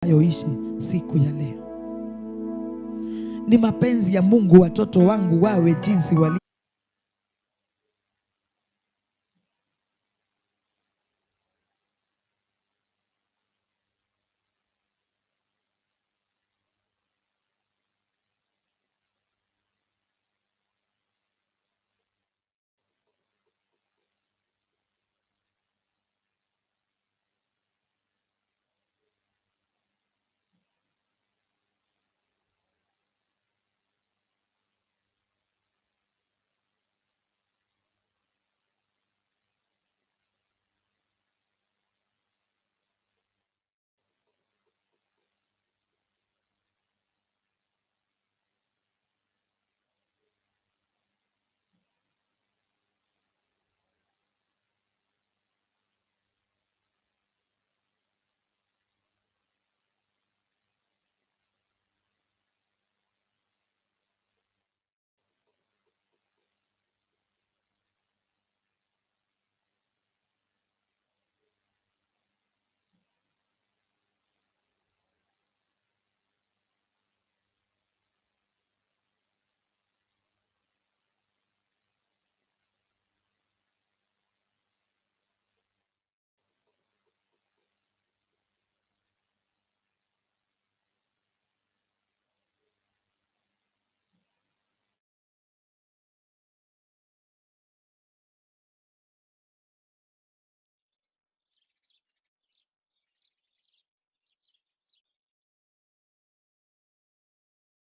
Yoishi siku ya leo. Ni mapenzi ya Mungu watoto wangu wawe jinsi wali.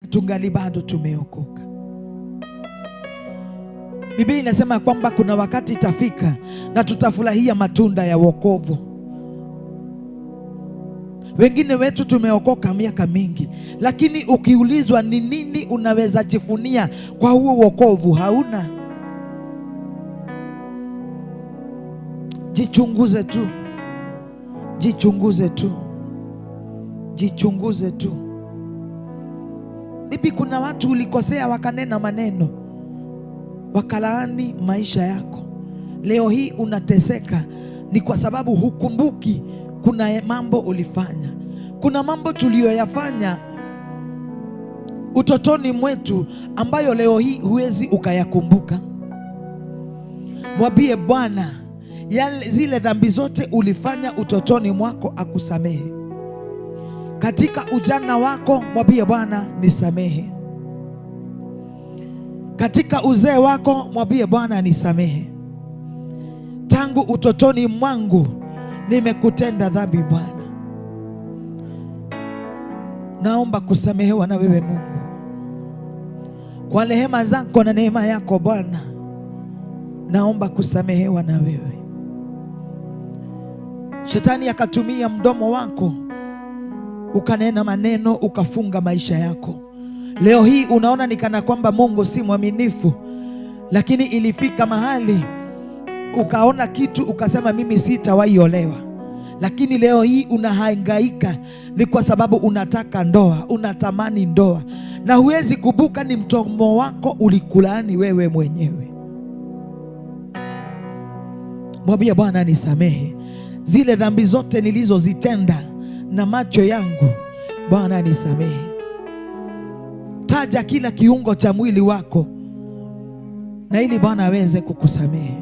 Tungali bado tumeokoka. Biblia inasema kwamba kuna wakati itafika na tutafurahia matunda ya wokovu. Wengine wetu tumeokoka miaka mingi, lakini ukiulizwa ni nini unaweza jifunia kwa huo wokovu, hauna. Jichunguze tu. Jichunguze tu. Jichunguze tu. Bibi, kuna watu ulikosea wakanena maneno, wakalaani maisha yako. Leo hii unateseka ni kwa sababu hukumbuki kuna mambo ulifanya. Kuna mambo tuliyoyafanya utotoni mwetu ambayo leo hii huwezi ukayakumbuka. Mwambie Bwana zile dhambi zote ulifanya utotoni mwako akusamehe. Katika ujana wako mwambie Bwana nisamehe. Katika uzee wako mwambie Bwana nisamehe. Tangu utotoni mwangu nimekutenda dhambi Bwana, naomba kusamehewa na wewe Mungu. Kwa rehema zako na neema yako Bwana, naomba kusamehewa na wewe. Shetani akatumia mdomo wako ukanena maneno, ukafunga maisha yako. Leo hii unaona ni kana kwamba Mungu si mwaminifu, lakini ilifika mahali ukaona kitu ukasema mimi sitawahi olewa. Lakini leo hii unahangaika ni kwa sababu unataka ndoa, unatamani ndoa, na huwezi kubuka ni mtomo wako ulikulaani wewe mwenyewe. Mwambie Bwana nisamehe zile dhambi zote nilizozitenda na macho yangu, Bwana nisamehe. Taja kila kiungo cha mwili wako na ili Bwana aweze kukusamehe.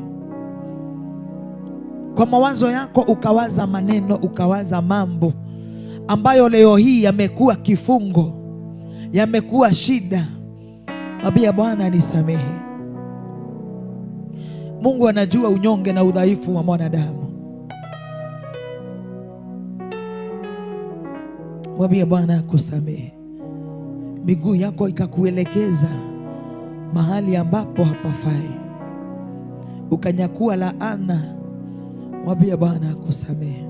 Kwa mawazo yako ukawaza maneno, ukawaza mambo ambayo leo hii yamekuwa kifungo, yamekuwa shida. Mwambie Bwana nisamehe. Mungu anajua unyonge na udhaifu wa mwanadamu. Mwambie Bwana akusamehe. Miguu yako ikakuelekeza mahali ambapo hapafai, ukanyakua laana. Mwambie Bwana akusamehe.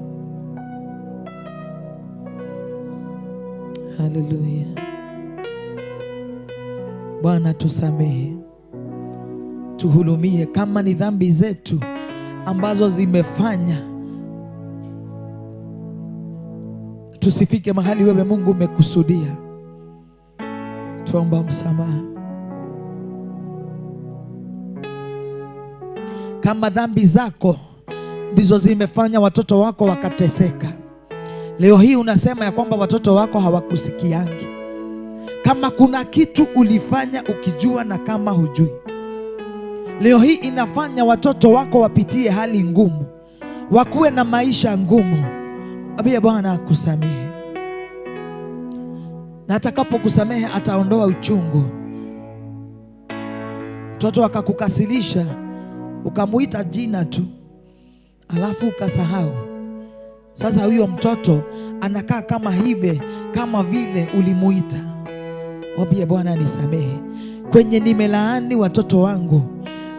Haleluya. Bwana tusamehe, tuhurumie kama ni dhambi zetu ambazo zimefanya tusifike mahali wewe Mungu umekusudia. Tuomba msamaha. Kama dhambi zako ndizo zimefanya watoto wako wakateseka, Leo hii unasema ya kwamba watoto wako hawakusikiangi. Kama kuna kitu ulifanya ukijua na kama hujui, leo hii inafanya watoto wako wapitie hali ngumu, wakuwe na maisha ngumu. Mwambie Bwana akusamehe, na atakapokusamehe ataondoa uchungu. Mtoto akakukasirisha, ukamuita jina tu, alafu ukasahau. Sasa huyo mtoto anakaa kama hivi, kama vile ulimuita. Mwambie Bwana nisamehe kwenye nimelaani watoto wangu.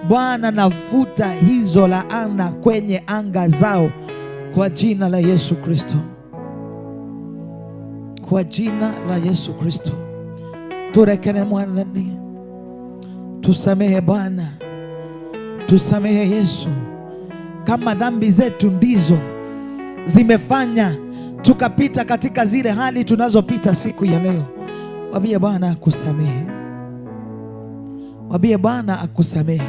Bwana, nafuta hizo laana kwenye anga zao kwa jina la Yesu Kristo. Kwa jina la Yesu Kristo. Turekere Mwathani. Tusamehe Bwana. Tusamehe Yesu. Kama dhambi zetu ndizo zimefanya tukapita katika zile hali tunazopita siku ya leo, mwambie Bwana akusamehe. Mwambie Bwana akusamehe.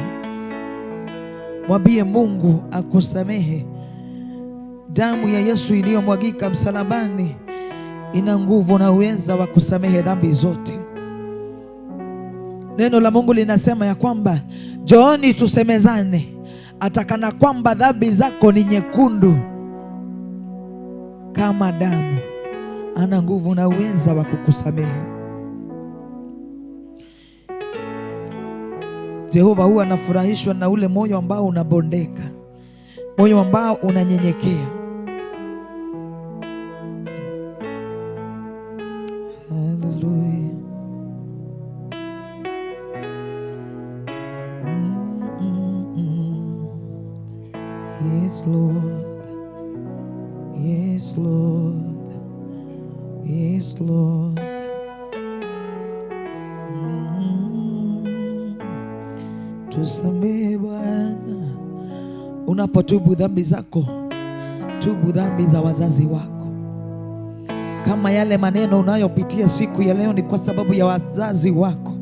Mwambie Mungu akusamehe. Damu ya Yesu iliyomwagika msalabani ina nguvu na uweza wa kusamehe dhambi zote. Neno la Mungu linasema ya kwamba njooni tusemezane, atakana kwamba dhambi zako ni nyekundu kama damu, ana nguvu na uweza wa kukusamehe. Jehova huwa anafurahishwa na ule moyo ambao unabondeka, moyo ambao unanyenyekea. Hallelujah. Yes, Lord. Yes, Lord. Yes, Lord. Tusamehe Bwana. Unapotubu dhambi zako, tubu dhambi za wazazi wako. Kama yale maneno unayopitia siku ya leo ni kwa sababu ya wazazi wako,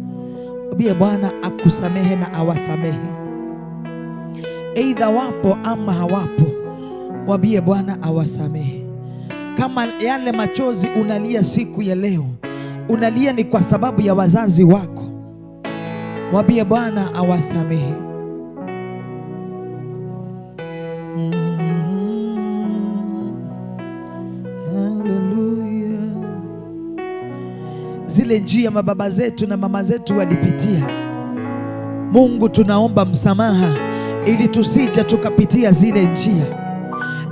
mwambie Bwana akusamehe na awasamehe. Aidha wapo ama hawapo, mwambie Bwana awasamehe. Kama yale machozi unalia siku ya leo, unalia ni kwa sababu ya wazazi wako, mwambie Bwana awasamehe. Hallelujah. Zile njia mababa zetu na mama zetu walipitia, Mungu tunaomba msamaha ili tusije tukapitia zile njia,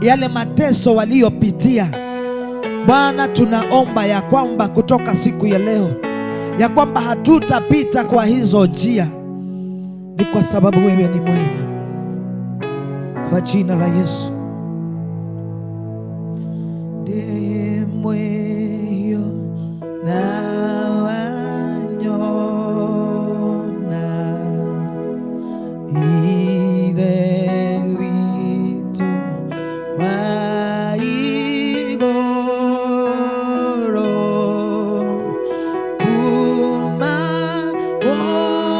yale mateso waliopitia. Bwana tunaomba ya kwamba kutoka siku ya leo, ya kwamba hatutapita kwa hizo njia, ni kwa sababu wewe ni mwema. Kwa jina la Yesu. Ndiye mweyo na wanyona ithe witu wa igũrũ, kuma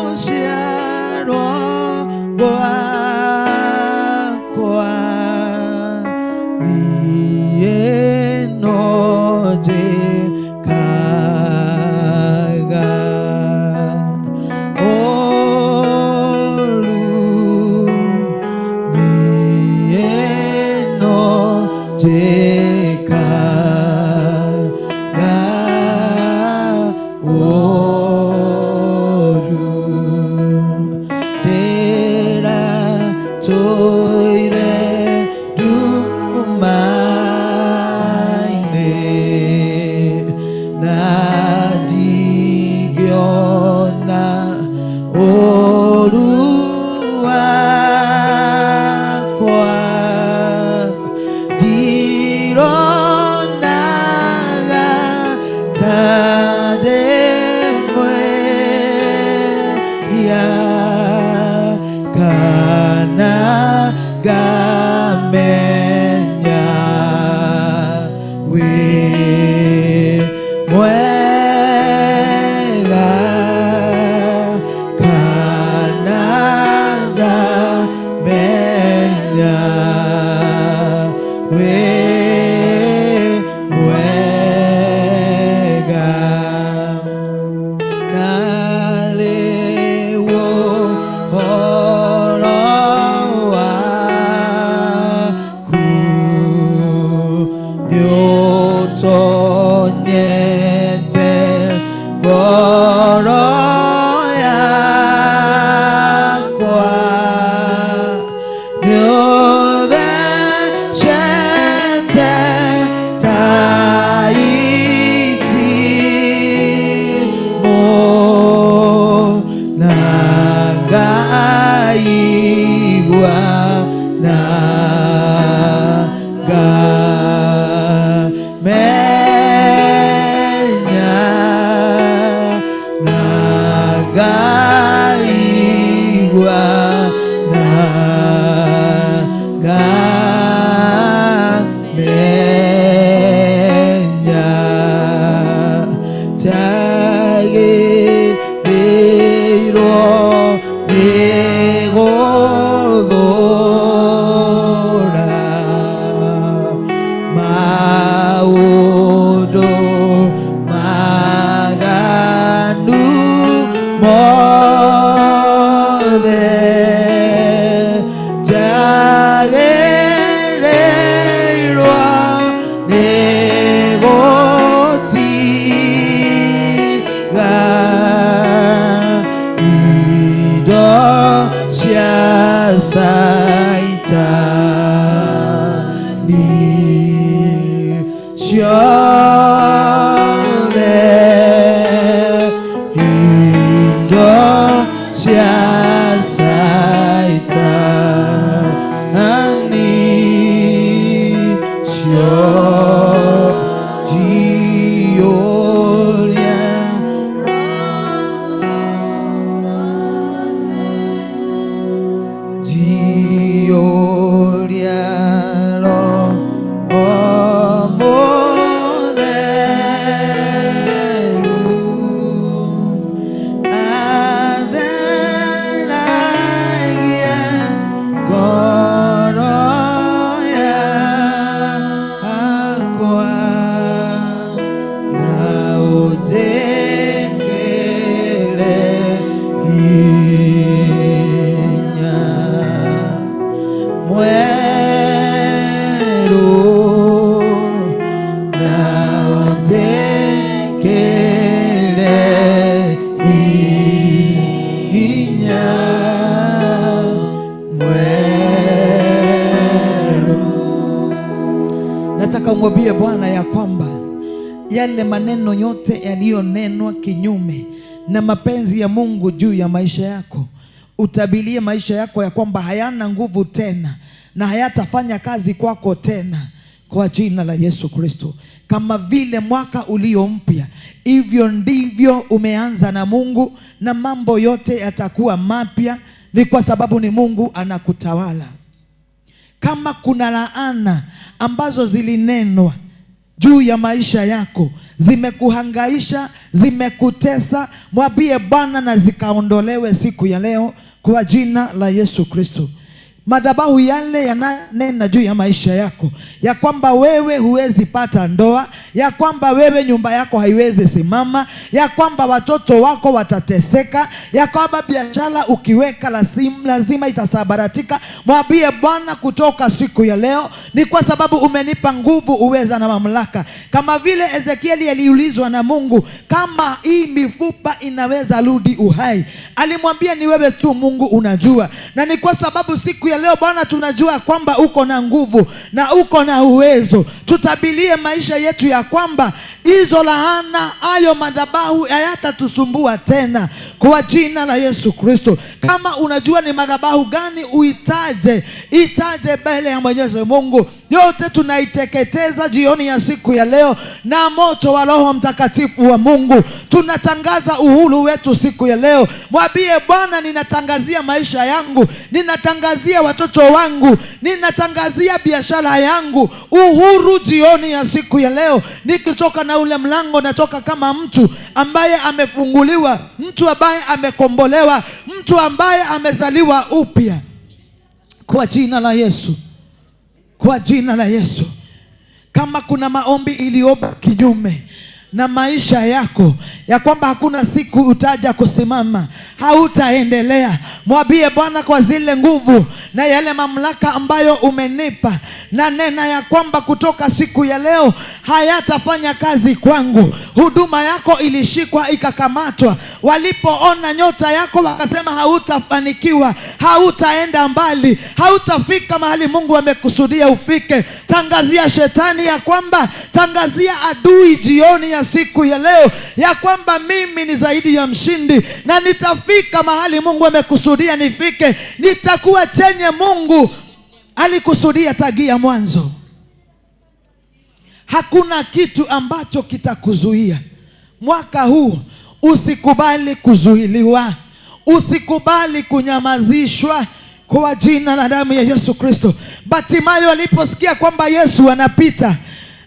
gũciarwo gwakwa niĩ no Tonyete ngoro yakwa, nĩũthecete ta itimũ, na ngaigua na ngamenya, na ngaigua na ngamenya, njagĩrĩirwo nĩ gũthũra maũndũ maganu mothe, njagĩrĩirwo nĩ gũtiga indo cia Saitani ciothe, indo cia Saitani cio njiyũria. Njiyũria Roho Mũtheru, atheragia ngoro yakwa, na ũnjĩkĩre hinya mwerũ, na ũnjĩkĩre hinya mwerũ. Nataka umwambie Bwana ya kwamba yale maneno yote yaliyonenwa kinyume na mapenzi ya Mungu juu ya maisha yako, utabilie maisha yako ya kwamba hayana nguvu tena na hayatafanya kazi kwako tena, kwa jina la Yesu Kristo. Kama vile mwaka ulio mpya, hivyo ndivyo umeanza na Mungu, na mambo yote yatakuwa mapya, ni kwa sababu ni Mungu anakutawala. Kama kuna laana ambazo zilinenwa juu ya maisha yako, zimekuhangaisha, zimekutesa, mwambie Bwana na zikaondolewe siku ya leo kwa jina la Yesu Kristo. Madhabahu yale yananena juu ya maisha yako ya kwamba wewe huwezi pata ndoa, ya kwamba wewe nyumba yako haiwezi simama, ya kwamba watoto wako watateseka, ya kwamba biashara ukiweka lazima itasabaratika, mwambie Bwana kutoka siku ya leo, ni kwa sababu umenipa nguvu, uweza na mamlaka. Kama vile Ezekieli aliulizwa na Mungu kama hii mifupa inaweza rudi uhai, alimwambia ni wewe tu Mungu unajua. Na ni kwa sababu siku ya leo Bwana tunajua kwamba uko na nguvu na uko na uwezo. Tutabilie maisha yetu ya kwamba hizo laana, hayo madhabahu hayatatusumbua tena kwa jina la Yesu Kristo. Kama unajua ni madhabahu gani, uitaje, itaje mbele ya Mwenyezi Mungu. Yote tunaiteketeza jioni ya siku ya leo na moto wa Roho Mtakatifu wa Mungu. Tunatangaza uhuru wetu siku ya leo. Mwambie Bwana, ninatangazia maisha yangu, ninatangazia watoto wangu, ninatangazia biashara yangu uhuru jioni ya siku ya leo. Nikitoka na ule mlango, natoka kama mtu ambaye amefunguliwa, mtu ambaye amekombolewa, mtu ambaye amezaliwa upya, kwa jina la Yesu. Kwa jina la Yesu. Kama kuna maombi iliomba kinyume na maisha yako, ya kwamba hakuna siku utaja kusimama, hautaendelea. Mwambie Bwana, kwa zile nguvu na yale mamlaka ambayo umenipa, na nena ya kwamba kutoka siku ya leo hayatafanya kazi kwangu. Huduma yako ilishikwa ikakamatwa. Walipoona nyota yako wakasema hautafanikiwa, hautaenda mbali, hautafika mahali Mungu amekusudia ufike. Tangazia shetani ya kwamba, tangazia adui jioni ya siku ya leo ya kwamba mimi ni zaidi ya mshindi na nitafika mahali Mungu amekusudia nifike. Nitakuwa chenye Mungu alikusudia tagia mwanzo. Hakuna kitu ambacho kitakuzuia mwaka huu. Usikubali kuzuiliwa, usikubali kunyamazishwa kwa jina la damu ya Yesu Kristo. Batimayo aliposikia kwamba Yesu anapita,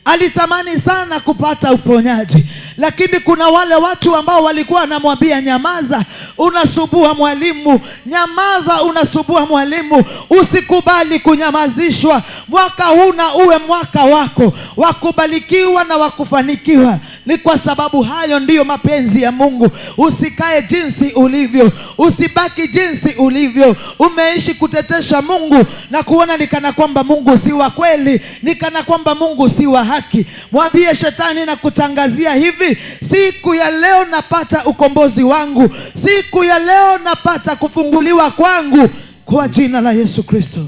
alitamani sana kupata uponyaji, lakini kuna wale watu ambao walikuwa wanamwambia nyamaza, unasubua mwalimu, nyamaza, unasubua mwalimu. Usikubali kunyamazishwa. Mwaka huu na uwe mwaka wako wakubalikiwa na wakufanikiwa. Ni kwa sababu hayo ndiyo mapenzi ya Mungu. Usikae jinsi ulivyo, usibaki jinsi ulivyo. Umeishi kutetesha Mungu na kuona ni kana kwamba Mungu si wa kweli, ni kana kwamba Mungu si wa haki. Mwambie shetani na kutangazia hivi, siku ya leo napata ukombozi wangu, siku ya leo napata kufunguliwa kwangu kwa jina la Yesu Kristo.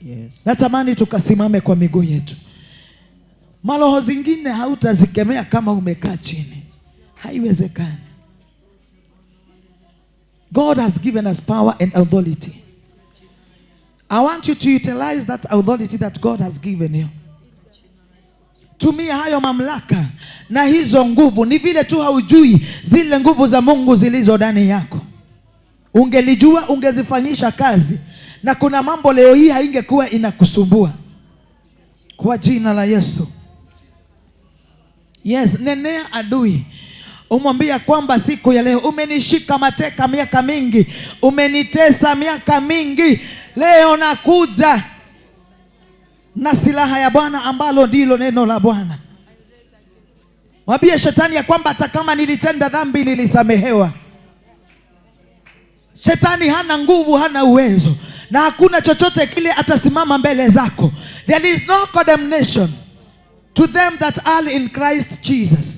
Yes. Natamani tukasimame kwa miguu yetu. Maroho zingine hautazikemea kama umekaa chini, haiwezekani. God has given us power and authority. I want you to utilize that authority that God has given you. Tumia hayo mamlaka na hizo nguvu. Ni vile tu haujui zile nguvu za Mungu zilizo ndani yako. Ungelijua ungezifanyisha kazi, na kuna mambo leo hii haingekuwa inakusumbua. Kwa jina la Yesu. Yes, nenea adui. Umwambia kwamba siku ya leo umenishika mateka miaka mingi, umenitesa miaka mingi, leo nakuja na silaha ya Bwana ambalo ndilo neno la Bwana. Mwambie shetani ya kwamba hata kama nilitenda dhambi nilisamehewa. Shetani hana nguvu, hana uwezo, na hakuna chochote kile atasimama mbele zako. There is no condemnation to them that are in Christ Jesus.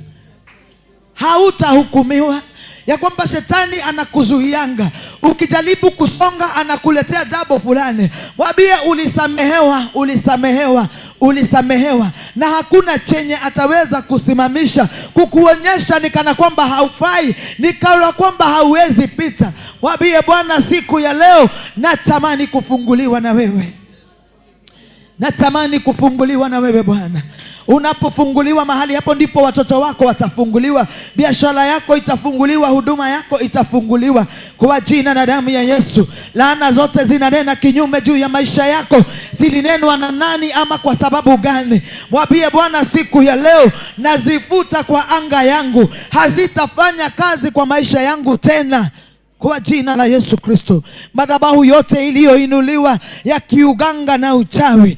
Hautahukumiwa. Ya kwamba shetani anakuzuianga, ukijaribu kusonga anakuletea jambo fulani. Mwambie ulisamehewa, ulisamehewa, ulisamehewa, na hakuna chenye ataweza kusimamisha kukuonyesha ni kana kwamba haufai, ni kana kwamba hauwezi pita. Mwambie Bwana, siku ya leo natamani kufunguliwa na wewe. Natamani kufunguliwa na wewe Bwana. Unapofunguliwa mahali hapo ndipo watoto wako watafunguliwa, biashara yako itafunguliwa, huduma yako itafunguliwa kwa jina na damu ya Yesu. Laana zote zinanena kinyume juu ya maisha yako, zilinenwa na nani ama kwa sababu gani? Mwambie Bwana, siku ya leo nazifuta kwa anga yangu, hazitafanya kazi kwa maisha yangu tena. Kwa jina la Yesu Kristo. Madhabahu yote iliyoinuliwa ya kiuganga na uchawi,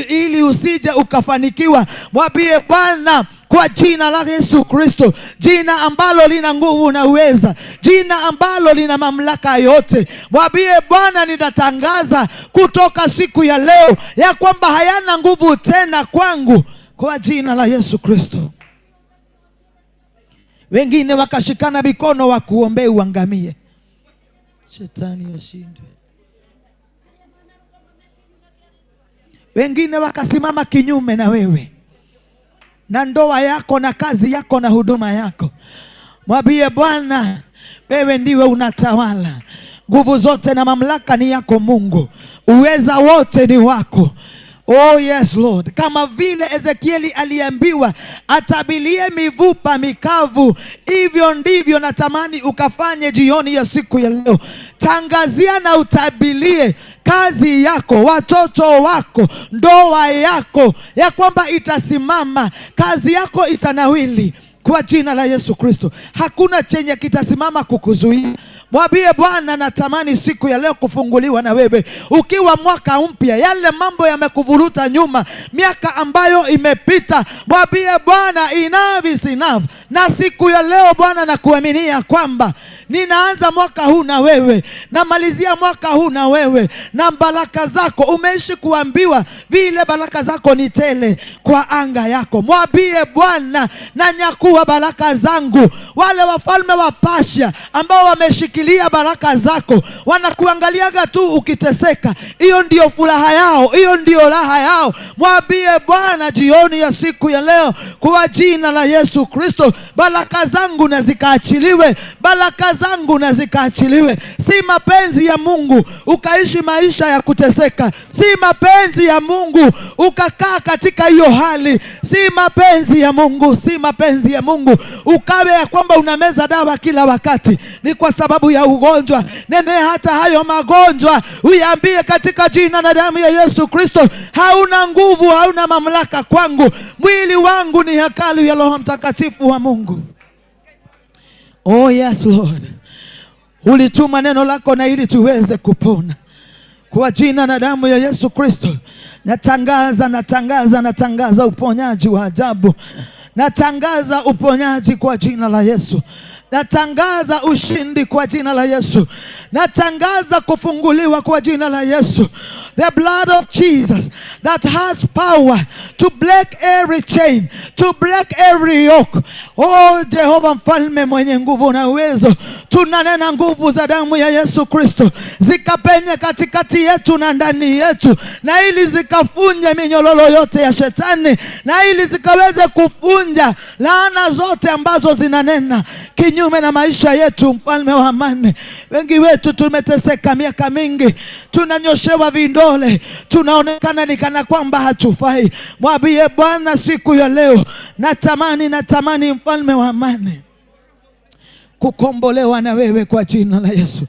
ili usije ukafanikiwa, mwambie Bwana kwa jina la Yesu Kristo, jina ambalo lina nguvu na uweza, jina ambalo lina mamlaka yote. Mwambie Bwana, nitatangaza kutoka siku ya leo ya kwamba hayana nguvu tena kwangu kwa jina la Yesu Kristo. Wengine wakashikana mikono wakuombee uangamie, shetani ashindwe. Wengine wakasimama kinyume na wewe na ndoa yako na kazi yako na huduma yako. Mwambie Bwana, wewe ndiwe unatawala, nguvu zote na mamlaka ni yako Mungu, uweza wote ni wako. Oh yes Lord. Kama vile Ezekieli aliambiwa atabilie mivupa mikavu, hivyo ndivyo natamani ukafanye jioni ya siku ya leo. Tangazia na utabilie kazi yako, watoto wako, ndoa yako, ya kwamba itasimama, kazi yako itanawili Kwa jina la Yesu Kristo, hakuna chenye kitasimama kukuzuia. Mwambie Bwana, natamani siku ya leo kufunguliwa na wewe. Ukiwa mwaka mpya, yale mambo yamekuvuruta nyuma, miaka ambayo imepita, mwambie Bwana, enough is enough. Na siku ya leo Bwana, nakuaminia kwamba ninaanza mwaka huu na wewe, namalizia mwaka huu na wewe, na baraka zako. Umeishi kuambiwa vile baraka zako ni tele kwa anga yako. Mwambie Bwana, nanyakua baraka zangu. Wale wafalme wa Persia ambao wameshikilia baraka zako, wanakuangaliaga tu ukiteseka. Hiyo ndio furaha yao, hiyo ndio raha yao. Mwambie Bwana jioni ya siku ya leo, kwa jina la Yesu Kristo, baraka zangu na zikaachiliwe, baraka zangu na zikaachiliwe. Si mapenzi ya Mungu ukaishi maisha ya kuteseka, si mapenzi ya Mungu ukakaa katika hiyo hali, si mapenzi ya Mungu, si mapenzi ya Mungu ukawe ya kwamba unameza dawa kila wakati, ni kwa sababu ya ugonjwa. Nene hata hayo magonjwa, uiambie katika jina na damu ya Yesu Kristo, hauna nguvu, hauna mamlaka kwangu. Mwili wangu ni hekalu ya Roho Mtakatifu wa Mungu. Oh yes Lord, ulituma neno lako na ili tuweze kupona. Kwa jina na damu ya Yesu Kristo, natangaza, natangaza, natangaza uponyaji wa ajabu. Natangaza uponyaji kwa jina la Yesu. Natangaza ushindi kwa jina la Yesu. Natangaza kufunguliwa kwa jina la Yesu. The blood of Jesus that has power to break every chain, to break every yoke. Oh Jehova mfalme mwenye nguvu na uwezo, tunanena nguvu za damu ya Yesu Kristo zikapenye katikati yetu na ndani yetu, na ili zikafunje minyororo yote ya shetani, na ili zikaweze kufunja laana zote ambazo zinanena kinyume na maisha yetu. Mfalme wa amani, wengi wetu tumeteseka miaka mingi, tunanyoshewa vidole, tunaonekana ni kana kwamba hatufai. Mwambie Bwana siku ya leo, natamani, natamani mfalme wa amani kukombolewa na wewe kwa jina la Yesu.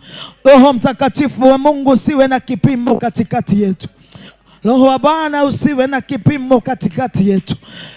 Roho Mtakatifu wa Mungu usiwe na kipimo katikati yetu. Roho wa Bwana usiwe na kipimo katikati yetu.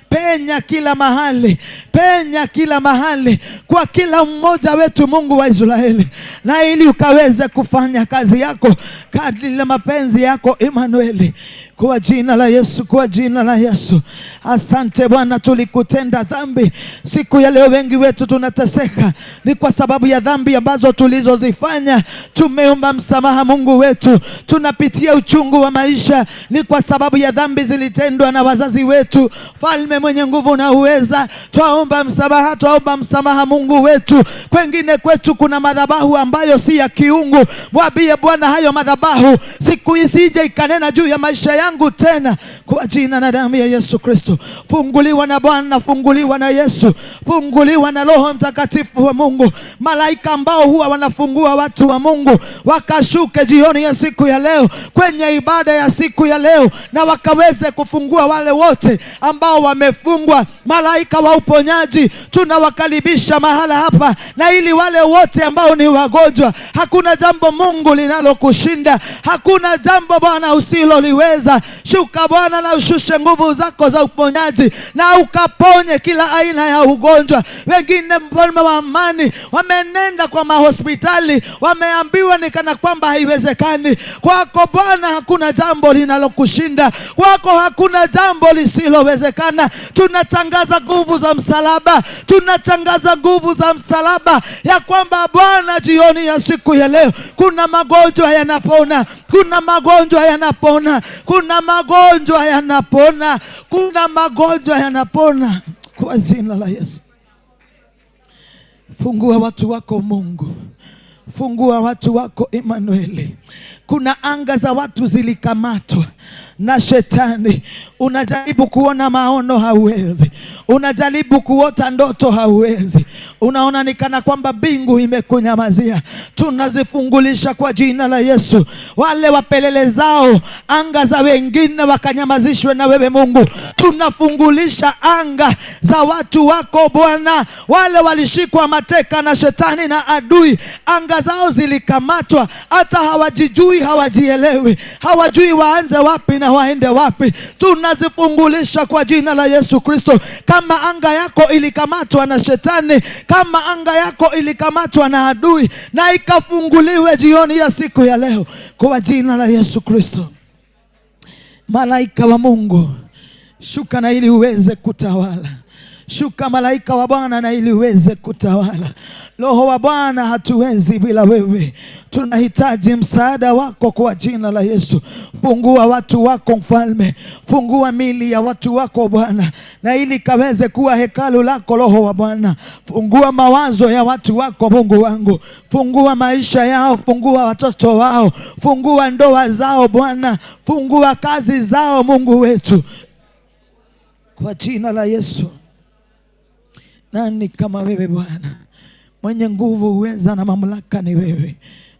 Penya kila mahali, penya kila mahali kwa kila mmoja wetu, Mungu wa Israeli, na ili ukaweze kufanya kazi yako kadri ya mapenzi yako, Emmanuel. Kwa jina la Yesu, kwa jina la Yesu. Asante Bwana, tulikutenda dhambi siku ya leo. Wengi wetu tunateseka ni kwa sababu ya dhambi ambazo tulizozifanya. Tumeomba msamaha Mungu wetu, tunapitia uchungu wa maisha ni kwa sababu ya dhambi zilitendwa na wazazi wetu. Falme mwenye nguvu na uweza, twaomba msamaha, twaomba msamaha Mungu wetu. Kwengine kwetu kuna madhabahu ambayo si ya kiungu. Mwambie Bwana hayo madhabahu siku isije ikanena juu ya maisha yangu tena, kwa jina na damu ya Yesu Kristo. Funguliwa na Bwana, funguliwa na Yesu, funguliwa na Roho Mtakatifu wa Mungu. Malaika ambao huwa wanafungua watu wa Mungu wakashuke jioni ya siku ya leo kwenye ibada ya siku ya leo, na wakaweze kufungua wale wote ambao wamefungwa. Malaika wa uponyaji tunawakaribisha mahala hapa, na ili wale wote ambao ni wagonjwa, hakuna jambo Mungu linalokushinda, hakuna jambo Bwana usiloliweza. Shuka Bwana na ushushe nguvu zako za uponyaji, na ukaponye kila aina ya ugonjwa. Wengine mfalme wa amani wamenenda kwa mahospitali, wameambiwa ni kana kwamba haiwezekani. Kwako Bwana hakuna jambo linalokushinda, kwako hakuna jambo lisilowezekana. Tunatangaza nguvu za msalaba, tunatangaza nguvu za msalaba ya kwamba Bwana jioni ya siku ya leo kuna magonjwa yanapona, kuna magonjwa yanapona, kuna magonjwa yanapona, kuna magonjwa yanapona kwa jina la Yesu. Fungua watu wako Mungu, fungua watu wako Emmanuel. Kuna anga za watu zilikamatwa na shetani. Unajaribu kuona maono hauwezi, unajaribu kuota ndoto hauwezi, unaona ni kana kwamba mbingu imekunyamazia. Tunazifungulisha kwa jina la Yesu. Wale wapelelezao anga za wengine wakanyamazishwe na wewe Mungu. Tunafungulisha anga za watu wako Bwana. Wale walishikwa mateka na shetani na adui, anga zao zilikamatwa, hata hawajijui, hawajielewi, hawajui waanze wapi na na waende wapi. Tunazifungulisha kwa jina la Yesu Kristo. Kama anga yako ilikamatwa na shetani, kama anga yako ilikamatwa na adui, na ikafunguliwe jioni ya siku ya leo kwa jina la Yesu Kristo. Malaika wa Mungu, shuka na ili uweze kutawala. Shuka malaika wa Bwana na ili uweze kutawala. Roho wa Bwana, hatuwezi bila wewe. Tunahitaji msaada wako kwa jina la Yesu. Fungua watu wako Mfalme, fungua mili ya watu wako Bwana, na ili kaweze kuwa hekalu lako. Roho wa Bwana, fungua mawazo ya watu wako Mungu wangu, fungua maisha yao, fungua watoto wao, fungua ndoa zao Bwana, fungua kazi zao Mungu wetu, kwa jina la Yesu. Nani kama wewe Bwana? Mwenye nguvu, uweza na mamlaka ni wewe.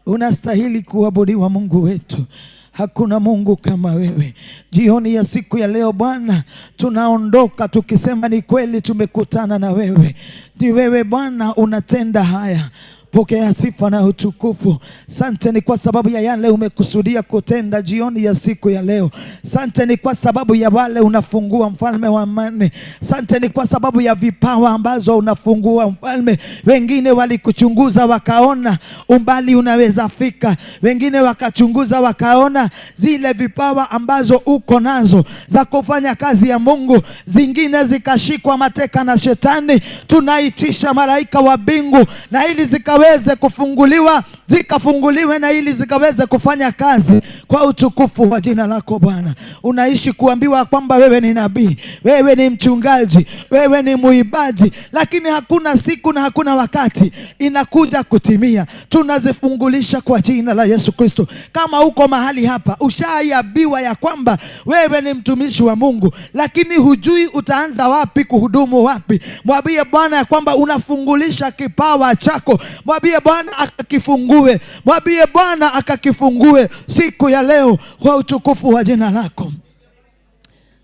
Unastahili kuabudiwa Mungu wetu. Hakuna Mungu kama wewe. Jioni ya siku ya leo Bwana, tunaondoka tukisema ni kweli tumekutana na wewe. Ni wewe Bwana unatenda haya. Pokea sifa na utukufu. Sante ni kwa sababu ya yale umekusudia kutenda jioni ya siku ya leo. Sante ni kwa sababu ya wale unafungua, Mfalme wa amani. Sante ni kwa sababu ya vipawa ambazo unafungua, Mfalme. Wengine walikuchunguza wakaona umbali unaweza fika. Wengine wakachunguza wakaona zile vipawa ambazo uko nazo za kufanya kazi ya Mungu, zingine zikashikwa mateka na shetani. Tunaitisha malaika wa mbingu na ili zikaweze kufunguliwa, zikafunguliwe na ili zikaweze kufanya kazi kwa utukufu wa jina lako Bwana. Unaishi kuambiwa kwamba wewe ni nabii, wewe ni mchungaji, wewe ni muibaji, lakini hakuna siku na hakuna wakati inakuja kutimia. Tunazifungulisha kwa jina la Yesu Kristo. Kama uko mahali hapa ushaiambiwa ya kwamba wewe ni mtumishi wa Mungu, lakini hujui utaanza wapi kuhudumu wapi, mwambie Bwana ya kwamba unafungulisha kipawa chako. Mwambie Bwana akakifungue, mwambie Bwana akakifungue siku ya leo kwa utukufu wa jina lako.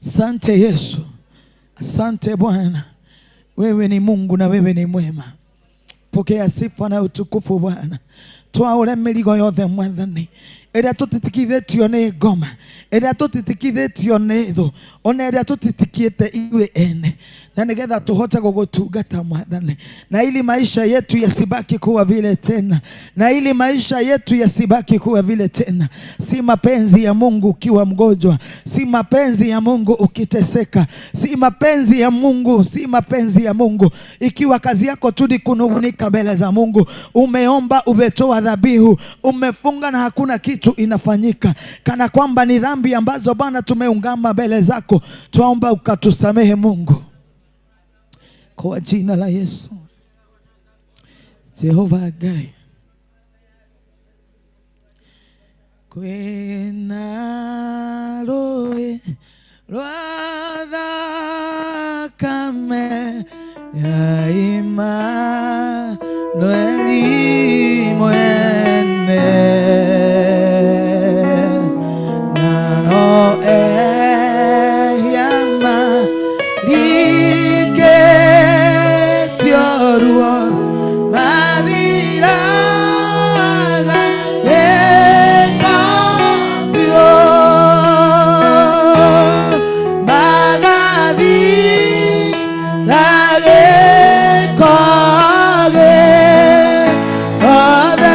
Asante Yesu, asante Bwana, wewe ni Mungu na wewe ni mwema. Pokea sifa na utukufu Bwana. Twaure mĩrigo yothe Mwathani, ĩrĩa tũtitikithĩtio nĩ ngoma, ĩrĩa tũtitikithĩtio nĩ thũ, ona ĩrĩa tũtitikĩte ithuĩ ene, na nĩgetha tũhote gũgũtungata Mwathani, na ili maisha yetu yasibaki kuwa vile tena, na ili maisha yetu yasibaki kuwa vile tena. Si mapenzi ya Mungu ukiwa mgonjwa, si mapenzi ya Mungu ukiteseka, si mapenzi ya Mungu, si mapenzi ya Mungu ikiwa kazi yako tu ni kunung'unika mbele za Mungu. Umeomba, umetoa dhabihu, umefunga na hakuna kitu inafanyika, kana kwamba ni dhambi ambazo Bwana tumeungama mbele zako. Twaomba ukatusamehe Mungu, kwa jina la Yesu. Jehova Gai, kwena roe rwa thakame ya Imanueli mwene, nao ehia marikĩtio ruo mathiraga gĩko biũ, magathira gĩko gĩothe.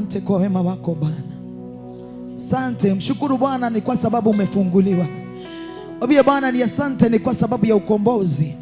Asante kwa wema wako Bwana. Asante, mshukuru Bwana ni kwa sababu umefunguliwa. Mwambie Bwana ni asante ni kwa sababu ya ukombozi.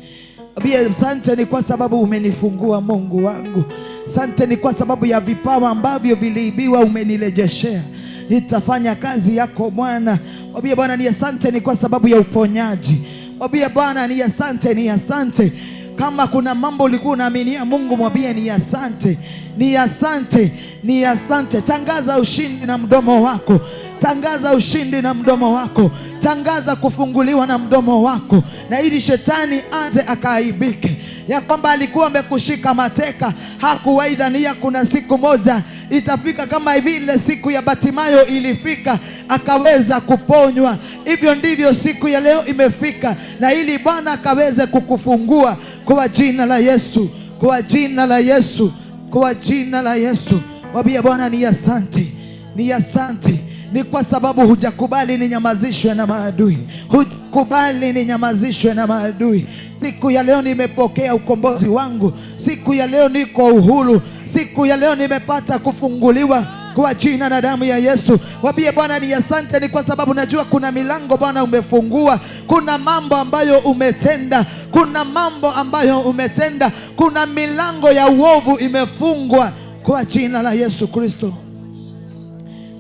Mwambie asante ni kwa sababu umenifungua Mungu wangu. Asante ni kwa sababu ya vipawa ambavyo viliibiwa umenirejeshea. Nitafanya kazi yako Bwana. Mwambie Bwana ni asante ni kwa sababu ya uponyaji. Mwambie Bwana ni asante, ni asante. Kama kuna mambo ulikuwa unaaminia Mungu, mwambie ni asante, ni asante, ni asante. Tangaza ushindi na mdomo wako. Tangaza ushindi na mdomo wako. Tangaza kufunguliwa na mdomo wako, na ili shetani anze akaaibike ya kwamba alikuwa amekushika mateka. Hakuwahi dhania kuna siku moja itafika kama vile siku ya Batimayo ilifika akaweza kuponywa. Hivyo ndivyo siku ya leo imefika, na ili Bwana akaweze kukufungua kwa jina la Yesu, kwa jina la Yesu, kwa jina la Yesu. Mwambie Bwana ni asante, ni asante. Ni kwa sababu hujakubali ninyamazishwe na maadui. Hujakubali ninyamazishwe na maadui. Siku ya leo nimepokea ukombozi wangu. Siku ya leo niko uhuru. Siku ya leo nimepata kufunguliwa kwa jina na damu ya Yesu. Mwambie Bwana ni asante ni kwa sababu najua kuna milango Bwana umefungua. Kuna mambo ambayo umetenda. Kuna mambo ambayo umetenda. Kuna milango ya uovu imefungwa kwa jina la Yesu Kristo.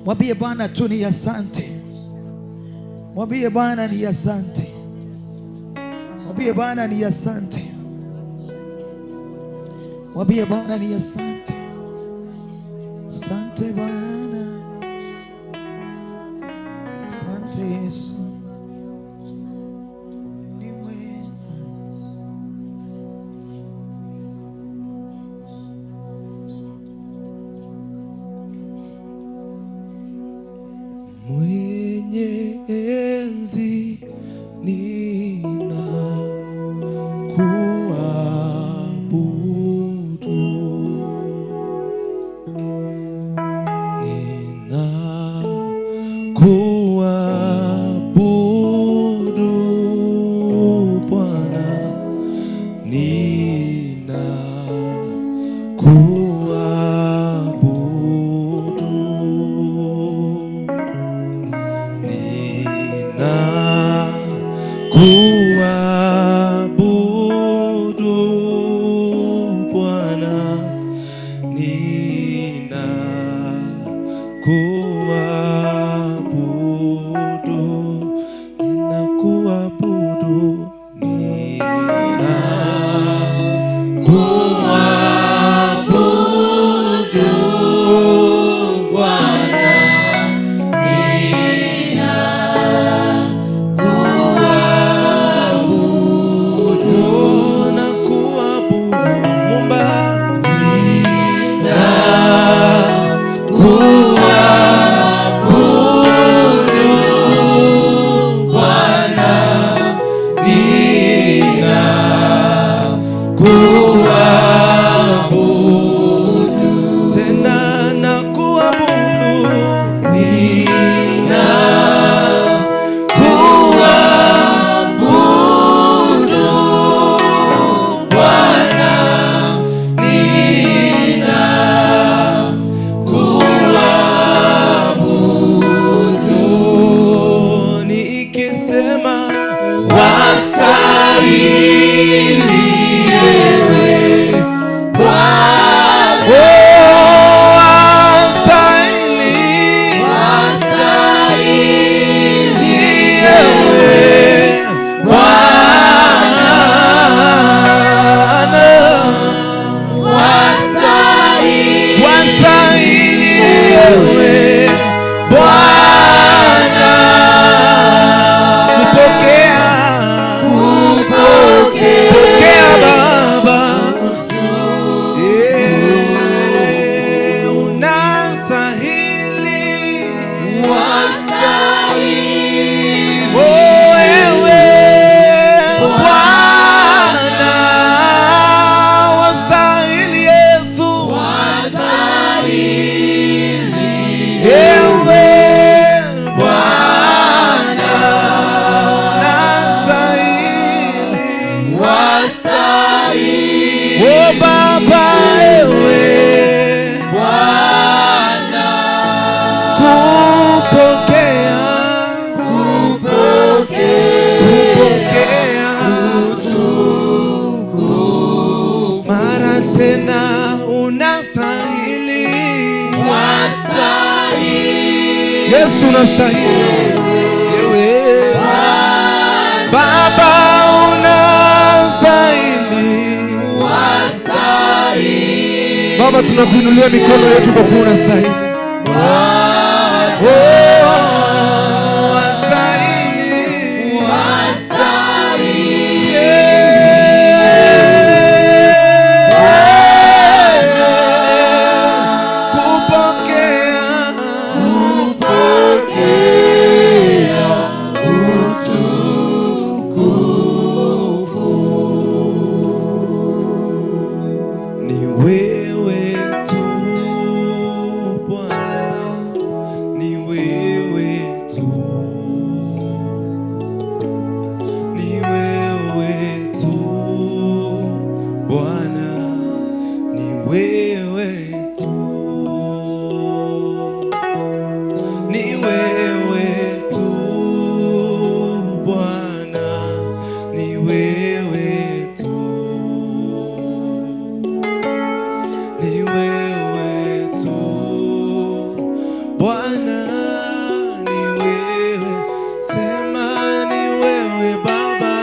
Mwambie Bwana tu ni asante. Mwambie Bwana ni asante. Mwambie Bwana ni asante. Mwambie Bwana ni asante. Asante Bwana. Asante Yesu. Ni mwema. Mwenye enzi nina kuabudu, nina kuabudu Bwana, nina kuabudu, nina kuabudu Bwana, nina kuabudu, nina kuabudu, nina kuabudu Bwana, nina Unastahili ewe Baba, unastahili. Baba, tunakuinulia mikono yetu kwa kuwa unastahili. Oh, wastahili. Yeah. Kupokea Ni wewe tu Bwana, ni wewe tu, ni wewe tu Bwana, ni wewe tu, ni wewe tu Bwana, ni wewe tu, ni wewe tu Bwana, ni wewe. Sema ni wewe Baba,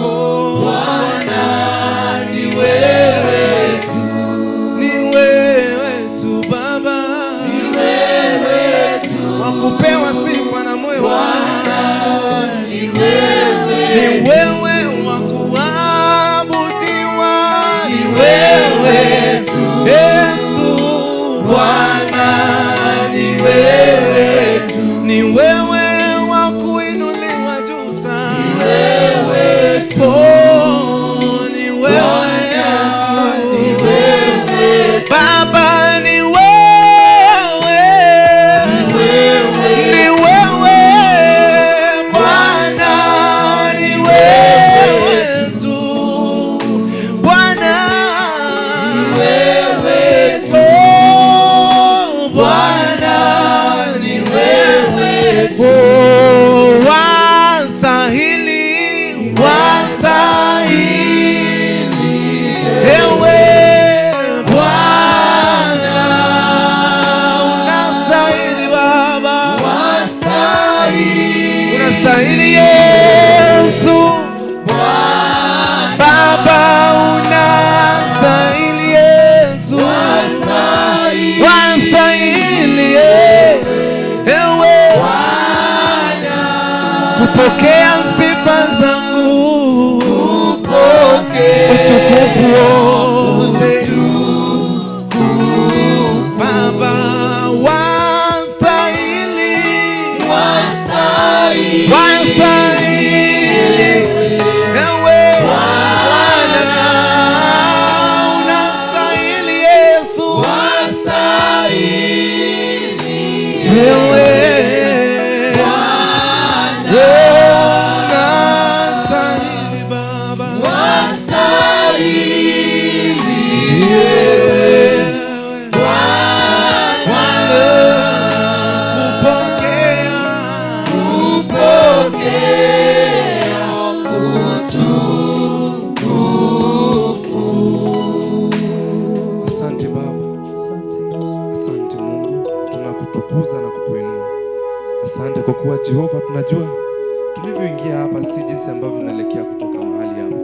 oh, Bwana, ni wewe tu, ni wewe tu Baba, ni wewe tu wakupewa sifa na moyo wangu, ni wewe wa kuabudiwa, ni wewe tu Yesu Bwana, ni wewe tu, ni wewe wa kuinuliwa juu sana, ni wewe tu, oh, ni wewe tu Baba, ni wewe, ni wewe Bwana, ni wewe tu Bwana, ni wewe tu Bwana, ni wewe tu, wastahili, wastahili ewe Bwana, unastahili Baba, unastahili Yesu Baba, unastahili Yesu, wastahili ewe kupokea sifa zangu, utukufu wote Baba, wastahili, wastahili ewe Bwana, unastahili Yesu, ewe unastahili Baba, yeah. Bwana, kupokea Asante Baba, asante Mungu, tunakutukuza na kukuinua. Asante kwa kuwa Jehova, tunajua tulivyoingia hapa si jinsi ambavyo tunaelekea kutoka mahali hapa.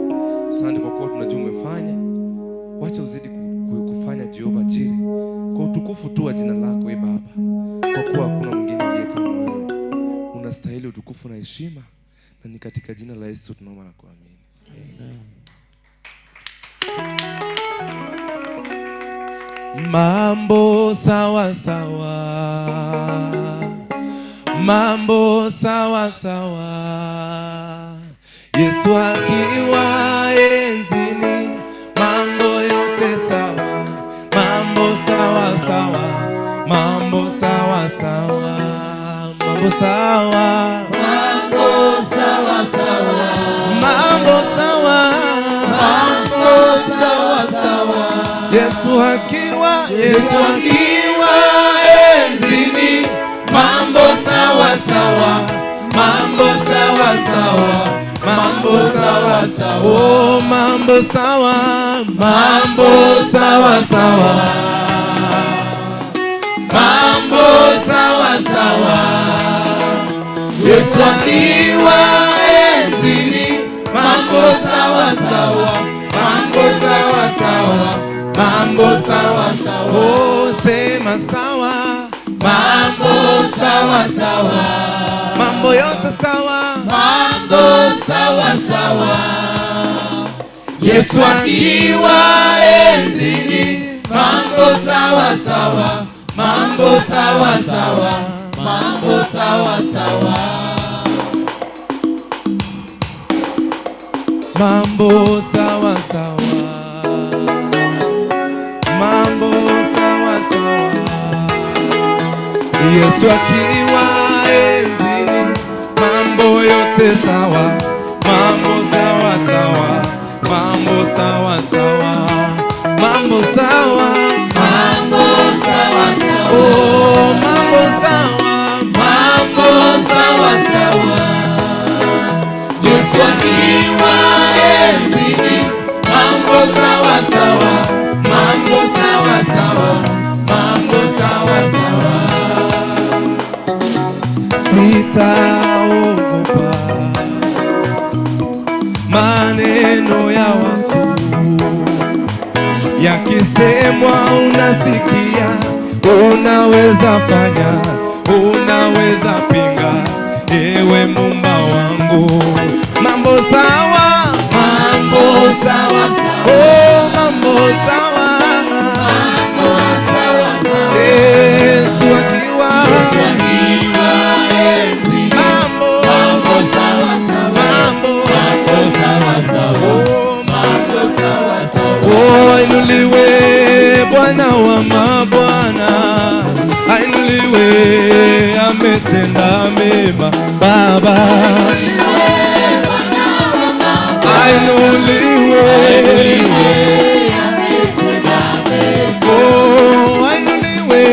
Asante kwa kuwa tunajua umefanya, wacha uzidi kufanya Jehova Jireh, kwa utukufu tu wa jina lako e Baba, kwa kuwa hakuna mwingine aliye kama wewe. Unastahili utukufu na heshima, na ni katika jina la Yesu tunaomba na kuamini. Mambo sawa sawa, mambo sawa sawa, Yesu akiwa enzini, mambo yote sawa, mambo sawa sawa, mambo sawa sawa, mambo sawa, Mambo sawa sawa, mambo sawa, mambo sawa sawa. Yesu akiwa, Yesu Akiwa enzini, mambo sawa sawa, mambo sawa sawa, mambo sawa sawa, Oh, mambo sawa, mambo sawa sawa. Yesu akiwa enzini, mambo sawa sawa, mambo sawa sawa, mambo sawa sawa. Oh, sema sawa, mambo sawa sawa, mambo yote sawa, mambo sawa sawa. Yesu akiwa enzini, mambo sawa sawa, mambo sawa sawa, mambo sawa sawa. Mambo sawa sawa, mambo sawa sawa. Yesu akiwa enzini, mambo yote sawa, mambo sawa sawa, mambo sawa sawa, mambo sawa, mambo sawa sawa. Oh, mambo sawa, mambo sawa sawa. Yesu akiwa enzini, mambo sawa sawa, mambo sawa sawa, mambo sawa sawa. Sitaogopa maneno ya watu, yakisemwa unasikia, unaweza fanya, unaweza pinga, ewe Muumba wangu. Mambo sawa, mambo sawa sawa, oh, mambo sawa, mambo sawa sawa. Yesu akiwa, Yesu akiwa enzini, mambo, mambo sawa sawa, mambo, mambo sawa sawa, oh, mambo sawa sawa. Oh, ainuliwe Bwana wa mabwana, ainuliwe, ametenda mema Baba. Ainuliwe, oh, ainuliwe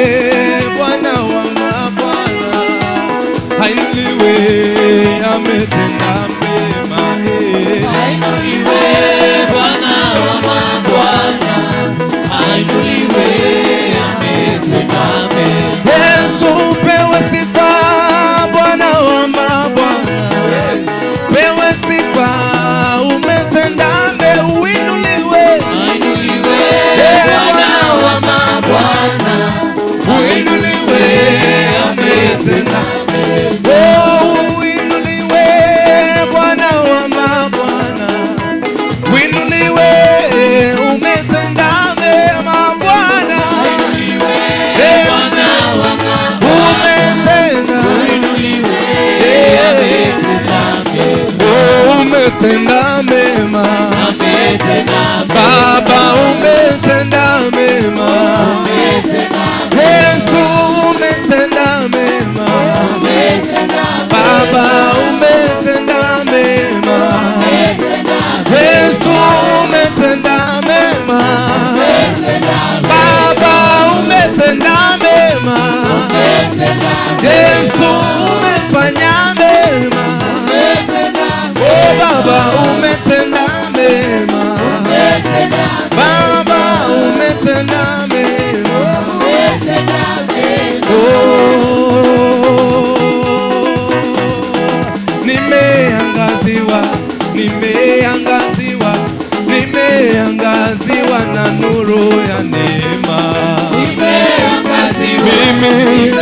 Bwana wa mabwana, ainuliwe, ametenda mema. Ainuliwe Bwana wa mabwana, ainuliwe, ametenda mema. Yesu pewe sifa, Bwana wa mabwana, pewe sifa, umetenda mema, uinuliwe. Ainuliwe Bwana wa mabwana, Uinuliwe, ametenda mema. Oh, uinuliwe Bwana wa mabwana, uinuliwe, umetenda mema Bwana. Ainuliwe Eh, Bwana wa mabwana, umetenda, uinuliwe, ametenda mema. Oh, umetenda mema Ametenda mema. Baba, umetenda mema Ametenda Yesu, umetenda mema ametenda Baba, umetenda mema ametenda Yesu, umetenda mema Baba, umetenda mema Yesu, umefanya mema Oh Baba, umetenda mema Baba, umetenda mema Oh, nimeangaziwa, nimeangaziwa, nimeangaziwa na nuru ya neema. Mimi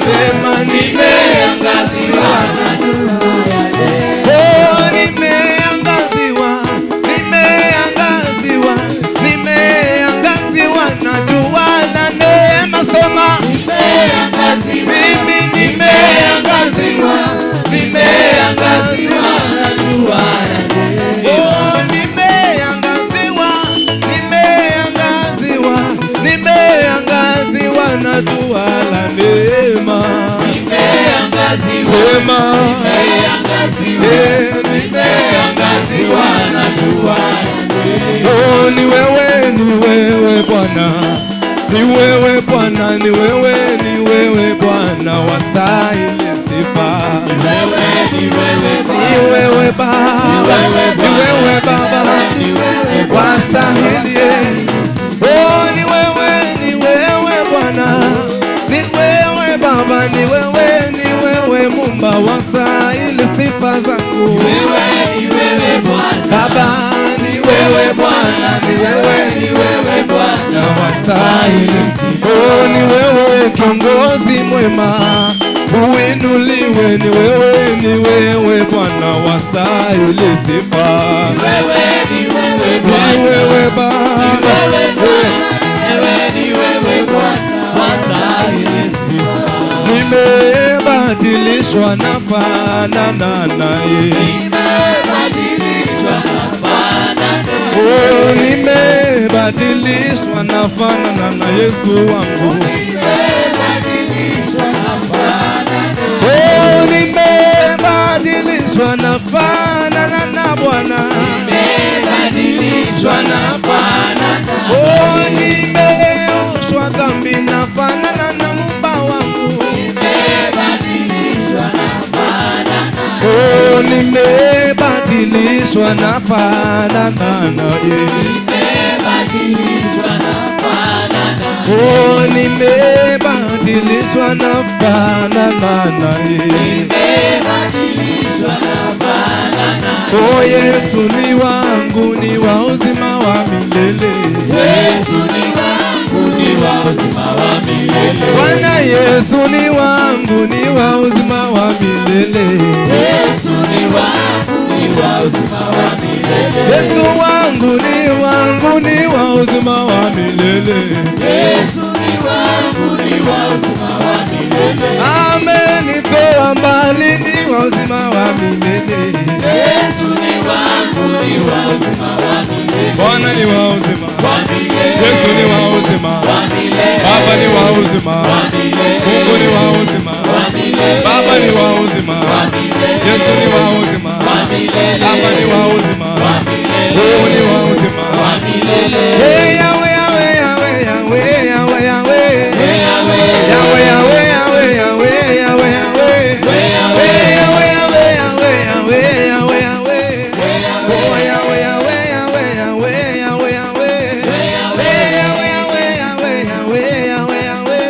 sema nimeangaziwa, oh, nimeangaziwa, nimeangaziwa, nimeangaziwa na jua la neema. Sema mimi nimeangaziwa, nimeangaziwa. Oh, nimeangaziwa, nimeangaziwa, nimeangaziwa na jua la neema. Sema eh, nimeangaziwa na jua. Oh, ni wewe, ni wewe Bwana, ni wewe Bwana, ni wewe, ni wewe Bwana, wastahili sifa. Ni wewe Baba, ni wewe Baba, wastahili. Oh, ni wewe, ni wewe Bwana, ni wewe Baba, ni wewe, ni wewe Muumba. wastahili sifa zangu. Wewe ni wewe Bwana. Baba ni wewe Bwana, ni wewe, Ni wewe Bwana wastahili sifa. Oh, ni wewe kiongozi mwema, uinuliwe, ni wewe, ni wewe Bwana wastahili sifa. Wewe ni wewe Ni Bwana. wewe Baba, Wewe Bwana, wewe ni wewe Bwana wastahili sifa. Nimebadilishwa nafanana naye. Nimebadilishwa nafanana. Oh, nimebadilishwa nafanana na Yesu wangu. Nimebadilishwa nafanana. Oh, nimebadilishwa nafanana na Bwana. Nimebadilishwa nafanana. Oh, nimeoshwa dhambi nafanana na Muumba wangu. Nimebadilishwa nafanana. Oh, nimebadilishwa nafanana naye. Nimebadilishwa nafanana. Oh, nimebadilishwa nafanana naye. Nimebadilishwa nafanana. Oh, Yesu ni wangu, ni wa uzima wa milele. Yesu ni wangu, ni wa uzima wa milele. Bwana Yesu ni wangu, ni wa uzima wa milele. Yesu ni wangu, ni wa uzima wa milele. Yesu wangu ni wangu, ni wa uzima wa milele. Yesu ni wangu, ni wa uzima wa milele. Amenitoa mbali, ni wa uzima wa milele. Yesu ni wangu, ni wa uzima wa milele. Bwana ni wa uzima, Wa milele. Yesu ni wa uzima, Wa milele. Baba ni wa uzima, Wa milele. Mungu ni wa uzima, Wa milele. Baba ni wa uzima, Wa milele. Yesu ni wa uzima, Wa milele. Baba ni wa uzima, Wa milele. Mungu ni wa uzima. Wa milele. Hey, Yahweh, Yahweh, Yahweh, Yahweh, Yahweh, Yahweh. Yahweh. Yahweh, Yahweh, Yahweh, Yahweh, Yahweh, Yahweh. Yahweh. Hey, Yahweh, Yahweh, Yahweh, Yahweh, Yahweh, Yahweh. Oh, Yahweh, Yahweh, Yahweh, Yahweh, Yahweh, Yahweh. Hey, Yahweh, Yahweh, Yahweh, Yahweh, Yahweh, Yahweh.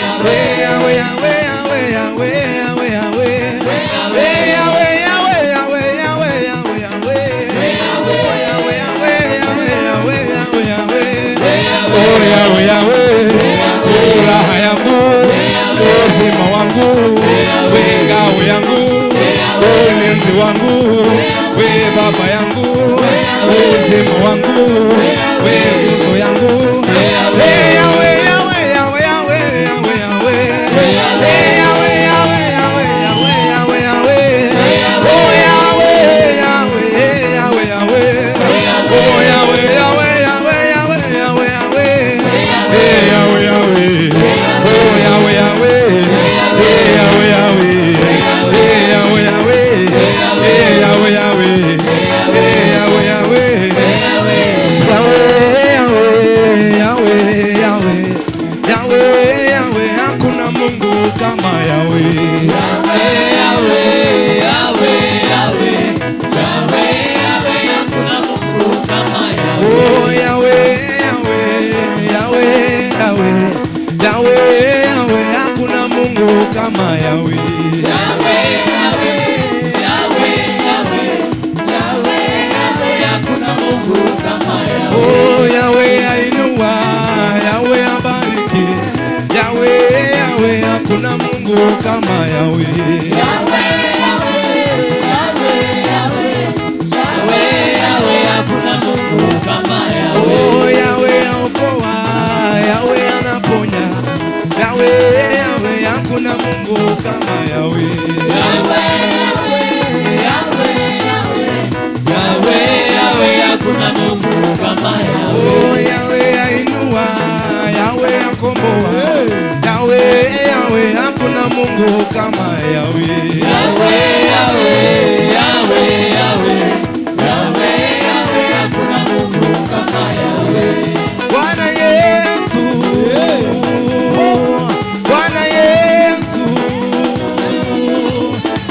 Hey, Yahweh, Yahweh, Yahweh, Yahweh, Yahweh, Yahweh. Hey, Yahweh, Yahweh, Yahweh, Yahweh, Yahweh, Yahweh. Oh, Yahweh, Yahweh, Yahweh, Yahweh, Yahweh, Yahweh. Oh, Yahweh, Yahweh. Furaha yangu, uzima wangu, we ngao yangu, ulinzi wangu, we baba yangu, uzima wangu, we nguzo yangu. Hey, Yahweh, Yahweh, Yahweh, Yahweh, Yahweh, Yahweh. Hey, Yahweh, Yahweh, Yahweh, Yahweh, Yahweh, Yahweh. Oh, Yahweh, Yahweh, Yahweh, Yahweh. Oh, Yahweh, Yahweh, Yahweh, Yahweh, Yahweh, Yahweh. Hey, Yahweh, Yahweh. Oh, Yahweh, Yahweh. Hey, Yahweh, Yahweh. Hey, Yahweh, Yahweh. Hey, Yahweh, Yahweh. Hey, Yahweh, Yahweh. Yahweh, Yahweh, Yahweh, Yahweh. Yahweh, Yahweh, hakuna Mungu kama Yahweh. Yahweh, Yahweh, Yahweh, Yahweh. Yahweh, Yahweh, hakuna Mungu kama Yahweh. Oh, Yahweh, Yahweh, Yahweh, Yahweh. Yahweh, Yahweh, hakuna Mungu kama Yahweh. Yahweh, Yahweh, Yahweh, Yahweh. Yahweh, Yahweh, hakuna Mungu kama Yahweh. Oh, Yahweh ainua, Yahweh abariki. Yahweh, Yahweh, hakuna Mungu kama Yahweh. Yahweh, Yahweh, Yahweh, Yahweh. Yahweh, Yahweh, hakuna Mungu kama Yahweh. Oh, Yahweh aokoa, Yahweh anaponya. Yahweh, Yahweh, hakuna Mungu kama Yahweh. Yahweh, Yahweh, Yahweh, Yahweh. Yahweh, Yahweh, hakuna Mungu kama Yahweh. Oh, Yahweh ainua, Yahweh akomboa. Yahweh, Yahweh, hakuna Mungu kama Yahweh. Yahweh, Yahweh, Yahweh, Yahweh. Yahweh, Yahweh, hakuna Mungu kama Yahweh. Bwana Yesu, Bwana Yesu,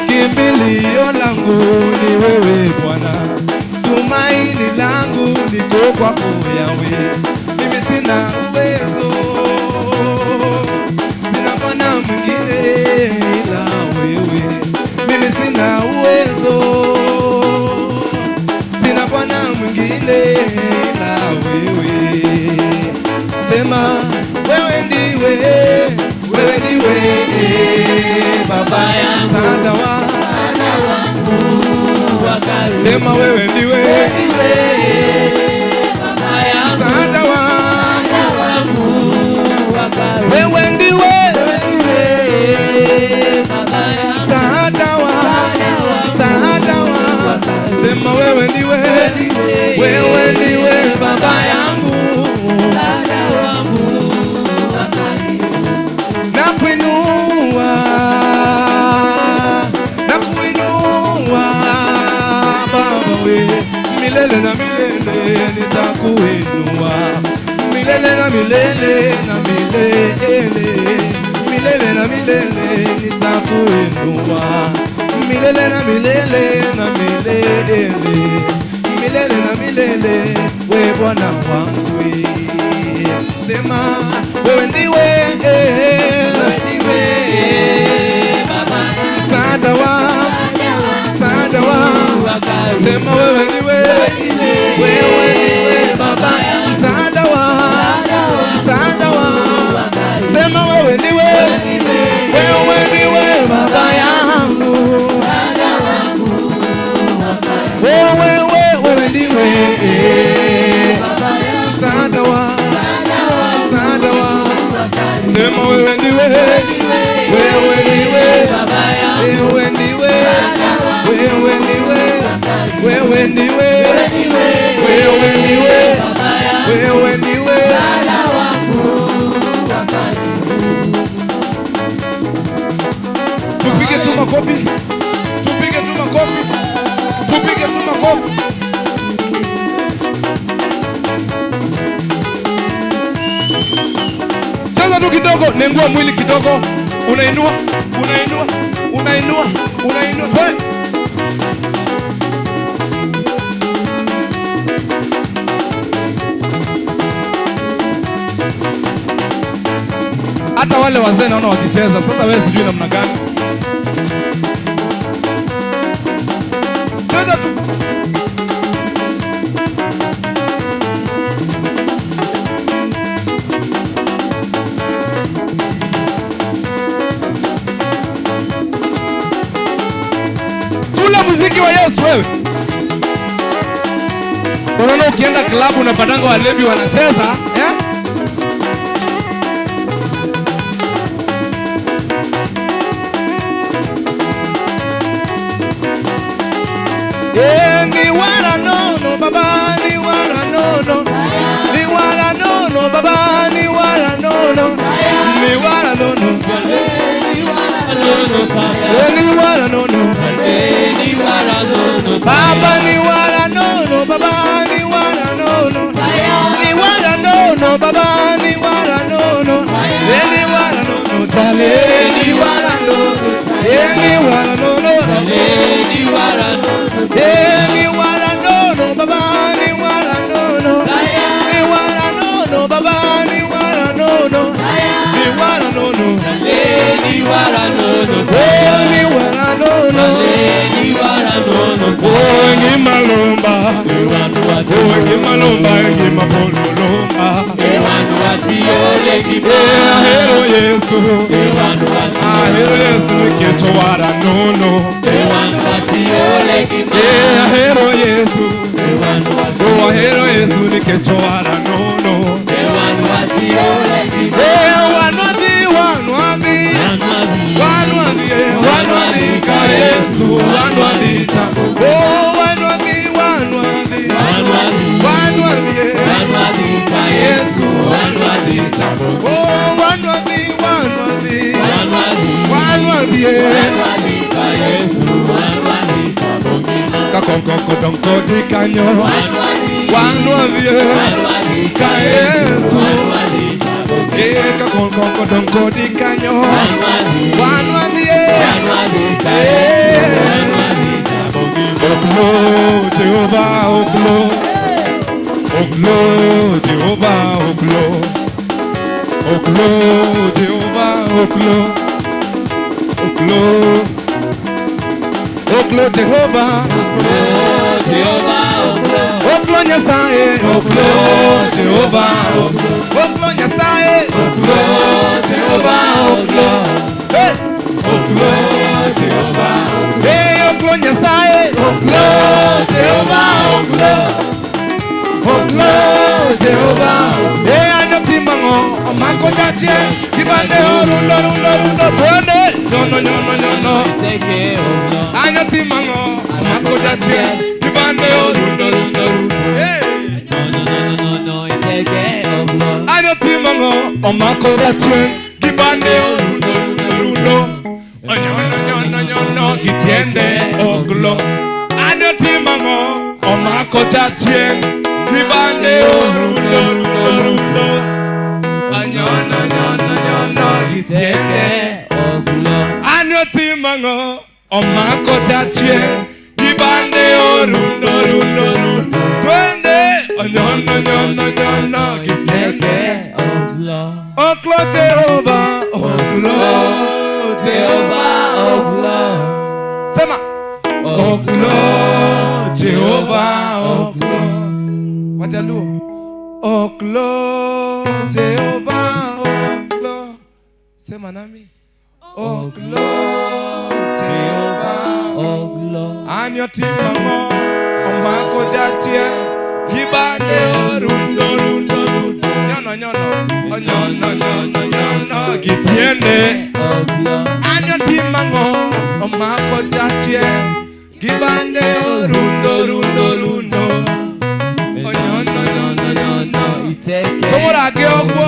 kimbilio langu ni wewe Bwana, tumaini langu liko kwako Yahweh. Mimi sina uwezo, sina Bwana mwingine ila wewe. Baba yangu, msaada wangu wa karibu. Sema wewe ndiwe Baba yangu, msaada wangu wa karibu. Wewe ndiwe Baba yangu, msaada msaada sema wewe ndiwe, wewe ndiwe baba yangu, msaada wangu wa karibu. Nakuinua, nakuinua Baba we, milele na milele nitakuinua, milele na milele na milele, milele na milele nitakuinua, milele na milele na milele, milele na milele we Bwana wangu. Sema wewe ndiwe, msaada wangu, msaada wangu. Sema wewe ndiwe, wewe ndiwe baba, msaada wangu, msaada wangu. Sema wewe ndiwe, wewe ndiwe baba yangu, wewe wewe ndiwe msaada wangu, msaada wangu. Sema wewe ndiwe, wewe ndiwe, wewe ndiwe, wewe ndiwe, wewe ndiwe, wewe ndiwe, wewe ndiwe. Tupige tu makofi, tupige tu makofi, tupige tu makofi. Cheza tu kidogo, nengua mwili kidogo, unainua, unainua, unainua, unainua. Twende. Hata wale wazee naona wakicheza. Sasa wewe sijui namna gani. Cheza tu. Kula muziki wa Yesu wewe. Unaona ukienda klabu unapatanga walevi wanacheza, eh? Ni wala nono baba, ni wala nono. Ni wala nono baba, ni wala nono. Ni wala nono. Ni wala nono. Baba ni wala nono, baba ni wala nono. Ni wala nono, baba ni wala nono. Ni wala nono, tale ni wala nono. Ni wala nono. Ni wala nono. Ni wala nono, baba ni wala nono. Ni wala nono, baba ni wala nono. Ni wala nono. Ni wala nono. Ni wala nono. Ni wala nono. Oh, ngimalomba. Oh, ngimalomba, ngimapololomba. Ahero Yesu. Ahero Yesu nikecho wara nono. Ahero Yesu. Oh, ahero Yesu nikecho wara nono. Wanwadhi, wanwadhi. Wanwadhi, wanwadhi ka Yesu, wanwadhi ta. Oh, wanwadhi, wanwadhi. Wanwadhi, wanwadhi ka Yesu, wanwadhi ta. Oh, wanwadhi, wanwadhi. Wanwadhi, wanwadhi ka Yesu, wanwadhi ta. Kakonkoko donko di kanyo. Wanwadhi, wanwadhi ka Yesu. Kakonkoko donko di kanyo. Wanwadhi, wanwadhi ka Yesu, wanwadhi ta. Oklo Jehova, oklo. Oklo Jehova, oklo. Oklo Jehova, oklo. Oklo. Oklo Jehova, oklo Jehova, oklo. Oklo Nyasaye, oklo Jehova, oklo. Oklo Nyasaye, oklo Jehova, oklo. Hey! Jehova. Eh, anotimango omako jachien gibande orundo rundo rundo twende nyono nyono nyono anotimango omako jachien gibande orundo rundo rundo. Hey. Anotimango omako jachien gibande orundo rundo rundo onyono nyono nyono gitiende oglo. Anotimango omako jachien gibande orundo rundo rundo anyono nyono nyono gitiende oglo. Anotimango omako jachien gibande orundo rundo rundo twende onyono nyono nyono gitiende oglo. Oklo Jehova, oklo Jehova, oklo. Sema oklo Jehova, oklo. Wajaluo oklo Jehova, oklo. Sema nami oklo Jehova, oklo. Anotimango omako jachien gibande orundo rundo rundo nyono nyono onyono nyono nyono gitiende oglo. Anotimango omako jachien gibande orundo rundo rundo onyono nyono nyono komorage ogwo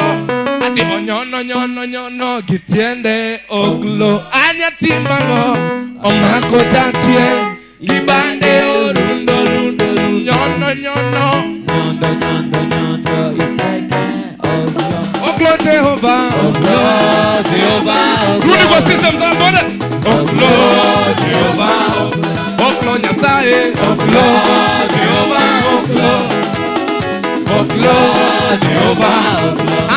ati onyono nyono nyono gitiende oglo. Anotimango omako jachien gibande orundo rundo nyono nyono nyondo nyondo nyondo iteke oglo. Oklo Jehova, oklo Jehova, rudi kwa system za twende. Oklo Jehova, oklo Nyasaye, oklo Jehova, oklo oklo Jehova.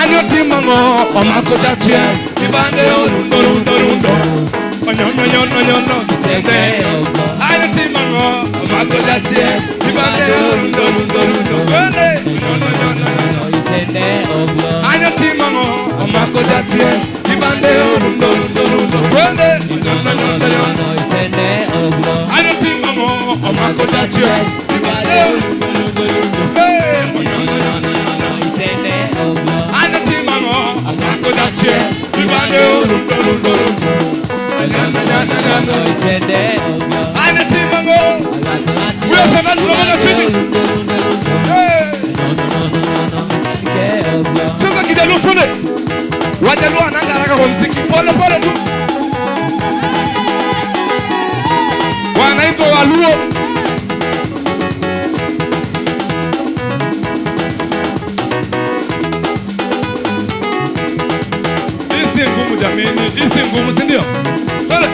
Anotimango omako jachien gibande orundo rundo rundo onyono nyono nyono gitiende. Anotimango omako jachien gibande orundo rundo rundo twende nyono nyono nyono itende oglo. Anotimango omako jachien gibande orundo rundo rundo twende nyono nyono nyono itende oglo. Anotimango omako jachien gibande orundo rundo rundo nyono nyono nyono itende oglo. Anotimango omako jachien gibande orundo rundo rundo nyono nyono nyono itende oglo. Anotimango wewe sasa tunamweka chini. Cheza Kijaluo twende. Wajaluo wanaanza haraka kwa muziki. Pole pole tu. Wanaitwa Waluo. Hii si ngumu jameni, hii si ngumu, si ndio? Twende.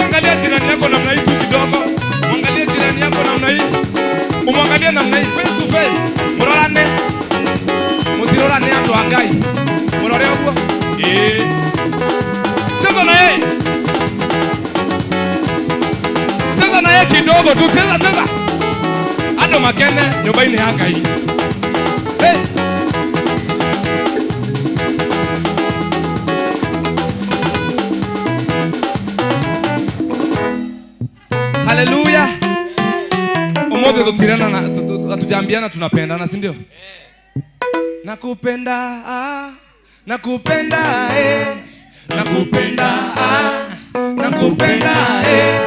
Angalia jirani yako namna hii tu kidogo. Mwangalie jirani yako namna hii. Umwangalie namna hii face to face. Murorane. Mutirorane andu a Ngai. Murore uguo. Eh. Cheza na yeye. Cheza na yeye kidogo tu. Cheza cheza. Ando makene nyumba-ini ya Ngai. Hey. Haleluya. Umoja tutirana na hatujambiana tunapendana, si ndio? Nakupenda, nakupenda eh. Nakupenda, nakupenda eh.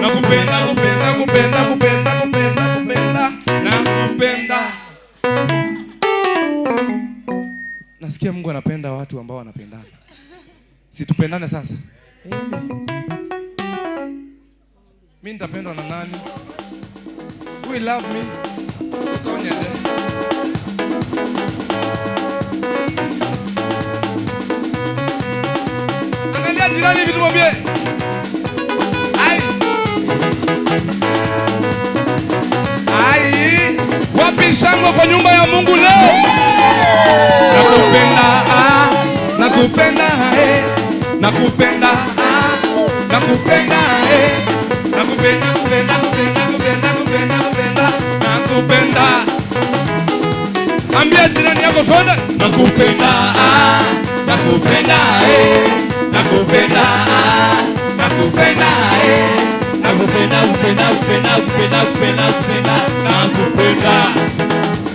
Nakupenda, kupenda, kupenda, kupenda, kupenda, kupenda. Nakupenda. Nasikia Mungu anapenda watu ambao wanapendana. Si tupendane sasa? Mimi nitapendwa na nani? Who will love me? Ukonyende. Angalia jirani hivi tumwambie. Ai. Ai. Wapi shangwe kwa nyumba ya Mungu leo? Nakupenda, nakupenda eh. Nakupenda, nakupenda eh. Nakupenda, kupenda, kupenda, kupenda, kupenda, kupenda, nakupenda. Ambia jirani yako twende. Nakupenda, Nakupenda nakupenda nakupenda nakupenda kupenda kupenda kupenda kupenda kupenda nakupenda.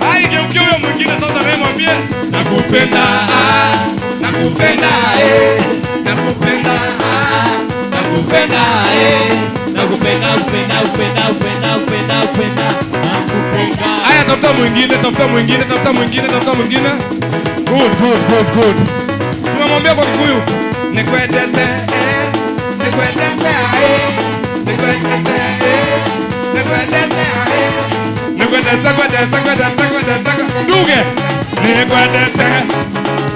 Hai, geukia huyo mwingine sasa naye mwambie nakupenda nakupenda nakupenda nakupenda nakupenda kupenda kupenda kupenda kupenda kupenda nakupenda. Haya, tafuta mwingine, tafuta mwingine, tafuta mwingine, tafuta mwingine. Good, good, good, good. Tunamwambia kwa Kikuyu nikwendete nikwendete nikwendete nikwendete nikwendete kwendete kwendete kwendete duge nikwendete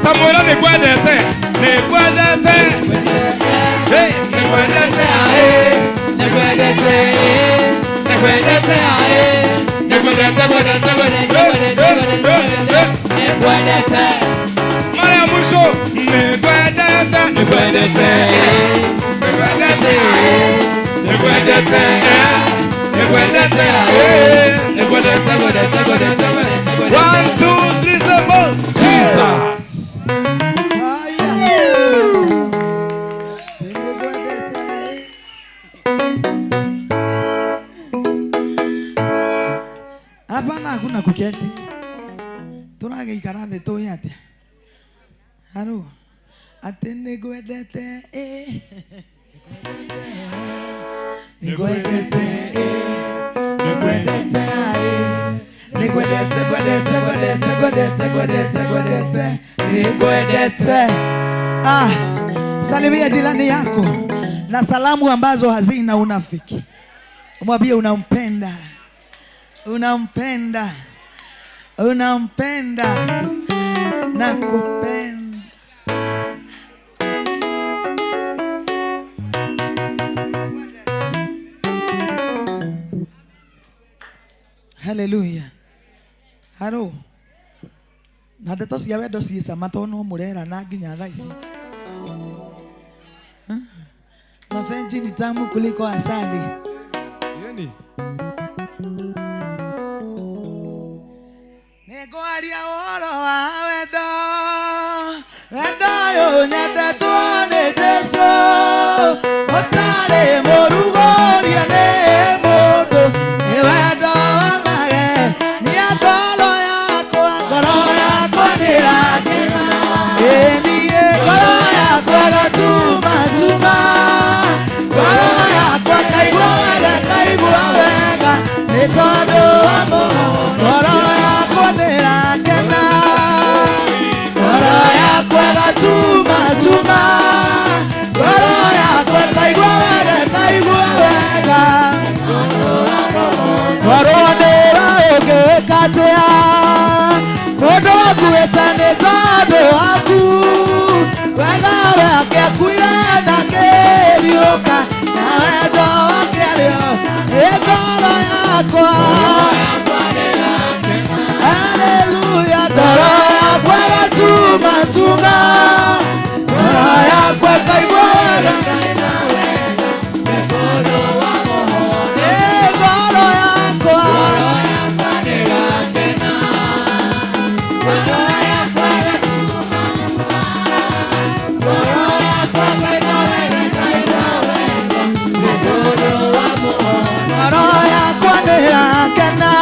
tamwira nikwendete nikwendete hey nikwendete nikwendete nikwendete nikwendete kwendete kwendete kwendete nikwendete. Mara ya mwisho nikwendete nikwendete nikwendete nikwendete nikwendete nikwendete kwendete kwendete kwendete. 1 2 3 4 Jesus. Hapana, hakuna kuketi. Turageikara thĩ tũĩ atĩa? Haro. Atĩ nĩngwendete nĩngwendete nĩngwendete nĩngwendete kwendete kwendete kwendete kwendete kwendete nĩngwendete. Ah, salimia jirani yako na salamu ambazo hazina unafiki. Mwambie unampenda. Unampenda. Unampenda. Nakupenda. Hallelujah. Haro. Na ndeto cia wendo ciĩ cama tondũ no mũrerana nginya thaa ici. Mapenzi ni tamu kuliko asali. Yeni. Nĩngwaria ũhoro wa wendo, wendo ũyũ nyendetwo nĩ Jesũ, ũtarĩ mũrugũrie nĩ mũndũ, nĩ wendo wa magenia ngoro yakwa nĩrakena. Ĩ niĩ ngoro yakwa gatumatuma, ngoro yakwa kaigua wega, kaigua wega, nĩ tondũ wa mũhoro, ngoro yakwa nĩrakena. Ngoro yakwa gatumatuma, ngoro yakwa kaigua wega, kaigua wega. Ngoro nĩra ũngĩka atĩa, mũndũ akuĩte nĩ tondũ waku, wega wake akuire na akĩriũka, na wendo wake arĩo nĩ ngoro yakwa. Haleluya, ngoro yakwa gatumatuma, ngoro yakwa kaigua wega, ĩ ngoro yakwa. Ngoro yakwa nĩrakena.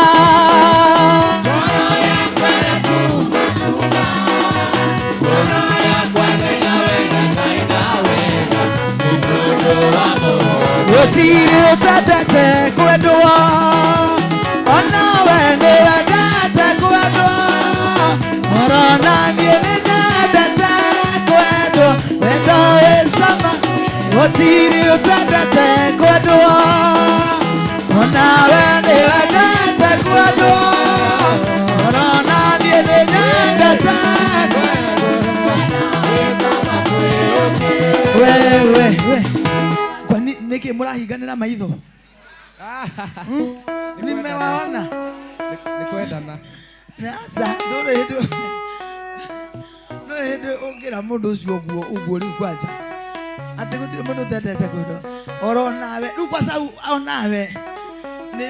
Gũtirĩ ũtendete kwendwo, onawe nĩwendete kwendwo, orona niĩ nĩnyendete kwendwo, wendo wĩ cama. Gũtirĩ ũtendete kwendwo, onawe nĩwendete kwendwo, orona niĩ nĩnyendete wewe we. Kwani nĩkĩ mũrahinganĩra maitho? Nimewaona. Nĩkwendana. Sasa ndũrĩ hĩndĩ ndũrĩ hĩndĩ ũngĩra mũndũ ũcio ũguo ũguo rĩu kwanja atĩ gũtirĩ mũndũ ũtendete kwendwo oro nawe rĩu kwanza onawe nĩ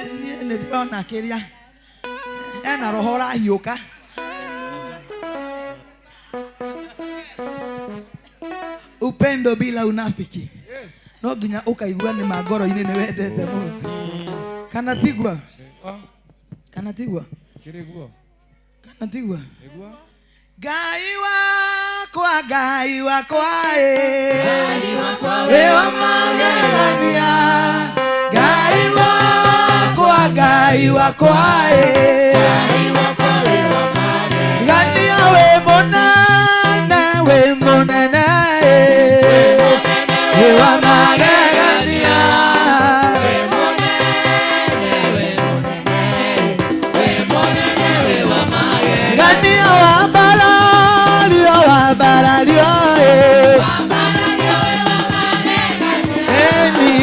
ndĩrona kĩrĩa ena roho ũrahiũka. Upendo bila unafiki. No nginya ukaigua ni mangoro-inĩ nĩ wendete mũndũ. Kana tigua? Kana tigua? Kana tigua? Ngai wakwa, Ngai wakwa, ĩ wa magegania. Ngai wakwa, Ngai wakwa, ĩ gania wĩ mũnene, wĩ mũnene, ĩ wa magegania. Gania wa barario, wa barario,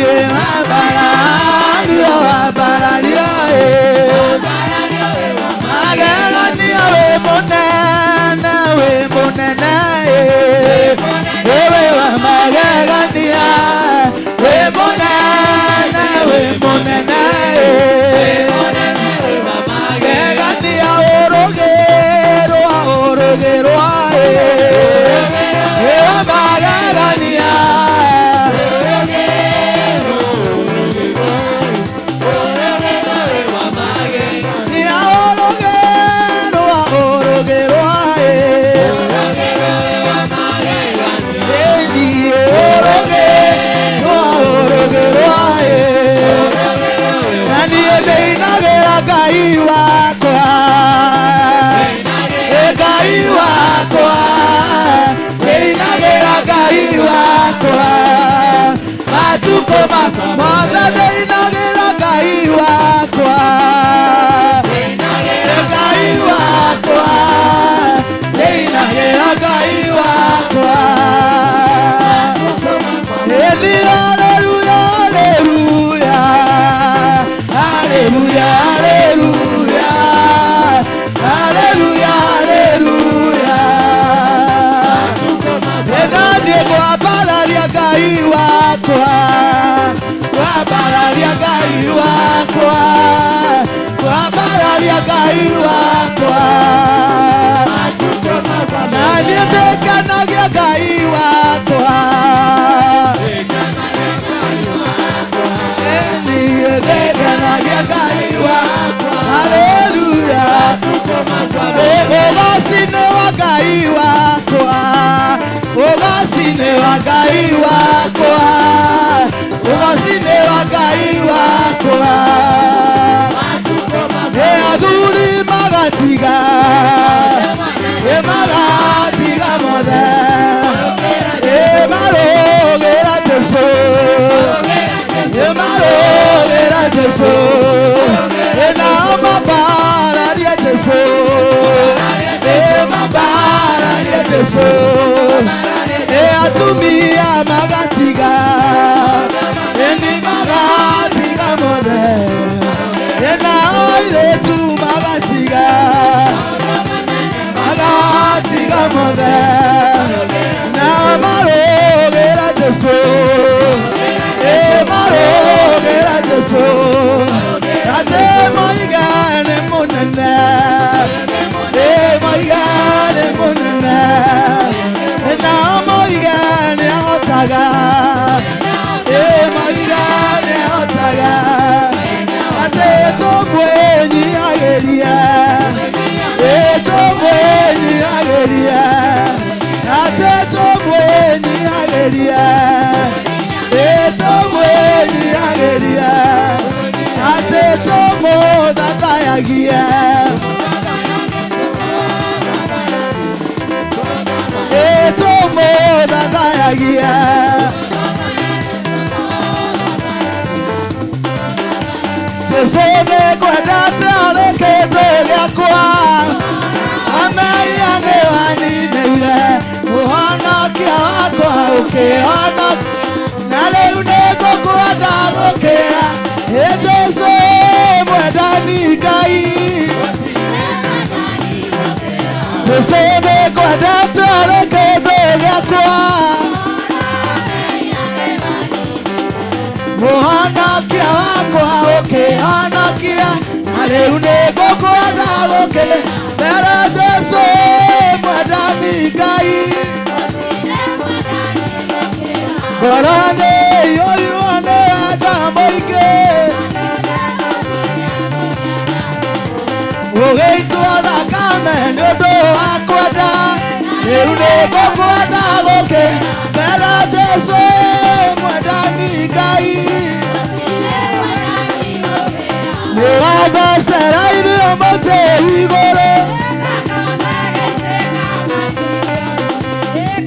ĩ wa barario, wa barario, magegania wĩ mũnene, wĩ mũnene, wĩ wa magegania, wĩ mũnene, wĩ mũnene, magegania ũrũgĩrwa, ũrũgĩrwa, wĩ wa magegania. Ngai wakwa, Ngai wakwa, ndĩinagĩra Ngai wakwa, matukũ makwa mothe ndĩinagĩra Ngai wakwa, Ngai wakwa, ndĩinagĩra Ngai wakwa. Ĩni haleluya, haleluya, haleluya, haleluya, haleluya, haleluya. Ĩnaniĩ ngwambararia Ngai wakwa, ngwambararia Ngai wakwa, ngwambararia Ngai wakwa. Na niĩ ndĩkenagia Ngai wakwa, niĩ ndĩkenagia Ngai wakwa. Haleluya. Ũgoci nĩ wa Ngai wakwa, ũgoci nĩ wa Ngai wakwa, ũgoci nĩ wa Ngai wakwa. Ĩ athuri magatiga, ĩ magatiga mothe, ĩ marũgĩra Jesũ, ĩ marũgĩra Jesũ, ĩ nao mambararia Jesũ, ĩ mambararia Jesũ, ĩ atumia magatiga, ĩ nĩ magatiga mothe, ĩ nao airĩtu magatiga, magatiga mothe, na marũgĩra Jesũ, ĩ marũgĩra Jesũ, atĩ moiga nĩ mũnene, ĩ moiga nĩ mũnene, nao moiga nĩ ahotaga, ĩ moiga nĩ ahotaga, atĩ tũmwĩnyiihagĩrie, ĩ tũmwĩnyiihagĩrie, atĩ tũmwĩnyiihagĩrie, ĩ tũmwĩnyiihagĩrie, atĩ tũmũthathayagie, ĩ tũmũthathayagie. Jesũ nĩngwendete arĩ kĩndũ gĩakwa, amehia nĩwaninĩire, ũhonokia wakwa ũkĩhonokia, na rĩu nĩngũkwenda gũkĩra. Ĩ Jesũ mwendani Ngai, Jesũ nĩngwendete arĩ kĩndũ gĩakwa, mũhonokia wakwa ũkĩhonokia, na rĩu nĩngũkwenda gũkĩra. Mbere Jesũ mwendani Ngai, Gũgĩitwo thakame nĩ ũndũ wa kwenda, rĩu nĩngũkwenda gũkĩra Jesũ mwendani Ngai. Nĩwathecereirio mũtĩ igũrũ,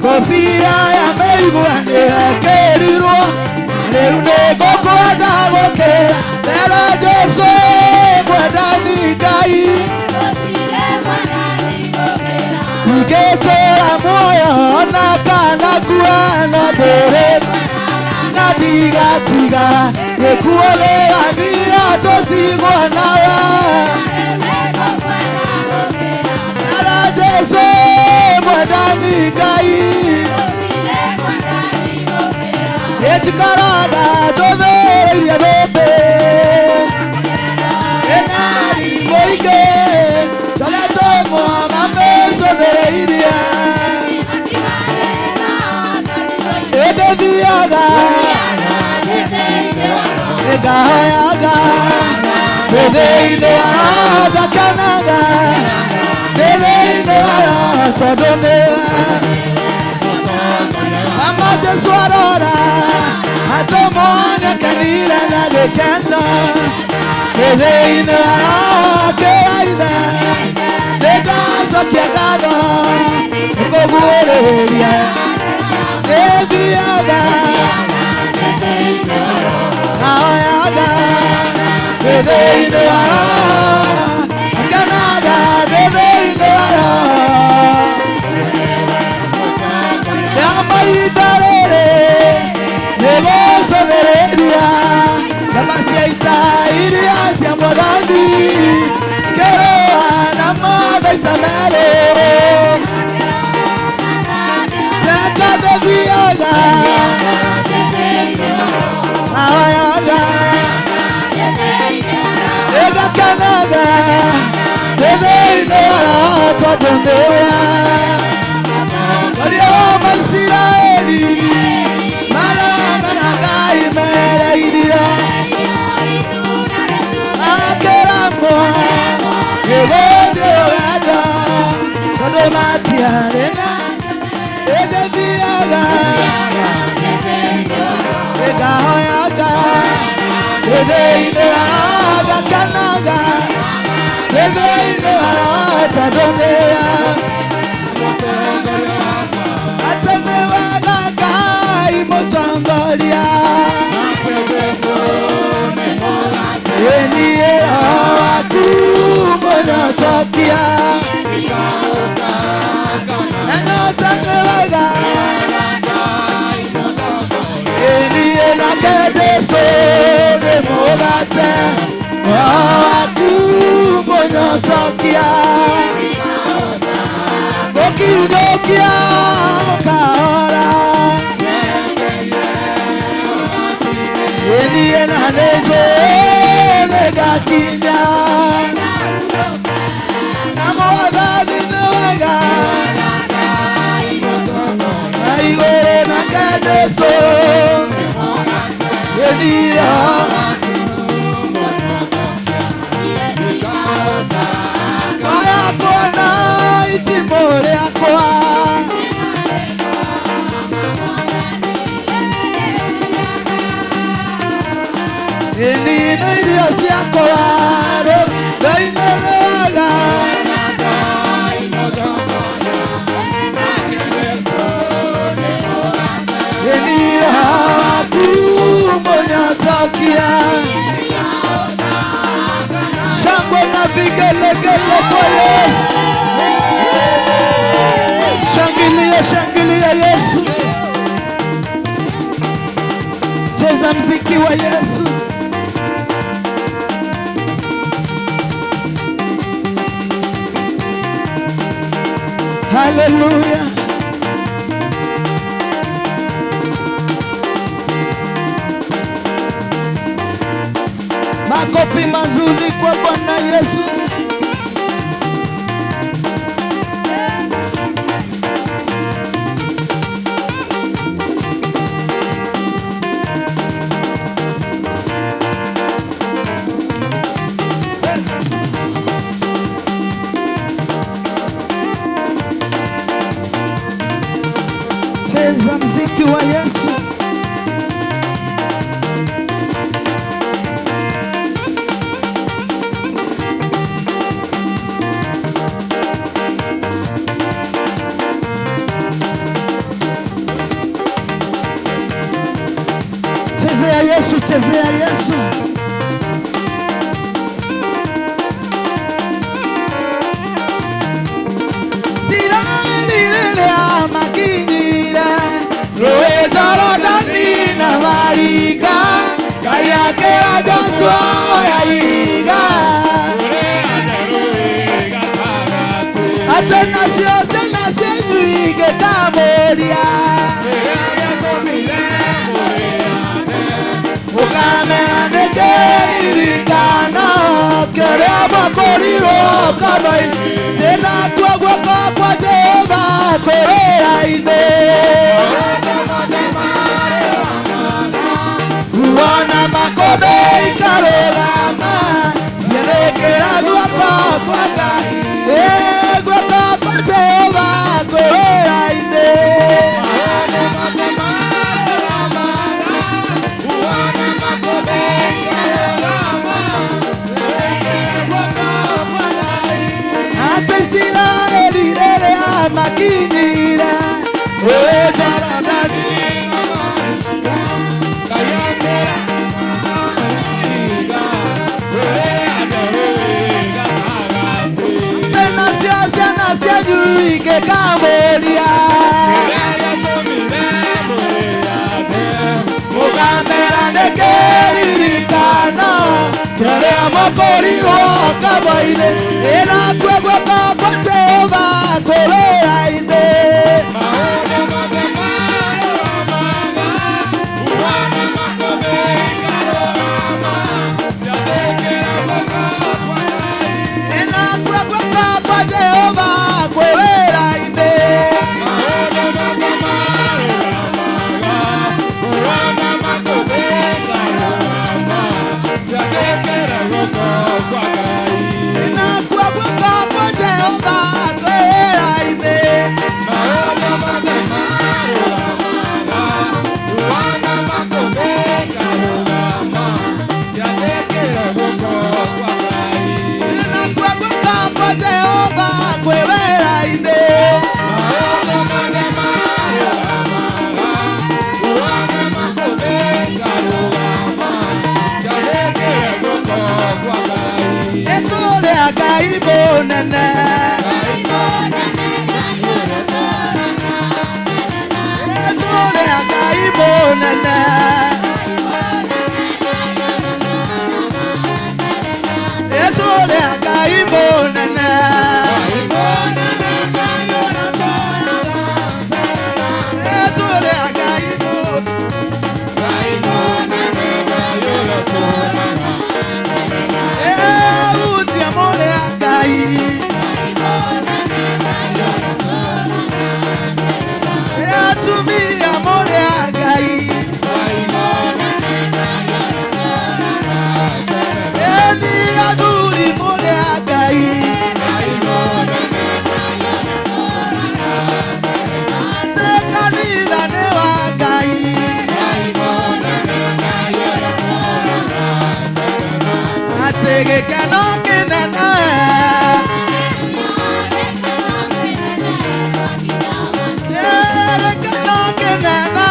kobia ya mĩigua nĩwekĩrirwo, rĩu nĩngũkwenda gũkĩra Jesũ mwendani Ngai. Ingĩtũũra muoyo ona kana kua no ndũrĩ na ndigatiga gĩkuũ gĩgathira tũtigwo nawe. Era Jesũ mwendani Ngai. Ĩtikaraga tũthĩrĩirie thũmbĩ ĩna riri mũingĩ tũrĩa tũmwe mamĩcũthĩrĩirie. Ĩndĩ thiaga ĩngahoyaga thĩinĩ wa ngakenaga thĩinĩ wa tondũ nĩwe. Ama Jesũ arora atũmwo nĩakenire na gĩkeno thĩinĩ wake wa Ithe. Nĩndacokia ngatho nĩkũguũrĩria nĩthiaga ngahoyaga thĩinĩ wa ngenaga thĩinĩ wa mahinda rĩrĩ nĩgũcũthĩrĩria njamba cia ita iria cia Mwathani kĩrũa na mathaita merĩ. Njenga ndĩthiaga ngahoyaga ĩgakenaga thĩinĩ wa tondũ nĩwe. Ũrĩa wa Isiraeli maramera Ngai mereirie akĩramwo nĩgũthiĩ rũgendo tondũ matiarĩ na ĩndĩ thiaga ĩngahoyaga thĩinĩ wa ngakenaga thĩinĩ wa tondũ nĩwe. Atĩ nĩ wega Ngai mũtongoria ĩ niĩ Roho waku mũnyotokia na nyota nĩ wega ĩ niĩ nake Jesũ nĩ mũgate Roho waku mũnyotokia gũkiunũkia kahora ĩ niĩ na nĩnjũĩ nĩngakinya na Mwathani nĩ wega na igũrũ nake Jesũ ĩ niĩ yakwa na itimũ rĩakwa. Ĩni nĩ irio ciakwa Ngai nĩ wega. Ĩni Roho waku mũnyotokia. Shangwe na vigelegele kwa Yesu. Shangilia, shangilia Yesu. Cheza mziki wa Yesu. Haleluya. Makofi mazuri kwa Bwana Yesu. Yesu. Chezea Yesu, chezea Yesu. Siraelilelea makinyira Rũĩ Jorodani na marika Ngai akĩra Joshua oya ihiga Atĩ nacio ciana cianyu ingĩkamũria Mũkamera nĩkĩririkano kĩrĩa mwakorirwo ngoro-inĩ Tĩnakuo guoko kwa Jehova kũrĩra-inĩ Ruona makũmbĩ ikarũgama ciathĩkĩra guoko kwa Ngai Ĩ guoko kwa Jehova kũrĩra-inĩ Atĩ Isiraeli rĩrĩa makinyire Rũĩ Jorodani Tena cio ciana cianyu ingĩkamũria Mũkamera nĩkĩririkano kĩrĩa mwakorirwo ngoro-inĩ Ĩnakuo guoko kwa Jehova kũrĩra-inĩ Ĩnakuo guoko kwa Jehova kũrĩra-inĩ Ĩnakuo guoko kwa Jehova kũrĩra-inĩ Ĩnakuo guoko kwa Jehova kũrĩra-inĩ Ĩtũrĩa Ngai mũnene Ĩtũrĩa Ngai mũnene Ĩtũrĩa Ngai mũnene Ĩtũrĩa Ngai mũnene Eutia mũrĩa Ngai Atumia mũrĩa Ngai Eni athuri mũrĩa Ngai Atĩ kanitha nĩ wa Ngai Atĩ gĩkeno kĩnene Gĩkeno kĩnene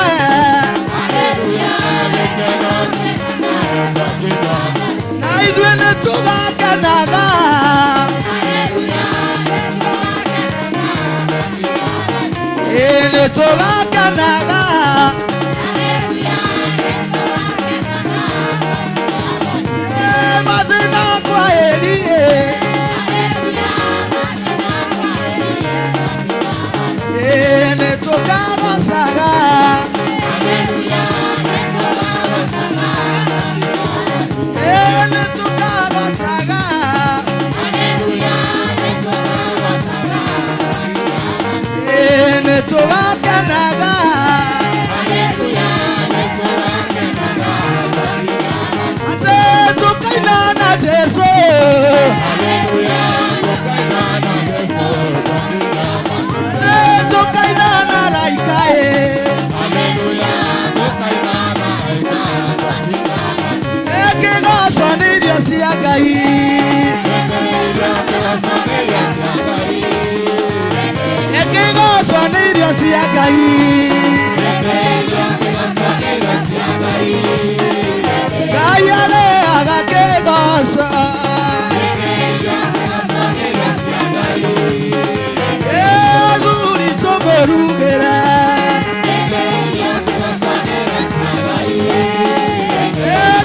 Na ithuĩ nĩtũgakenaga Ĩ nĩtũgakenaga Ĩ mathĩna kwa ĩriĩ Ĩ nĩtũkagocaga Ĩ nĩtũkagocaga Ĩ nĩtũgakenaga irio cia Ngai. Kĩgoco nĩ irio cia Ngai. Ngai arĩaga kĩgoco. Athuri tũmũrugĩre.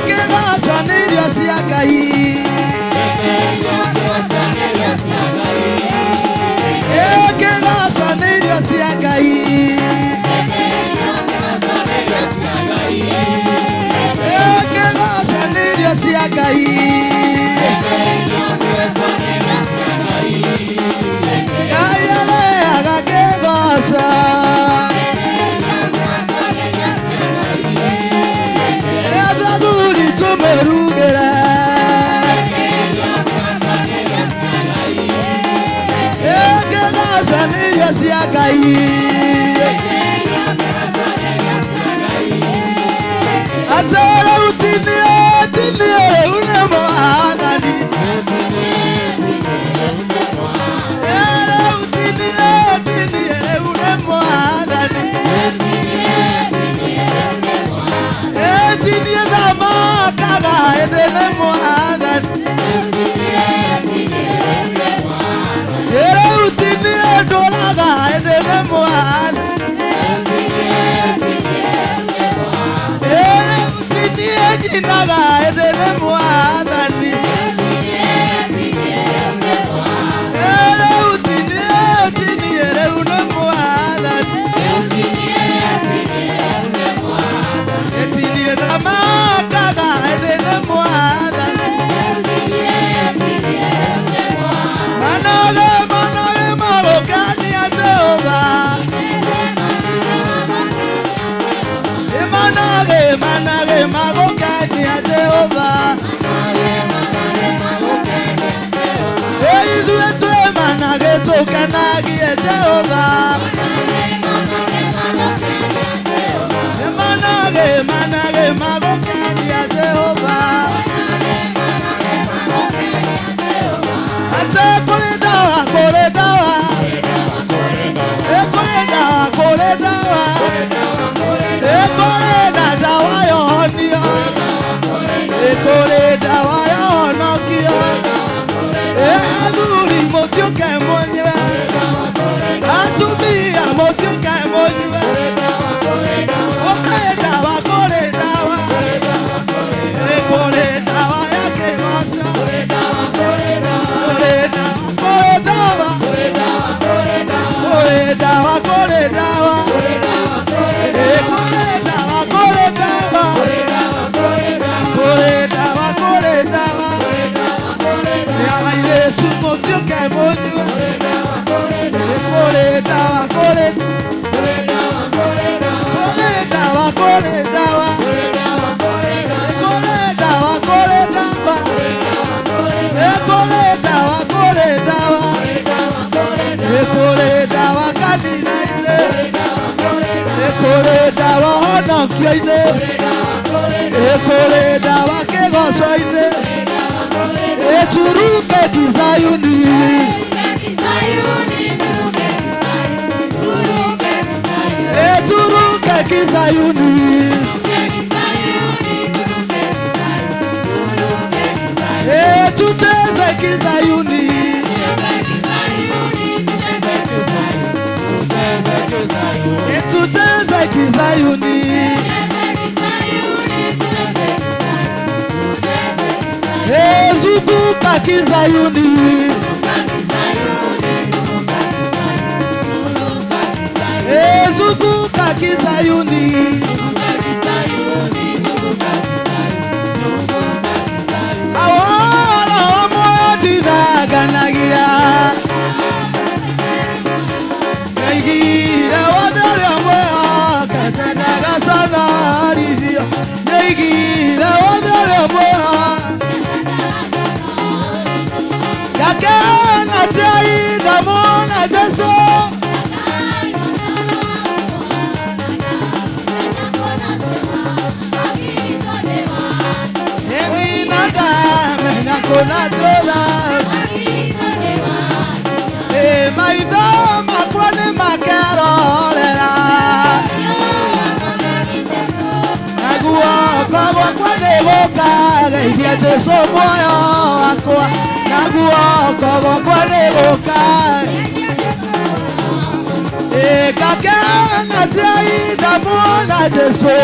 Kĩgoco nĩ irio cia Ngai. Kĩgoco nĩ irio cia Ngai. Kĩgoco nĩ irio cia Ngai. Ngai arĩaga kĩgoco. Athuri tũmũrugĩre. Kĩgoco nĩ irio cia Ngai. Atĩrĩ utinie tinie rĩu nĩ Mwathani. Rĩu tinie tinie rĩu nĩ Mwathani. Tinie thamakaga ĩndĩ nĩ Mwathani. Rĩu tinie ndũraga ĩndĩ nĩ Mwathani. Rĩu tinie nyinaga ĩndĩ nĩ Mwathani. Rĩu tinie tinie rĩu nĩ Mwathani. Tinie thamakaga ĩndĩ nĩ Mwathani. Manoge manoge magũkenia Jehova. Manoge manoge magũkenia Jehova. Ithuĩ twĩ manage tũkenagie Jehova. Manoge manoge magũkenia Jehova. Ate kũrĩ ndawa kũrĩ ndawa. Kũrĩ ndawa kũrĩ ndawa. Kũrĩ na ndawa yohonio. Kũrĩ ndawa yohonokio. Athuri mũtiũke mũnyue. Atumia mũtiũke mũnyue. Kũrĩ ndawa kũrĩ ndawa. Kũrĩ ndawa ya kĩgoco. Kũrĩ ndawa kũrĩ ndawa. Kũrĩ ndawa kũrĩ ndawa. Kũrĩ ndawa kũrĩ ndawa. Kũrĩ ndawa kũrĩ ndawa. Airĩtu mũtiũke mũnyue. Kũrĩ ndawa kũrĩ ndawa kũrĩ ndawa. Kũrĩ ndawa kũrĩ ndawa. Kũrĩ ndawa kũrĩ ndawa. Kũrĩ ndawa kanitha-inĩ. Kũrĩ ndawa honokio-inĩ. Kũrĩ ndawa kĩgoco-inĩ. Turuke kizayuni. Turuke kizayuni. Tuteze kizayuni. Tuteze kizayuni. Zunguka kizayuni. Zunguka kizayuni. Awala omodithaganagia. Nĩaigire wothe ũrĩa mwĩhokete ndagaconorithio. Nĩaigire wothe ũrĩa mwĩhokete. Ngakena tei ndamwona Jesũ. Kona e maitho makwa nĩ makerorera na guoko gwakwa nĩ gũkageithia Jesũ muoyo wakwa na guoko gwakwa nĩ gũkageithia ngakena ti ndamuona Jesũ.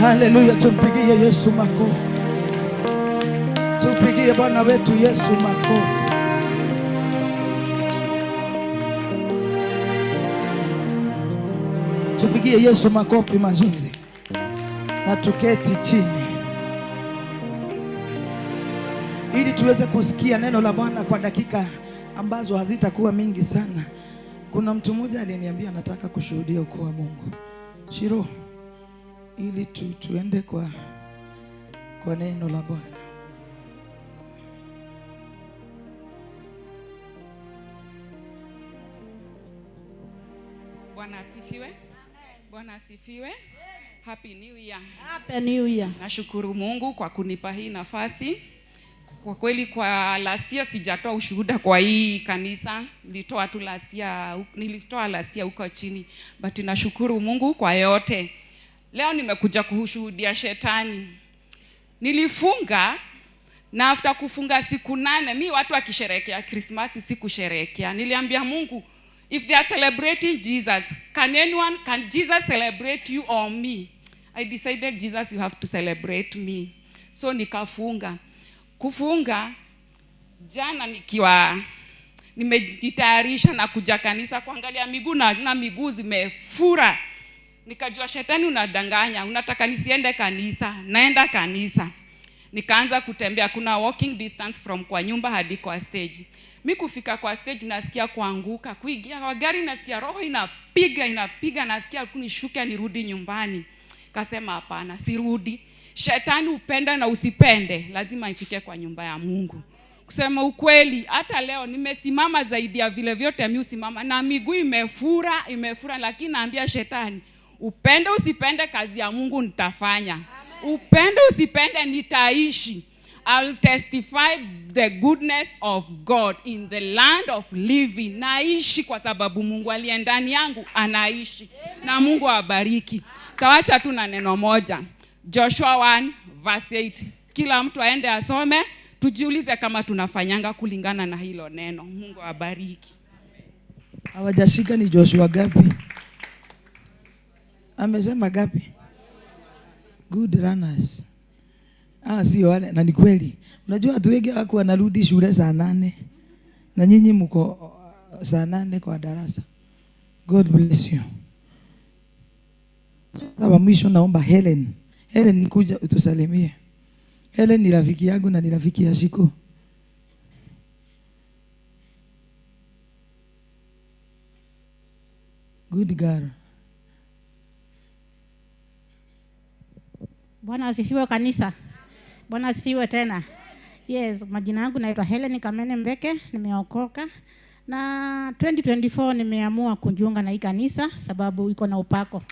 Haleluya, tumpigie Yesu makofi. Tumpigie Bwana wetu Yesu makofi. Tumpigie Yesu makofi mazuri. Na tuketi chini ili tuweze kusikia neno la Bwana kwa dakika ambazo hazitakuwa mingi sana. Kuna mtu mmoja aliniambia anataka kushuhudia ukuu wa Mungu. Shiro, ili tuende kwa neno la Bwana. Bwana asifiwe. Bwana asifiwe. Happy New Year. Happy New Year. Nashukuru Mungu kwa kunipa hii nafasi Kwa kweli kwa last year sijatoa ushuhuda kwa hii kanisa, nilitoa tu last year, nilitoa last year huko chini, but nashukuru Mungu kwa yote. Leo nimekuja kushuhudia shetani. Nilifunga na after kufunga siku 8, mi watu wakisherehekea Christmas sikusherehekea. Niliambia Mungu, if they are celebrating Jesus, can Jesus celebrate you or me? I decided, Jesus, you have to celebrate me. So nikafunga. Kufunga jana nikiwa nimejitayarisha na kuja kanisa kuangalia miguu na miguu zimefura. Nikajua shetani unadanganya, unataka nisiende kanisa, naenda kanisa. Nikaanza kutembea, kuna walking distance from kwa nyumba hadi kwa stage. Mi kufika kwa stage nasikia kuanguka, kuingia kwa gari nasikia roho inapiga, nasikia kunishuka nirudi nyumbani. Kasema hapana, sirudi. Shetani upende na usipende, lazima ifike kwa nyumba ya Mungu. Kusema ukweli, hata leo nimesimama zaidi ya vile vyote mimi usimama na miguu imefura, lakini naambia shetani, upende usipende kazi ya Mungu nitafanya. Amen. Upende usipende nitaishi. I'll testify the goodness of God in the land of living. Naishi kwa sababu Mungu aliye ndani yangu anaishi. Amen. Na Mungu awabariki. Tawacha tu na neno moja. Joshua 1 verse 8. Kila mtu aende asome, tujiulize kama tunafanyanga kulingana na hilo neno. Mungu awabariki. Hawajashika ni Joshua gapi? Amesema gapi? Good runners. Sio wale, na ni kweli. Unajua watu wengi wako wanarudi shule saa 8. Na nyinyi mko saa 8 kwa darasa. God bless you. Sasa mwisho naomba Helen. Helen kuja utusalimie. Helen ni rafiki yangu na ni rafiki ya Shiko. Good girl. Bwana asifiwe kanisa. Bwana asifiwe tena. Yes, majina yangu naitwa Helen Kamene Mbeke, nimeokoka. Na 2024 nimeamua kujiunga na hii kanisa sababu iko na upako.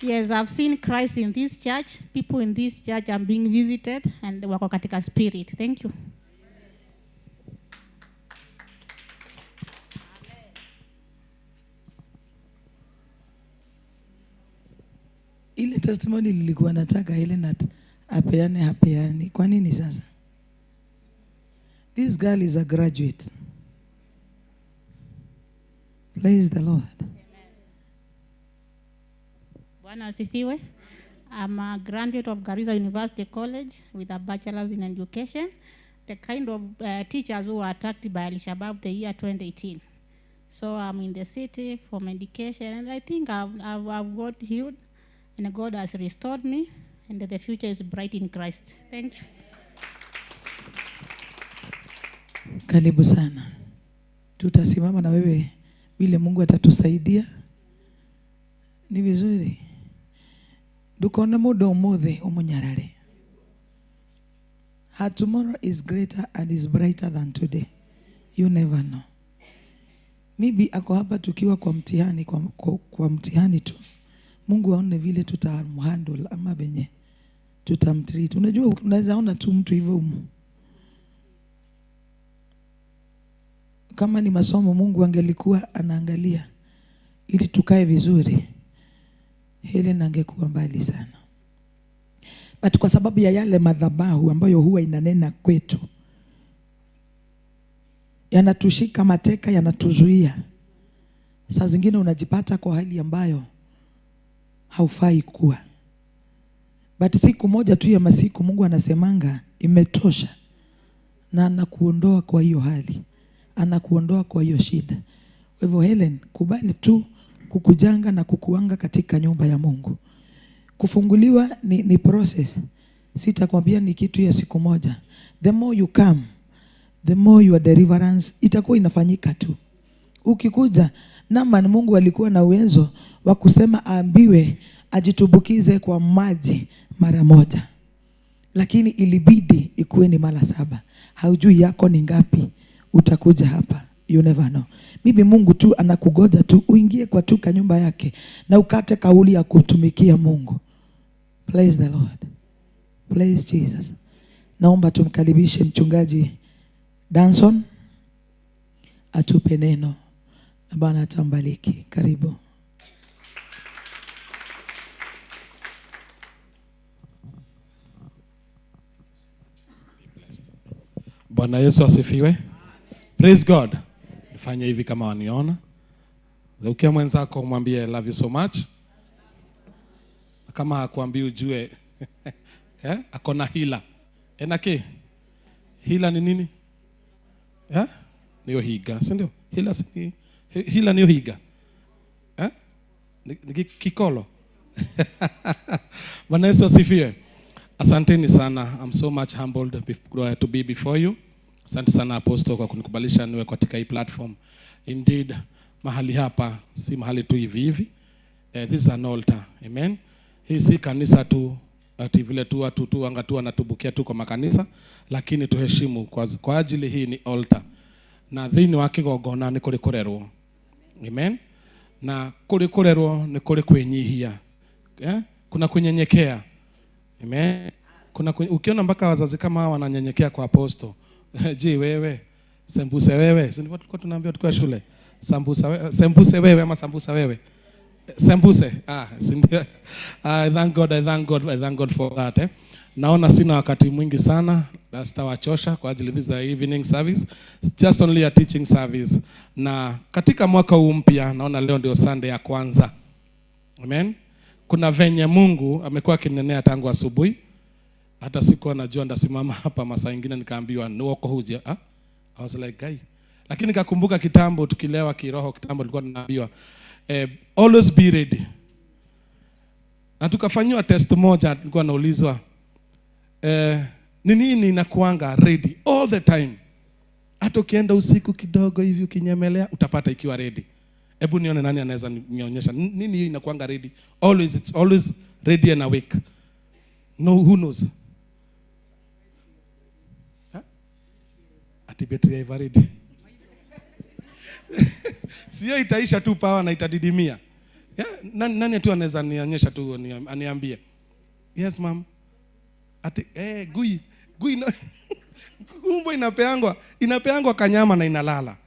Yes, I've seen Christ in this church. People in this church are being visited and wako katika spirit. Thank you. Ile testimony nilikuwa nataka ile na apeane hapeani. Kwa nini sasa? This girl is a graduate. Praise the Lord. Bwana asifiwe. I'm a graduate of Garissa University College with a bachelor's in education. The kind of teachers who were attacked by Al-Shabaab the year 2018. So I'm in the city for medication, and I think I've got healed, and God has restored me, and the future is bright in Christ. Thank you. Karibu sana. Tutasimama na wewe vile Mungu atatusaidia. Ni vizuri. Ndukone mundu umuthi umunyarare. Her tomorrow is greater and is brighter than today. You never know. Maybe ako hapa tukiwa kwa mtihani, kwa mtihani tu. Mungu aone vile tutamhandle ama venye tutamtreat. Unajua unaweza ona tu mtu hivyo. Kama ni masomo Mungu angelikuwa anaangalia ili tukae vizuri, Helen angekuwa mbali sana. But kwa sababu ya yale madhabahu ambayo huwa inanena kwetu, yanatushika mateka, yanatuzuia. Saa zingine unajipata kwa hali ambayo haufai kuwa. But siku moja tu ya masiku Mungu anasemanga imetosha, na anakuondoa kwa hiyo hali, anakuondoa kwa hiyo shida. Kwa hivyo Helen, kubali tu kukujanga na kukuanga katika nyumba ya Mungu. Kufunguliwa ni process. Sitakwambia ni kitu ya siku moja. The more you come, the more your deliverance itakuwa inafanyika tu. Ukikuja, Naaman Mungu alikuwa na uwezo wa kusema aambiwe ajitubukize kwa maji mara moja. Lakini ilibidi ikuwe ni mara 7. Haujui yako ni ngapi utakuja hapa. You never know. Maybe Mungu tu anakugoja tu uingie kwa tuka nyumba yake na ukate kauli ya kumtumikia Mungu. Praise the Lord. Praise Jesus. Naomba tumkaribishe mchungaji Danson atupe neno na Bwana atambariki. Karibu. Bwana Yesu asifiwe. Praise God. Nifanye hivi kama waniona. Ukiwa mwenzako umwambie love you so much. Kama hakuambii ujue akona hila. Enake hila ni nini? Niyo higa, si ndio? Hila si hila niyo higa. Ni kikolo. Bwana Yesu asifiwe. Asanteni sana. I'm so much humbled to be before you. Asante sana Apostle kwa kunikubalisha niwe katika hii platform. Indeed, mahali hapa si mahali tu hivi hivi. This is an altar. Amen. Hii si kanisa tu ati vile tu watu tu anga tu wanatubukia tu kwa makanisa, lakini tuheshimu kwa ajili hii ni altar. Na thĩinĩ wa kĩgongona nĩ kũrĩ kũrerwo. Amen. Na kũrĩ kũrerwo nĩ kũrĩ kwĩnyihia. Kuna kunyenyekea. Amen. Kuna ukiona mpaka wazazi kama hawa wananyenyekea kwa apostle. Je, wewe sembuse wewe, si ndivyo tulikuwa tunaambiwa tukiwa shule? Sambusa wewe, sembuse wewe ama sambusa wewe? Sembuse. Si ndio? I thank God, I thank God, I thank God for that. Naona sina wakati mwingi sana, sitawachosha kwa ajili this is the evening service. It's just only a teaching service. Na katika mwaka huu mpya naona leo ndio Sunday ya kwanza. Amen. Kuna venye Mungu amekuwa akinenea tangu asubuhi. Hata sikuwa najua ndasimama hapa masaa mengine nikaambiwa nuoko huja. I was like guy. Lakini nikakumbuka kitambo tukilewa kiroho, kitambo tulikuwa tunaambiwa always be ready. Na tukafanywa test moja, nilikuwa naulizwa ni nini inakuanga ready all the time? Hata ukienda usiku kidogo hivi ukinyemelea utapata ikiwa ready. Hebu nione nani anaweza nionyesha nini hiyo inakuanga ready always. It's always ready and awake. No, who knows? Ati betri haiva ready. Sio itaisha tu power na itadidimia. Yeah, nani tu anaweza nionyesha tu aniambie? Yes ma'am. Ati gui gui no. Umbo inapeangwa kanyama na inalala.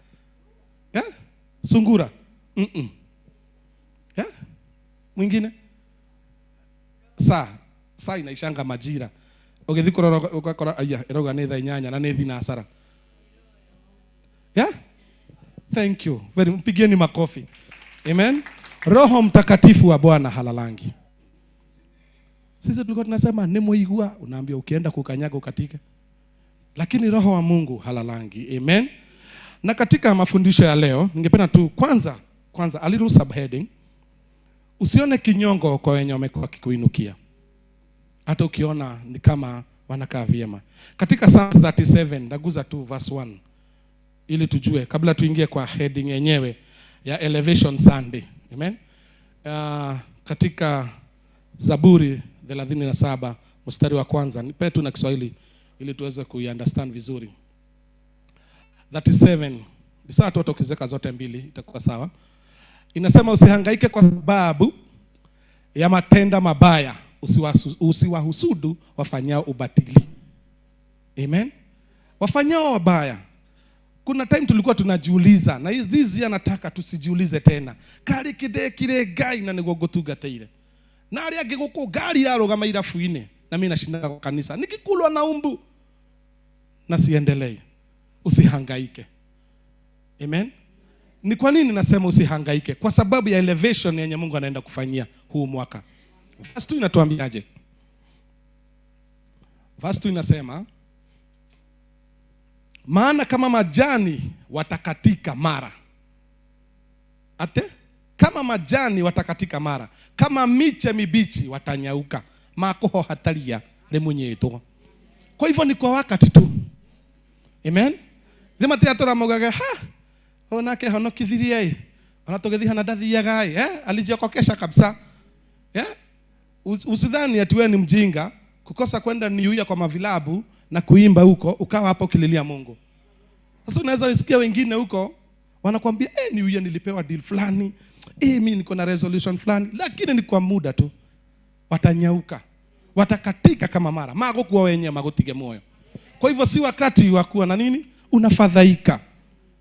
Yeah? Sungura. Yeah? Mwingine? Saa inaishanga majira. Ugithi kurora ukakora aya iroga ni thaa inyanya na ni thina hasara. Yeah? Thank you. Very, mpigieni makofi. Amen. Roho Mtakatifu wa Bwana halalangi. Sisi tulikuwa tunasema ni muigua, unaambia ukienda kukanyaga ukatike. Lakini Roho wa Mungu halalangi. Amen. Na katika mafundisho ya leo, ningependa tu kwanza a little subheading. Usione kinyongo kwa wenye wamekuwa wakikuinukia. Hata ukiona ni kama wanakaa vyema. Katika Psalms 37, ndaguza tu verse 1 ili tujue kabla tuingie kwa heading yenyewe ya Elevation Sunday. Amen. Katika Zaburi 37 mstari wa kwanza, nipe tu na Kiswahili ili tuweze kuiunderstand vizuri. 37. Ni sawa tu ukiziweka zote mbili itakuwa sawa. Inasema usihangaike kwa sababu ya matenda mabaya, usiwahusudu wafanyao ubatili. Amen. Wafanyao wabaya. Kuna time tulikuwa tunajiuliza, na this year nataka tusijiulize tena. Kari kide kire gai na niguo ngutungatĩire. Na arĩa angĩ gũkũ ngari irarũgama irabu-inĩ na mimi nashinda kwa kanisa nikikulwa na umbu na siendelee. Usihangaike. Amen. Ni kwa nini nasema usihangaike? Kwa sababu ya elevation yenye Mungu anaenda kufanyia huu mwaka. Verse 2 inatuambiaje? Verse 2 inasema, maana kama majani watakatika mara. Ate? Kama majani watakatika mara, kama miche mibichi watanyauka. Makoho hataria remunyeto. Kwa hivyo ni kwa wakati tu. Amen. Thima tiatora mugaga ha. Onake honokithirie. Ona tugithi hana ndathiaga alijiokokesha kabisa. Usidhani ati wewe ni mjinga kukosa kwenda New Year kwa mavilabu na kuimba huko ukawa hapo ukililia Mungu. Sasa unaweza usikia wengine huko wanakuambia New Year nilipewa deal fulani, mimi niko na resolution fulani, lakini ni kwa muda tu. Watanyauka. Watakatika kama mara. Magokuwa wenyewe magotige moyo. Kwa hivyo si wakati wa kuwa na nini? Unafadhaika.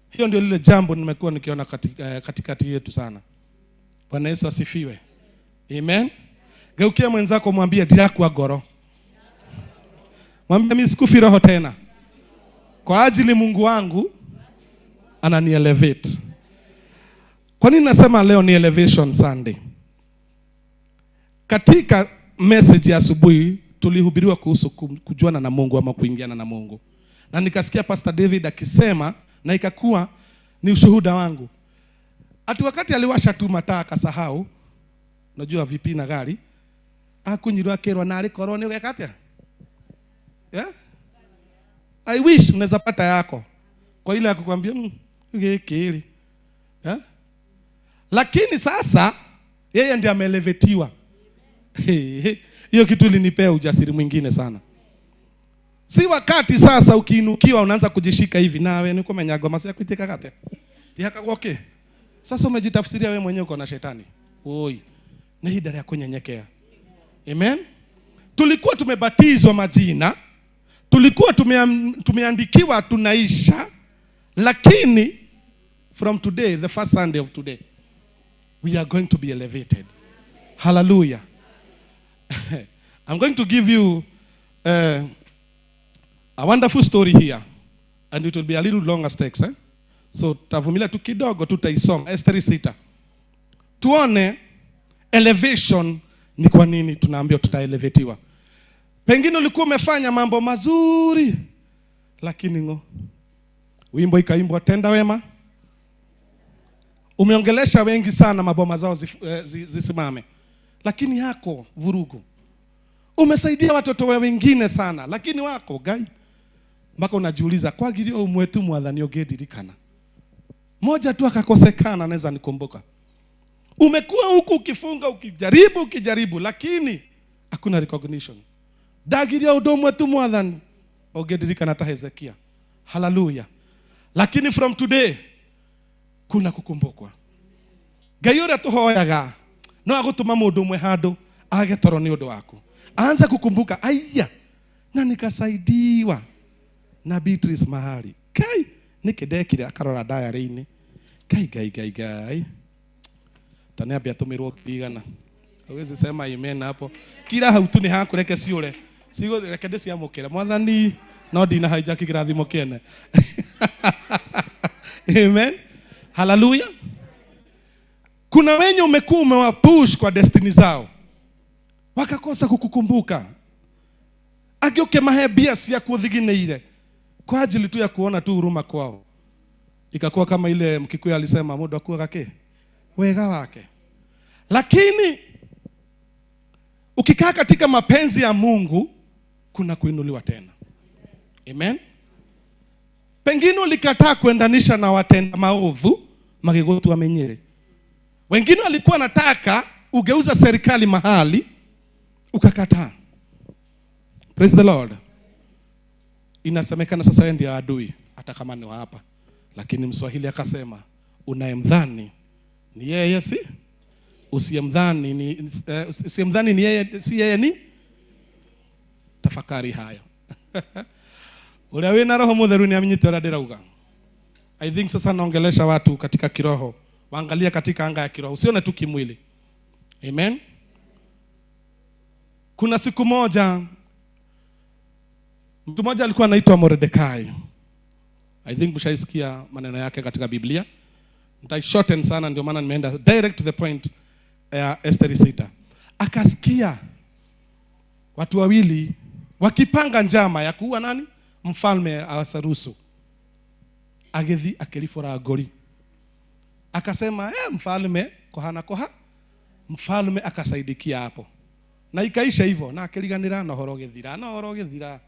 Hiyo ndio lile jambo nimekuwa nikiona katikati yetu sana. Bwana Yesu asifiwe. Amen. Geukia mwenzako mwambie ndirakua ngoro. Mwambie mimi sikufi roho tena. Kwa ajili Mungu wangu anani elevate. Kwa nini nasema leo ni Elevation Sunday? Katika message ya asubuhi tulihubiriwa kuhusu kujuana na Mungu ama kuingiana na Mungu. Na nikasikia Pastor David akisema, na ikakuwa ni ushuhuda wangu. Ati wakati aliwasha tu mataa akasahau, unajua vipi na gari, akunyirwa kerwa na alikorwo ni gweka atia? Yeah? I wish unaweza pata yako. Kwa ile ya kukwambia giki. Yeah? Lakini sasa yeye ndiye ameelevetiwa. Hiyo kitu ilinipea ujasiri mwingine sana. Si wakati sasa ukiinukiwa unaanza kujishika hivi nawe ni kumenya ngoma cia kuitika kate. Tihaka goke. Sasa umejitafsiria wewe mwenyewe uko na shetani. Oi. Ni ihinda rĩa kunyenyekea. Amen. Tulikuwa tumebatizwa majina, tulikuwa tumeandikiwa tunaisha, lakini from today, the first Sunday of today, we are going to be elevated. Hallelujah. I'm going to give you a wonderful story here, and it will be a little longer text, eh? So tavumilia tu kidogo, tutaisoma Esther 6. Tuone elevation ni kwa nini tunaambiwa tutaelevetiwa. Pengine ulikuwa umefanya mambo mazuri, lakini ngo wimbo ikaimbwa tenda wema. Umeongelesha wengi sana maboma zao zisimame, lakini yako vurugu. Umesaidia watoto wa wengine sana, lakini wako gai mpaka unajiuliza kwa girio umwetu mwathani ungendirikana. Moja tu akakosekana anaweza nikumbuka. Umekuwa huku ukifunga, ukijaribu, ukijaribu, lakini hakuna recognition. Ndagiria undu umwe tu mwathani ungendirikana ta Hezekia. Hallelujah. Lakini from today kuna kukumbukwa. Ngai uria tuhoyaga no agutuma mundu umwe handu age toro ni undu waku. Anza kukumbuka, aya na nikasaidiwa na Beatrice mahali. Kai nikidekire akarora diary-ini. Kai gai gai gai. Taniambia tumirwo ngigana. Hawezi sema amen hapo. Kila hau tu ni haku reke ciure. Cigo reke ndiciamukire. Mwathani no ndina hijack kirathimo kiene. Amen. Hallelujah. Kuna wenye umekuwa umewapush kwa destiny zao, wakakosa kukukumbuka. Agioke mahe bia cia kuthigineire kwa ajili tu ya kuona tu huruma kwao. Ikakuwa kama ile Mkikuyu alisema mundu akuaga ke wega wake. Lakini ukikaa katika mapenzi ya Mungu kuna kuinuliwa tena. Amen. Pengine ulikataa kuendanisha na watenda maovu magigutu wamenyere. Wengine walikuwa nataka ugeuza serikali mahali, ukakataa. Praise the Lord. Inasemekana sasa yeye ndiye adui hata kama ni wa hapa. Lakini Mswahili akasema unayemdhani ni yeye si usiyemdhani ni usiyemdhani ni yeye si yeye ni. Tafakari hayo. Uria wina roho mutheru ni amenyite uria ndirauga. I think sasa naongelesha watu katika kiroho. Waangalia katika anga ya kiroho, usione tu kimwili. Amen. Kuna siku moja mtu mmoja alikuwa anaitwa Mordekai. I think mshaisikia maneno yake katika Biblia. Nitai shorten sana ndio maana nimeenda direct to the point ya Esther 6. Akasikia watu wawili wakipanga njama ya kuua nani? Mfalme Ahasuerus. Agethi akirifora ngori. Akasema mfalme kohana koha. Mfalme akasaidikia hapo. Na ikaisha hivyo na akiriganira na horo githira na horo githira.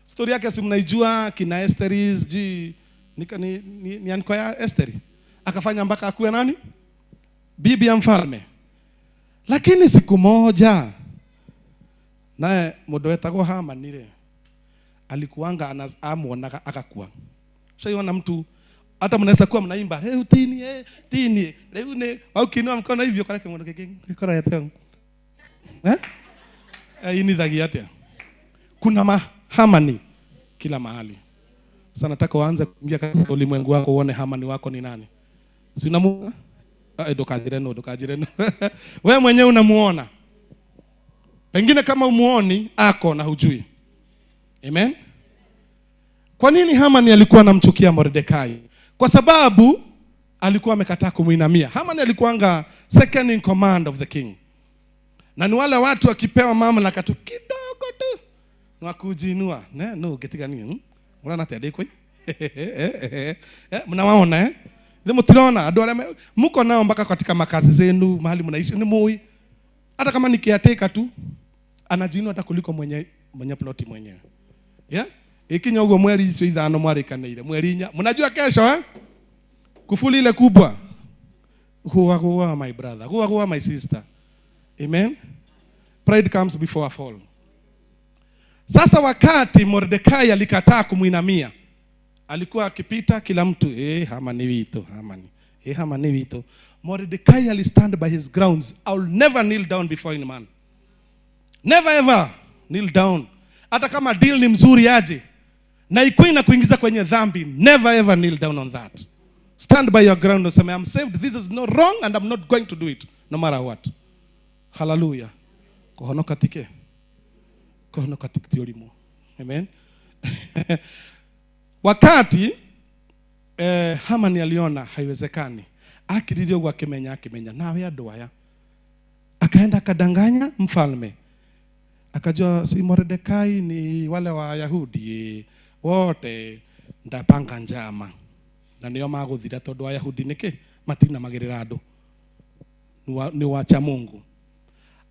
Story yake si mnaijua kina Esther ji ni anko ya Esther. Akafanya mpaka akuwe nani? Bibi ya mfalme. Lakini siku moja naye mundu wetagwo Hamani re alikuanga amuonaga akakua. Shaiona mtu hata mnaweza kuwa mnaimba leo tini tini leo ne au kinua mkono hivyo kwa mundu kikora yete. Inithagia atia? Kuna mahamani Kila mahali. Sasa nataka uanze kuingia katika ulimwengu wako uone Hamani wako ni nani. Si unamuona? Ndukajire ndukajire. Wewe mwenyewe unamuona. Pengine kama umuoni ako na hujui. Amen. Kwa nini Hamani alikuwa anamchukia Mordekai? Kwa sababu alikuwa amekataa kumuinamia. Hamani alikuanga second in command of the king. Na ni wale watu wakipewa mamlaka tu kidogo tu ni wakujiinua. Ne, no getiga nini? Unaona tende kwe? Mnawaona eh? Ndio mtiona andu aria mko nao mpaka katika makazi zenu, mahali mnaishi ni mui. Hata kama ni caretaker tu anajiinua hata kuliko mwenye ploti mwenyewe. Yeah? Ikinya ugo mweri icio ithano mwarikanire mweri inya. Mnajua kesho eh? Kufuli ile kubwa. Huwa huwa my brother, huwa huwa my sister. Amen. Pride comes before a fall. Sasa wakati Mordekai alikataa kumuinamia, alikuwa akipita kila mtu, Hamani wito, Hamani. Hamani wito. Mordekai alistand by his grounds. I will never kneel down before any man. Never ever kneel down. Hata kama deal ni mzuri aje na ikuwe na kuingiza kwenye dhambi, never ever kneel down on that. Stand by your ground and say, I'm saved, this is not wrong and I'm not going to do it no matter what. Hallelujah. Kuhonoka tike. Kuhonoka tike tiolimo. Amen. Wakati Hamani aliona haiwezekani, akiririo gwa akimenya nawe andu aya, akaenda akadanganya mfalme. Akajua si Mordekai ni wale wa Yahudi wote, ndapanga njama na nio maguthira tondu Ayahudi niki matinamagirira andu, ni wacha Mungu.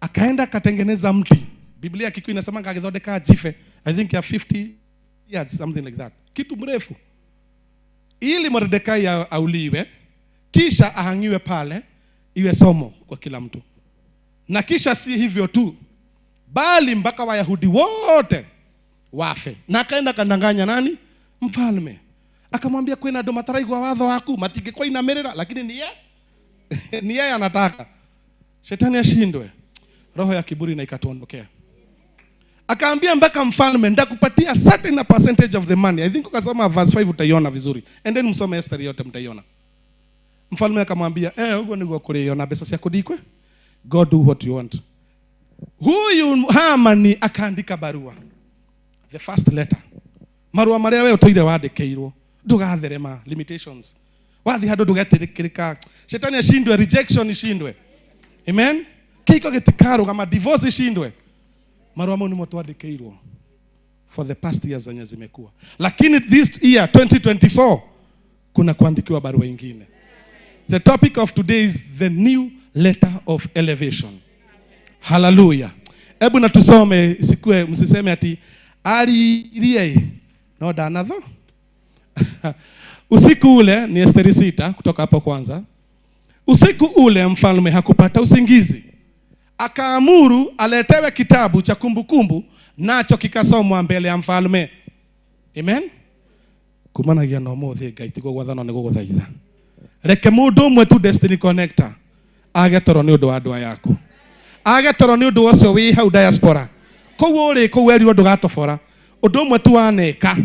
Akaenda akatengeneza mti. Biblia Kikuyu inasema akagithondeka jife, I think ya 50 yards, something like that, kitu mrefu, ili Mordekai auliwe kisha ahangiwe pale, iwe somo kwa kila mtu. Na kisha si hivyo tu, bali mpaka Wayahudi wote wafe. Na akaenda kandanganya nani? Mfalme. Akamwambia kwina andu mataraigwa watho waku matingikwa inamirira, lakini ni yeye ni yeye anataka. Shetani ashindwe, roho ya kiburi na ikatuondokea. Akaambia mpaka mfalme, ndakupatia certain percentage of the money. I think ukasoma verse 5 utaiona vizuri. And then msome Esther yote mtaiona. Mfalme akamwambia, ugo niguo kuriona pesa ciaku ndikwe. God do what you want. Huyu Hamani akaandika barua. The first letter. Marua maria we utoire wandikeirwo. Ndugatherema limitations. Wathi handu ndugetirikirika. Shetani ashindwe, rejection ishindwe. Amen. Kiko gitikarugama, divorce ishindwe. Marua mau nimo twandikeirwo for the past years zenye zimekuwa. Lakini this year 2024 kuna kuandikiwa barua ingine. The topic of today is the new letter of elevation. Hallelujah. Hebu na tusome, sikue msiseme ati alirie no danatho. Usiku ule ni Esteri 6 kutoka hapo kwanza. Usiku ule mfalme hakupata usingizi. Akaamuru aletewe kitabu cha kumbukumbu, nacho kikasomwa mbele ya mfalme. Amen. Kumanagia no muthi Ngai tiguo gwathana ni guguthaitha. Reke mundu umwe tu destiny connector age toro ni undu wa ndua yaku. Age toro ni undu ucio wi hau diaspora. Kuu uri kuu werirwo ndugatobora. Undu umwe tu waneka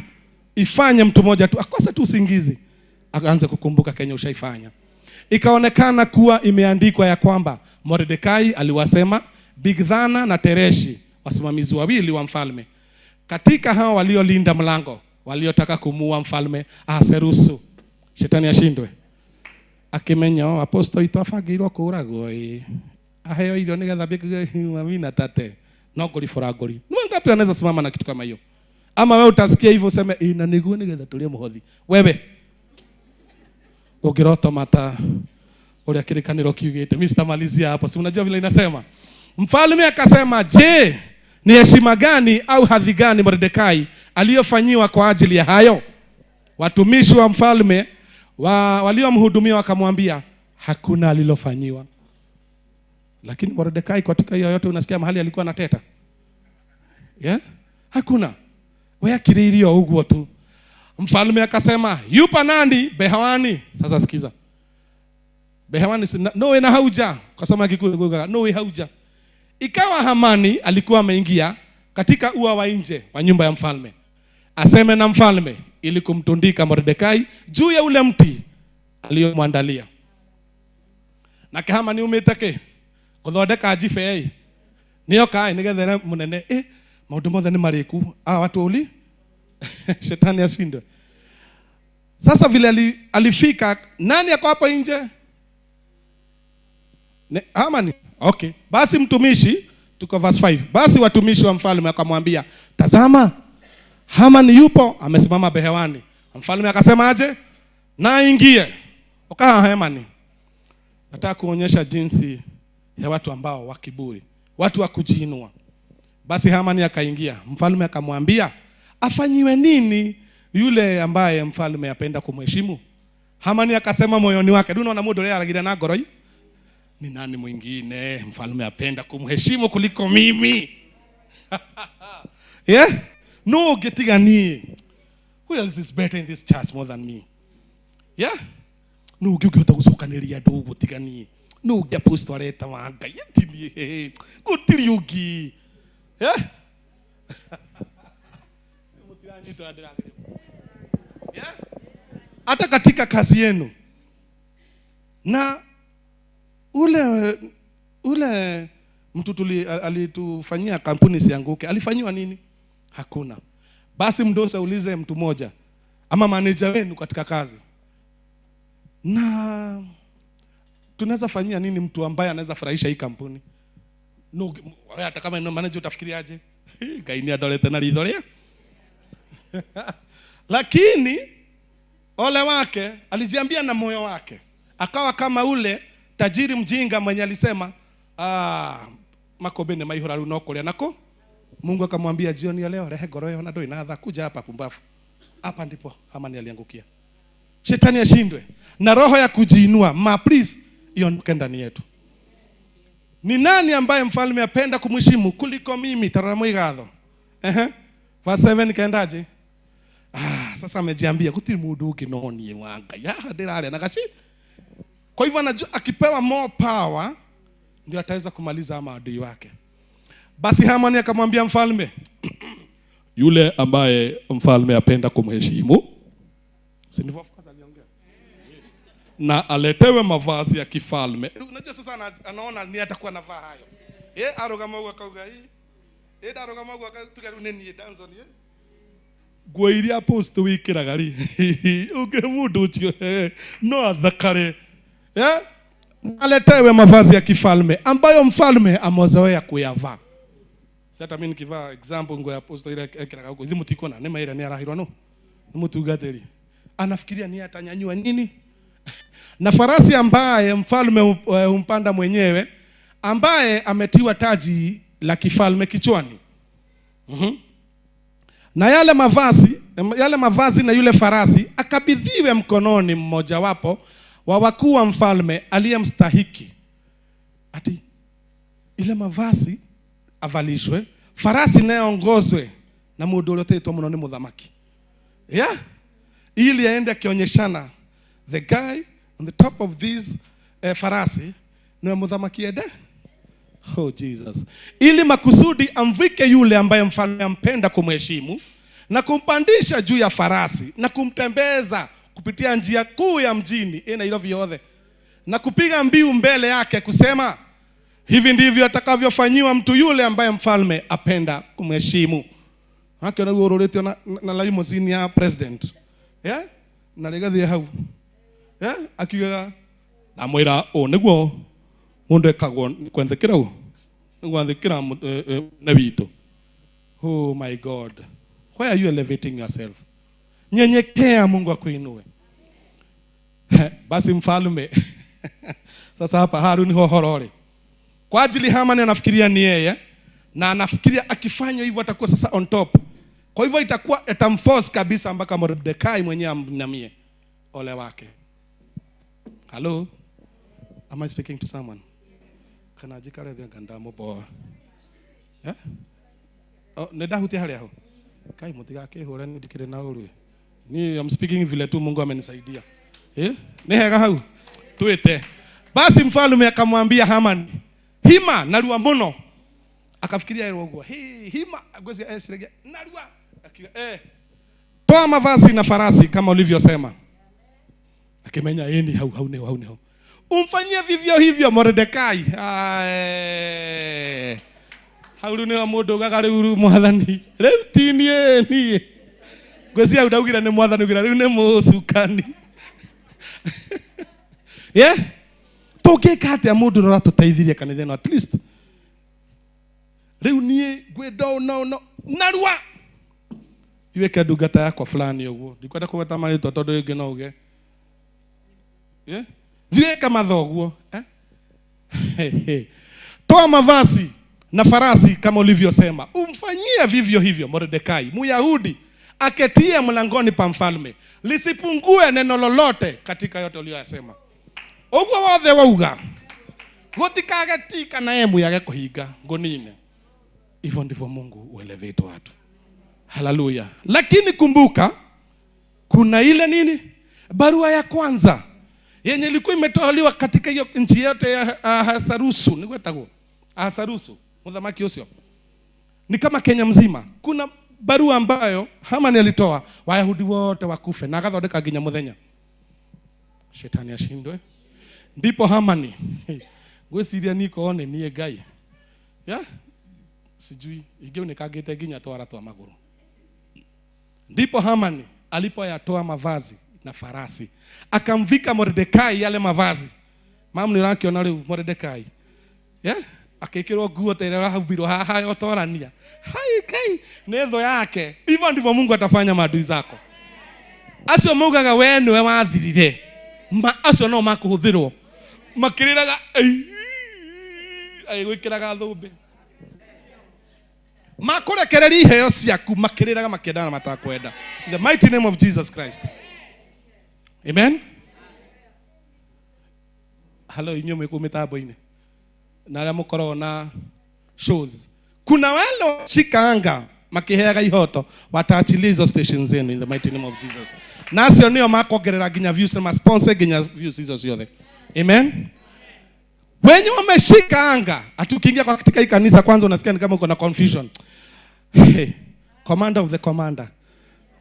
ifanye mtu mmoja tu akose tu usingizi, akaanza kukumbuka Kenya ushaifanya. Ikaonekana kuwa imeandikwa ya kwamba Mordekai aliwasema Bigthana na Tereshi, wasimamizi wawili wa mfalme, katika hao waliolinda mlango, waliotaka kumuua mfalme Ahasuerusu. Shetani ashindwe. Akimenya apostle itu abangirwo kuragwo aheo irio nigetha mina tate no ngori bora ngori. Ni wangapi wanaweza simama na kitu kama hiyo? Ama wewe utasikia hivyo useme ina niguo nigetha tulie muhothi. Wewe ugiroto mata uria kirikaniro kiugite. Mimi sitamalizia hapo. Si unajua vile inasema. Mfalme akasema, je, ni heshima gani au hadhi gani Mordekai aliyofanyiwa kwa ajili ya hayo? Watumishi wa mfalme waliomhudumia wakamwambia hakuna alilofanyiwa. Lakini Mordekai katika hiyo yote unasikia mahali alikuwa anateta. Yeah? Hakuna. Wewe kiririo uguo tu. Mfalme akasema, yupa nani Behawani? Sasa sikiza. Behawani no we na hauja. Kwa sababu Kikuyu no we hauja. Ikawa Hamani alikuwa ameingia katika ua wa nje wa nyumba ya mfalme. aseme na mfalme ili kumtundika Mordekai juu ya ule mti aliyomwandalia. Nake Hamani umite ki guthondeka njibe ĩ nioka ĩ nigetha ere munene ĩ maundu mothe ni mariku a watu uli shetani ashindwe. Sasa vile alifika, nani ako hapo nje? Hamani. Okay. Basi mtumishi, tuko verse 5. Basi watumishi wa mfalme akamwambia, tazama Hamani yupo amesimama behewani. Mfalme akasema aje? Na ingie. Okaa Hamani. Nataka kuonyesha jinsi ya watu ambao wa kiburi, watu wa kujiinua. Basi Hamani akaingia. Mfalme akamwambia, afanyiwe nini yule ambaye mfalme apenda kumheshimu? Hamani akasema moyoni wake, unaona mundu uria aragira na ngoro, ni nani mwingine mfalme apenda kumheshimu kuliko mimi? Yeah? No getigani. Who else is better in this church more than me? Yeah? No ugihota gucokaniria andu uguo tigani. No ungi apostle areta wa Ngai tini. Gutiri ungi. Yeah? Yeah? Hata katika kazi yenu. Na ule mtu alitufanyia kampuni sianguke, alifanyiwa nini? Hakuna. Basi mdosi aulize mtu mmoja ama manager wenu katika kazi, na tunaweza fanyia nini mtu ambaye anaweza furahisha hii kampuni? No, hata kama ni manager utafikiriaje? Ngai ni adolete na ritho ria. Lakini ole wake alijiambia na moyo wake, akawa kama ule tajiri mjinga mwenye alisema, makobe ni maihura riu no kuria nako. Mungu akamwambia jioni ya leo rehe ngoro yo na ndui na tha, kuja hapa pumbafu. Hapa ndipo Hamani aliangukia. Shetani ashindwe na roho ya kujiinua. Ma please iondoke ndani yetu. Ni nani ambaye mfalme apenda kumheshimu kuliko mimi? Taramo igatho. Verse 7 kaendaje? Sasa amejiambia gutiri mundu ungi no nie wa Ngai. Ya ndiraria na gaci. Kwa hivyo anajua akipewa more power ndio ataweza kumaliza maadui wake. Basi Hamani akamwambia mfalme, yule ambaye mfalme apenda kumheshimu, si ndivyo aliongea, na aletewe mavazi ya kifalme. Unajua sasa anaona ni atakuwa anavaa hayo. Arugama uga kauga hii. Arugama uga kauga nini danzo ni. Nguo iria apostle wikiraga ri. Unge mundu ucio no athakare. Aletewe mavazi ya kifalme ambayo mfalme amezoea kuyavaa. Sasa mimi nikivaa example nguo ya apostle ile ekiraga huko, thimu tikona ni maira ni arahirwa no. Ni mutungatiri. Anafikiria ni atanyanyua nini? Na farasi ambaye mfalme humpanda mwenyewe, ambaye ametiwa taji la kifalme kichwani. Na yale mavazi na yule farasi akabidhiwe mkononi mmojawapo wa wakuu wa mfalme aliyemstahiki. Ati ile mavazi avalishwe, farasi naye ongozwe na mundu uria utetwo muno ni muthamaki. Yeah? Ili aende akionyeshana the guy on the top of this farasi ni muthamaki ende. Oh Jesus. Ili makusudi amvike yule ambaye mfalme ampenda kumheshimu na kumpandisha juu ya farasi na kumtembeza kupitia njia kuu ya mjini Nairobi yothe, na kupiga mbiu mbele yake kusema, hivi ndivyo atakavyofanyiwa mtu yule ambaye mfalme apenda kumheshimu. Haki na uororete na limousine ya president. Yeah? Na rigathie hau. Yeah? Akiuga ndamwira o niguo mundu ekagwo kwenthikira u gwathikira ne witũ. Oh my God. Why are you elevating yourself? Nyenyekea, Mungu akuinue. Basi mfalme sasa hapa Haruni hohorore. Kwa ajili Hamani anafikiria ni yeye, na anafikiria akifanya hivyo atakuwa sasa on top. Kwa hivyo itakuwa itamforce kabisa mpaka Mordekai mwenyewe amnamie ole wake. Hello? Am I speaking to someone? Kana jikare thia ngandamo boa. Eh? Oh, nenda hutia haria ho. Kai mutigakihura ni ndikire na uru. Ni I'm speaking vile tu Mungu amenisaidia. Eh? Ni hega hau. Tuite. Basi mfalme akamwambia Haman, hima narua muno. Akafikiria ero guo. Hi hima ngwezi esiregia narua. Akiuga Toa mavazi na farasi kama ulivyosema. Akimenya yeni hau hau ne hau ne. Umfanyie vivyo hivyo Mordekai. Ae. Hau ni wa mundu ugaga riu mwathani. Riu ti nie nie. Ngwĩciria ndaugire nĩ mwathani ugira riu nĩ mũcukani. Yeah? Tũngĩka atĩa mũndũ ũrĩa ũratũteithirie kanitha ĩno at least. Riu niĩ ngwenda ũũ na ũũ na narua. Tiweke ndungata yakwa fulani ũguo. Ndikwenda kũgweta marĩtwa tondũ rĩngĩ no uge. Yeah? Thiweka mathoguo. Eh? Toa mavazi na farasi kama ulivyosema. Umfanyie vivyo hivyo Mordekai, Myahudi, aketie mlangoni pa mfalme. Lisipungue neno lolote katika yote uliyoyasema. Uguo wothe wauga. Gutikage tika na emu yage kuhinga ngunine. Hivyo ndivyo Mungu uelevate watu. Haleluya. Lakini kumbuka kuna ile nini? Barua ya kwanza yenye ilikuwa imetolewa katika hiyo nchi yote ya Ahasarusu, ni gwetagwo Ahasarusu, muthamaki ucio. Ni kama Kenya mzima. Kuna barua ambayo Haman alitoa Wayahudi wote wakufe na akathondeka nginya muthenya. Shetani ashindwe. Ndipo Hamani ngwiciria niko one nie Ngai. Yeah? Sijui ingĩunĩkangĩte nginya twara twa magũrũ. Ndipo Hamani alipoyatoa mavazi na farasi akamvika Mordekai yale mavazi. Mamu nĩ ũrakiona rĩu Mordekai. Yeah? Akĩkĩrwo nguo ta ĩrĩa ũrahumbirwo haha yotorania. Hai kai nĩ thũ yake. Hivyo ndivyo Mungu atafanya maadui zako. Acio maugaga we nĩwe wathirire. Ma acio no makũhũthĩrwo. Makĩrĩraga agĩgwĩkĩraga thũmbĩ. Makũrekereria iheo ciaku makĩrĩraga makĩenda na matakwenda. In the mighty name of Jesus Christ. Amen. Hello inyuĩ mwĩ kũu mĩtambo-inĩ na arĩa mũkoragwo na shows. Kuna wale shika anga makiheaga ihoto wataachilia hizo station zenu in the mighty name of Jesus. Na acio nĩo makongerera nginya views na masponsor nginya views hizo ciothe. Amen. Wenye wameshika anga, ati ukiingia kwa katika hii kanisa kwanza unasikia ni kama uko na confusion. Hey, commander of the commander.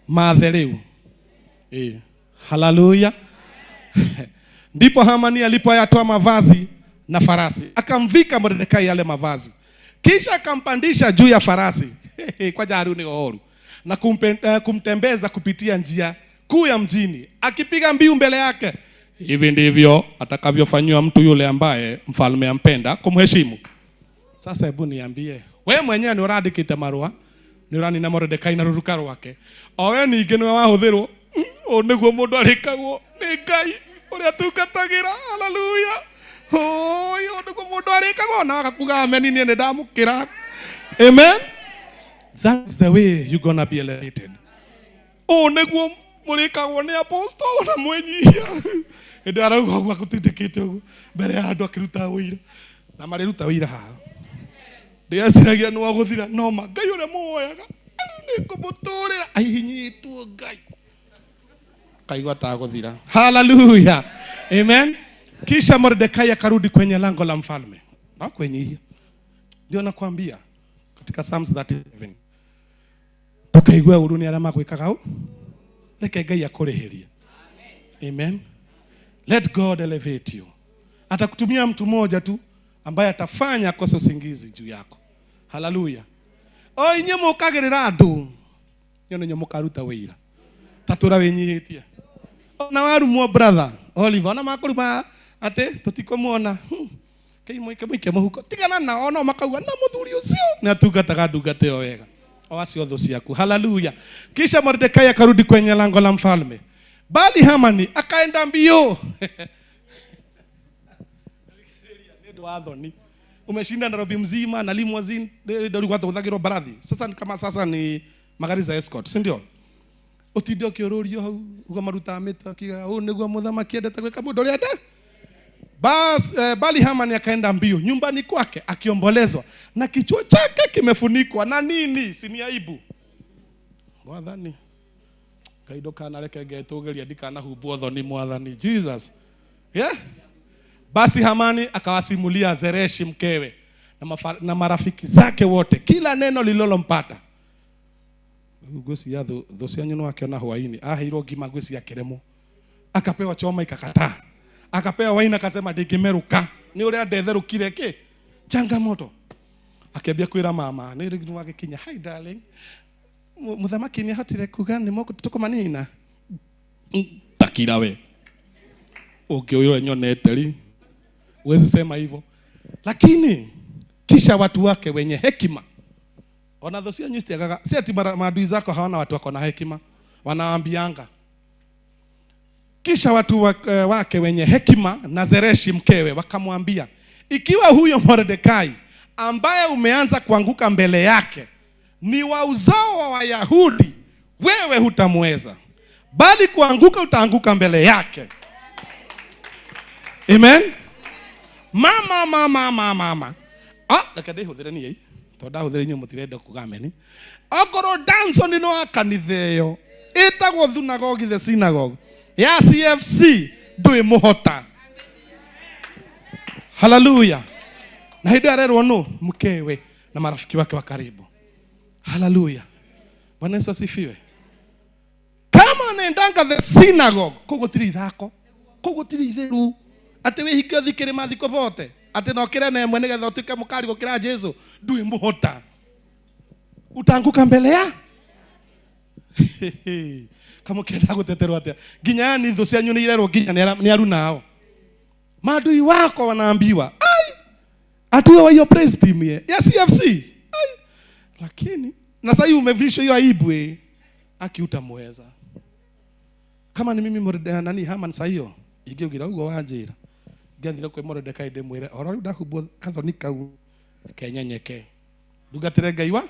Mathe rĩu. Hallelujah. Ndipo Hamani alipoyatoa mavazi na farasi, akamvika Mordekai yale mavazi. Kisha akampandisha juu ya farasi kwa jaru ni oru na kumtembeza kupitia njia kuu ya mjini, akipiga mbiu mbele yake. Hivi ndivyo atakavyofanywa mtu yule ambaye mfalme ampenda kumheshimu. Sasa hebu niambie, we mwenyewe ni urandikite marua, ni urani na Mordekai na ruruka rwake. O we ningĩ nĩwe wahũthĩrwo. Ũũ nĩguo mũndũ arĩkagwo nĩ Ngai ũrĩa tungatagĩra. Haleluya. Ũyũ nĩguo mũndũ arĩkagwo na agakuga amen, niĩ nĩ ndamũkĩra. Amen. That's the way you gonna be elevated. Ũũ nĩguo mũrĩkagwo nĩ apostle na mwenyihia. Hĩndĩ arauga ũguo akũtindĩkĩte ũguo mbere ya andũ akĩruta ũira. Na marĩruta ũira haha. Ndĩreciragia nĩ wagũthira no ma Ngai ũrĩa mũwoyaga nĩ kũmũtũrĩra ahihinyĩtwo Ngai. Kaigua atagũthira. Hallelujah. Amen. Kisha Mordekai akarudi kwenye lango la mfalme. Na kwenye hiyo. Ndio nakwambia katika Psalms 37. Tukaigua uru ni arĩa magwĩkaga ũ? Reke Ngai akũrĩhĩrie. Amen. Let God elevate you. Atakutumia mtu mmoja tu ambaye atafanya akose usingizi juu yako. Hallelujah. O inyuĩ mũkagĩrĩra andũ. Inyuĩ nĩnyuĩ mũkaruta wĩira. Tatũra wĩnyihĩtie. Ona warumwo brother Oliver, ona makũruma atĩ tũtikũmuona. Kĩimũike mũike mũhuko. Tigana nao no makauga na mũthuri ũcio nĩ atungataga ndungata ĩyo wega. O acio thũ ciaku. Hallelujah. Kisha Mordekai akarudi kwenye lango la mfalme. Bali Hamani akaenda mbio. Nĩ wa thoni. Umeshinda Nairobi mzima na limousine ndio ulikuwa tuthagirwo barathi. Sasa ni kama sasa ni magari za escort, si ndio? Utinde ũkĩũrũrio hau ũkamaruta mĩtĩ akiuga ũũ nĩguo mũthamaki endete gwĩka mũndũ ũrĩa enda. Bali Hamani akaenda mbio nyumbani kwake akiombolezwa na kichwa chake kimefunikwa na nini? Si ni aibu. Mwathani Ngai ndũkanareke ngetũgĩria ndikanahumbwo thoni mwathani Jesus. Yeah? Basi Hamani akawasimulia Zereshi mkewe na marafiki zake wote kila neno lililompata. Ngwĩciria thũ cianyu no akĩona hwaĩ-inĩ aheirwo ngima ngwĩciria akĩremwo, akapewa choma ikakataa, akapewa waini akasema ndĩngĩmerũka nĩ ũrĩa ndetherũkire kĩ changamoto. Akĩambia kwĩra mama nĩ rĩu wagĩkinya, hi darling, mũthamaki nĩ ahotire kuga nĩ tũkũmanina. Takira we ũngĩũyũra nyonete ri huwezi sema hivyo. Lakini kisha watu wake wenye hekima, ona thũ cianyu citiagaga, si ati maadui zako hawana watu wako na hekima, wanaambianga. Kisha watu wake wenye hekima na Zereshi mkewe wakamwambia, ikiwa huyo Mordekai ambaye umeanza kuanguka mbele yake ni wa uzao wa Wayahudi, wewe hutamweza, bali kuanguka utaanguka mbele yake. Amen. Mama mama mama mama. Reke ndĩhũthĩre niĩ tondũ ndahũthĩra inyuĩ mũtirenda kuga ameni. Okorwo Danson no wa kanitha ĩyo ĩtagwo thunagogi, the synagogue ya CFC, ndwĩmũhota. Hallelujah. Na hĩndĩ arerwo no mkewe na marafiki wake wa karibu. Hallelujah. Bwana Yesu asifiwe. Kama anaendanga the synagogue, kũu gũtirĩ ithako, kũu gũtirĩ itheru, atĩ wĩhinge ũthiĩ kĩrĩma thikũ bote, atĩ no kĩre na ĩmwe nĩgetha ũtuĩke mũkari gũkĩra Jesu, ndwĩmũhota. Utaanguka mbele ya kama ũkĩenda gũteterwo atĩa, nginya yani thũ cianyu nĩ irerwo nginya nĩ aruna ao. Maadui wako wanaambiwa, ai, adui wa hiyo praise team ya CFC. Ai, lakini na sasa umevishwa hiyo aibu aki utamweza. Kama ni mimi Mordekai nani Haman sasa hiyo ingĩũgira ũguo wanjĩra ngathire kwĩ Mordekai ndĩmwĩre oro rĩu ndahumbwo kathoni kau kenyenyeke ndungatĩre Ngai wa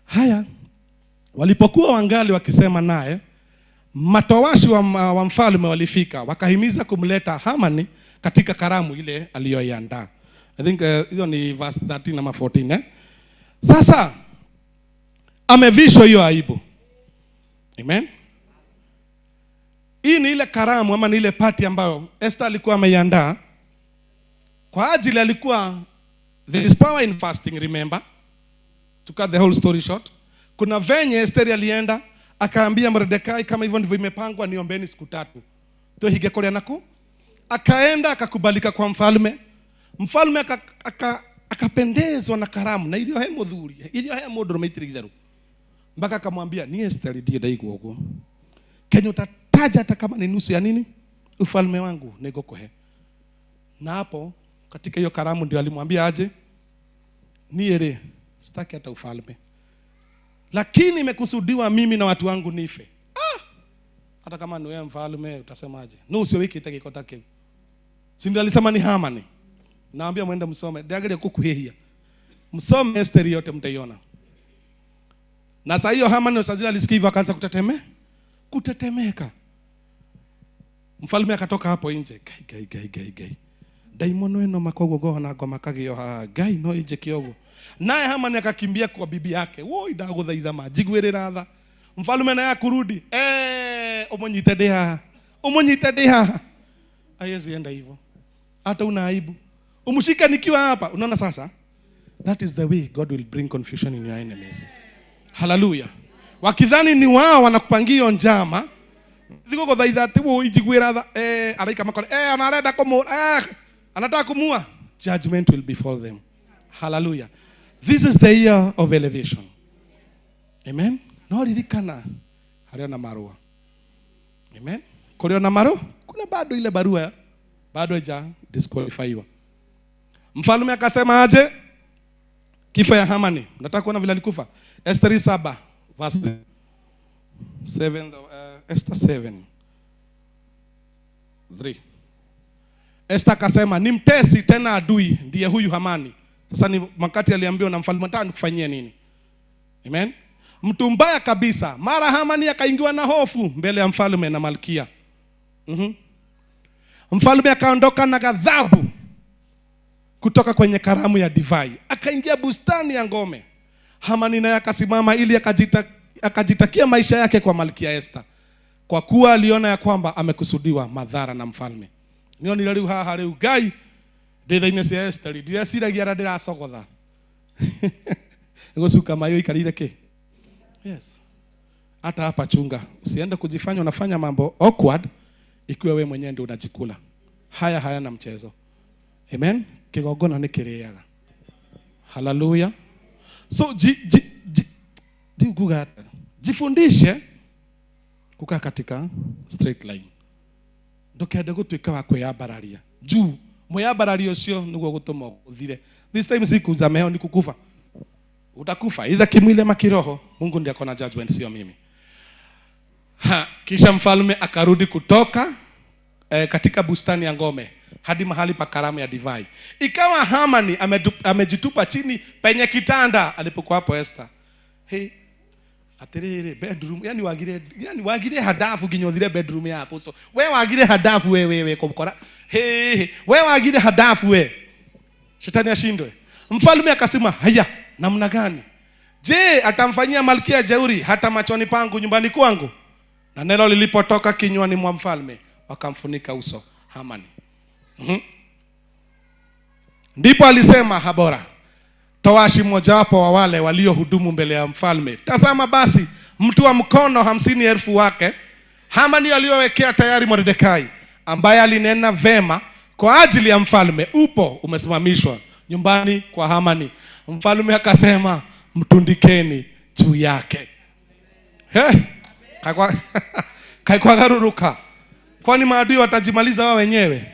haya. Walipokuwa wangali wakisema naye, matowashi wa mfalme walifika wakahimiza kumleta Hamani katika karamu ile aliyoiandaa. I think hiyo ni verse 13 ama 14 eh? Sasa amevishwa hiyo aibu. Amen. Hii ni ile karamu ama ni ile party ambayo Esther alikuwa ameiandaa kwa ajili, alikuwa there is power in fasting, remember. To cut the whole story short, kuna venye Esther alienda akaambia Mordekai, kama hivyo ndivyo imepangwa, niombeni siku tatu tuhige kule naku. Akaenda akakubalika kwa mfalme. Mfalme akapendezwa na karamu na iliyo he muthuri, iliyo he mundu rume itheru, mpaka akamwambia ni Esther ndiye ndaigua uguo, Kenya utataja hata kama ni nusu ya nini ufalme wangu nigukuhe. Na hapo katika hiyo karamu ndio alimwambia aje, niĩ rĩ sitaki hata ufalme, lakini imekusudiwa mimi na watu wangu nife. Hata kama ni wewe mfalme utasemaje? No, sio wiki itaki kota kiu. Si ndio alisema ni Hamani. Naambia muende msome. Ndiageria kukuhehia. Msome Esther yote mtaiona. Na saa hiyo Hamani sasa alisikia hivyo akaanza kutetemeka. Mfalme akatoka hapo nje. Gai gai gai gai gai. Daimono eno makogo go na ngoma kagio ha gai no ije kiogo. Naye Hamani akakimbia kwa bibi yake. Woi ndaguthaitha ma njiguĩrĩra tha. Mfalme naye akurudi. Umunyite ndi haha. Umunyite ndi haha. Haiwezi enda hivyo. Hata una aibu. Umshike nikiwa hapa. Unaona sasa? That is the way God will bring confusion in your enemies. Hallelujah. Wakidhani ni wao wanakupangia njama. Thiko guthaitha ati wo njiguĩra tha. Araika makore. Anarenda kumu. Anataka kumua. Judgment will befall them. Hallelujah. This is the year of elevation. Amen. No ririkana harĩa na marua. Amen. Kũrĩ na marua, kuna bado ile barua bado haija disqualifyiwa. Mfalme akasema aje? Kifo ya Hamani. Nataka kuona vile alikufa. Esther 7 verse 7, Esther 7:3. Esther akasema ni mtesi tena adui ndiye huyu Hamani. Sasa ni wakati aliambiwa na mfalme, nataka nikufanyie nini? Amen. Mtu mbaya kabisa. Mara Hamani akaingiwa na hofu mbele ya mfalme na malkia. Mfalme akaondoka na ghadhabu kutoka kwenye karamu ya divai, akaingia bustani ya ngome. Hamani naye akasimama ili akajitakia maisha yake kwa malkia Esther, kwa kuwa aliona ya kwamba amekusudiwa madhara na mfalme. Nionire riu haha riu Ngai ndithaine cia Esther ndireciragia ara ndiracogotha gucuka mayo ikarire ki. Yes. Hata hapa chunga, usiende kujifanya unafanya mambo awkward ikiwa wewe mwenyewe ndio unajikula. Haya hayana mchezo. Amen. Kigongona ni kiriaga. Hallelujah. So jifundishe kukaa katika straight line. Ndukende gutuika wa kwiyambararia. Juu mwiyambarario ucio niguo gutuma uthire. This time si kuzameo ni kukufa. Utakufa either kimwili ama kiroho. Mungu ndiye akona judgment, sio mimi. Ha, kisha mfalme akarudi kutoka katika bustani ya ngome hadi mahali pa karamu ya divai. Ikawa Hamani amejitupa chini penye kitanda alipokuwa hapo Esther. Hey, atiriri bedroom, yani wagire hadafu ginyothire bedroom ya apostle. We wagire hadafu wewe kokora. Hey, we wagire hadafu we. Shetani ashindwe. Mfalme akasema, haya, namna gani? Je, atamfanyia malkia jeuri hata machoni pangu nyumbani kwangu? Na neno lilipotoka kinywani mwa mfalme, wakamfunika uso Hamani. Ndipo alisema Habora, towashi mmojawapo wa wale waliohudumu mbele ya mfalme, tazama basi mtu wa mkono 50,000 wake Hamani aliyowekea tayari Mordekai, ambaye alinena vema kwa ajili ya mfalme, upo umesimamishwa nyumbani kwa Hamani. Mfalme akasema, mtundikeni juu yake. Kaikwa garuruka. Kwani maadui watajimaliza wao wenyewe?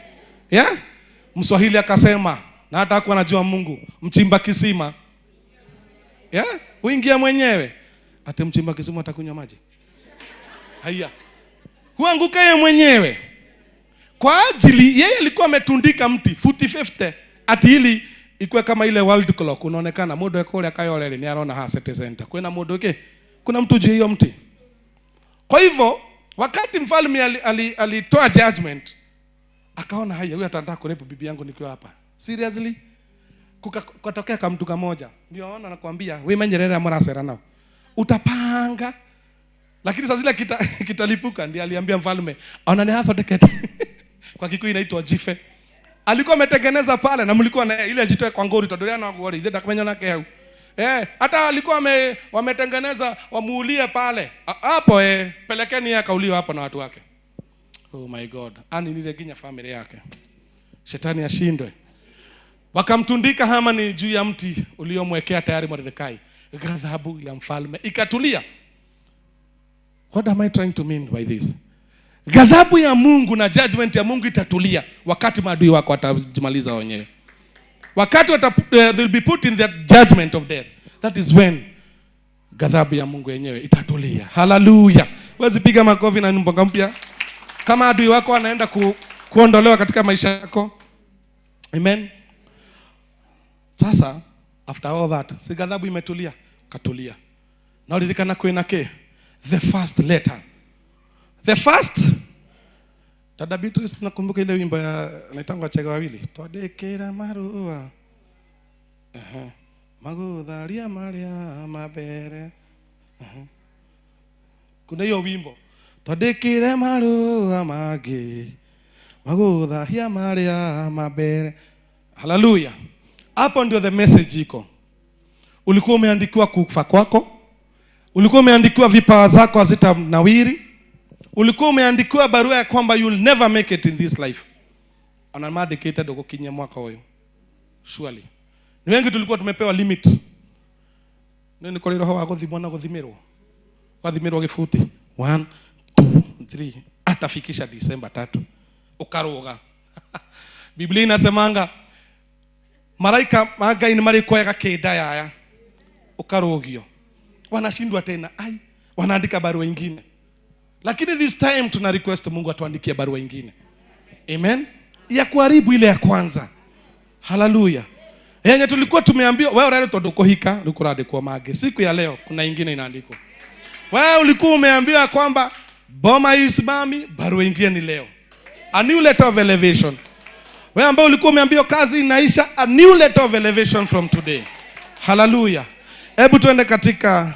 Yeah? Mswahili akasema, na hata hakuwa anajua Mungu, mchimba kisima, yeah? Uingia mwenyewe. Ate mchimba kisima atakunywa maji? Haya. Huanguka yeye mwenyewe. Kwa ajili yeye alikuwa ametundika mti futi 50 ati ili ikuwe kama ile world clock unaonekana mundu ekore akayolele ni arona ha city center. Kuna mundu ke? Kuna mtu juu hiyo mti. Kwa hivyo wakati mfalme alitoa judgment, akaona haya, huyu atataka kurepu bibi yangu nikiwa hapa. Seriously? Kukatokea kama mtu kamoja. Ndio naona nakwambia, wewe menyerera murasera nao. Utapanga. Lakini sasa zile kitalipuka, ndiye aliambia mfalme, ona ni hapo tekete. Kwa Kikuyu inaitwa jife. Alikuwa ametengeneza pale na mlikuwa na ile jitoe kwa ngori tondolea na ngori, ile takumenya na keu. Hata alikuwa wametengeneza wamuulie pale. Hapo pelekeni yeye akauliwa hapo na watu wake. Oh my God. Ani nile ginya familia yake. Shetani ashindwe. Wakamtundika Hamani juu ya mti uliomwekea tayari Mordekai. Ghadhabu ya mfalme ikatulia. What am I trying to mean by this? Ghadhabu ya Mungu na judgment ya Mungu itatulia wakati maadui wako watajimaliza wenyewe. Wakati they'll be put in the judgment of death. That is when ghadhabu ya Mungu yenyewe itatulia. Hallelujah. Wezi piga makofi na nyimbo mpya. Kama adui wako anaenda kuondolewa katika maisha yako. Amen. Sasa after all that, si ghadhabu imetulia, katulia. Na ulilikana kwena ke the first letter. The first. Dada Beatrice, nakumbuka ile wimbo ya naitangwa Chega Wawili. Twadekera marua. Magutharia maria mabere. Kuna hiyo wimbo. Twadekere marua magi. Magutharia maria mabere. Hallelujah. Hapo ndio the message iko. Ulikuwa umeandikiwa kufa kwako. Ulikuwa umeandikiwa vipawa zako hazitanawiri. Ulikuwa umeandikiwa barua ya kwamba you'll never make it in this life. Ana madictated uko mwaka huyo. Surely. Ni wengi tulikuwa tumepewa limit. Nini kwa roho wako thimona guthimirwo. Wathimirwo gifuti 1 2 3 atafikisha December 3. Ukaruga. Biblia inasemanga malaika magai ni marikoega kenda yaya. Ukarugio. Wanashindwa tena. Ai, wanaandika barua nyingine. Lakini this time tuna request Mungu atuandikie barua nyingine. Amen. Ya kuharibu ile ya kwanza. Hallelujah. Yenye tulikuwa tumeambiwa wewe urare tondu kuhika rukurandikwo mange. Siku ya leo kuna nyingine inaandikwa. Wewe ulikuwa umeambiwa kwamba boma isimami, barua nyingine ni leo. A new letter of elevation. Wewe ambao ulikuwa umeambiwa kazi inaisha, a new letter of elevation from today. Hallelujah. Hebu tuende katika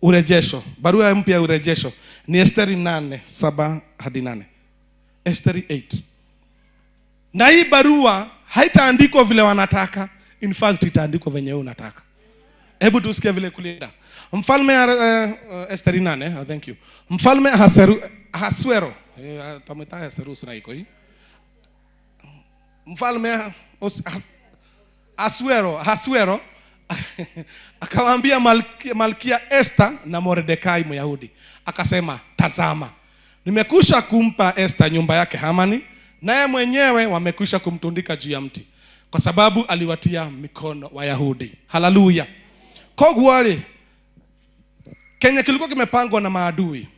urejesho. Barua mpya ya urejesho ni Esteri 8:7-8. Esteri 8. Na hii barua haitaandikwa vile wanataka. In fact itaandikwa venye wewe unataka. Hebu tusikie vile kulienda. Mfalme Esther 8, thank you. Mfalme Ahasuero, tamwita Ahasuerus na iko hii. Mfalme Ahasuero akawaambia Malkia Esther na Mordekai Myahudi, akasema, tazama, nimekwisha kumpa Esther nyumba yake Hamani, naye mwenyewe wamekwisha kumtundika juu ya mti, kwa sababu aliwatia mikono Wayahudi. Haleluya. Koguo rĩ, Kenya kilikuwa kimepangwa na maadui.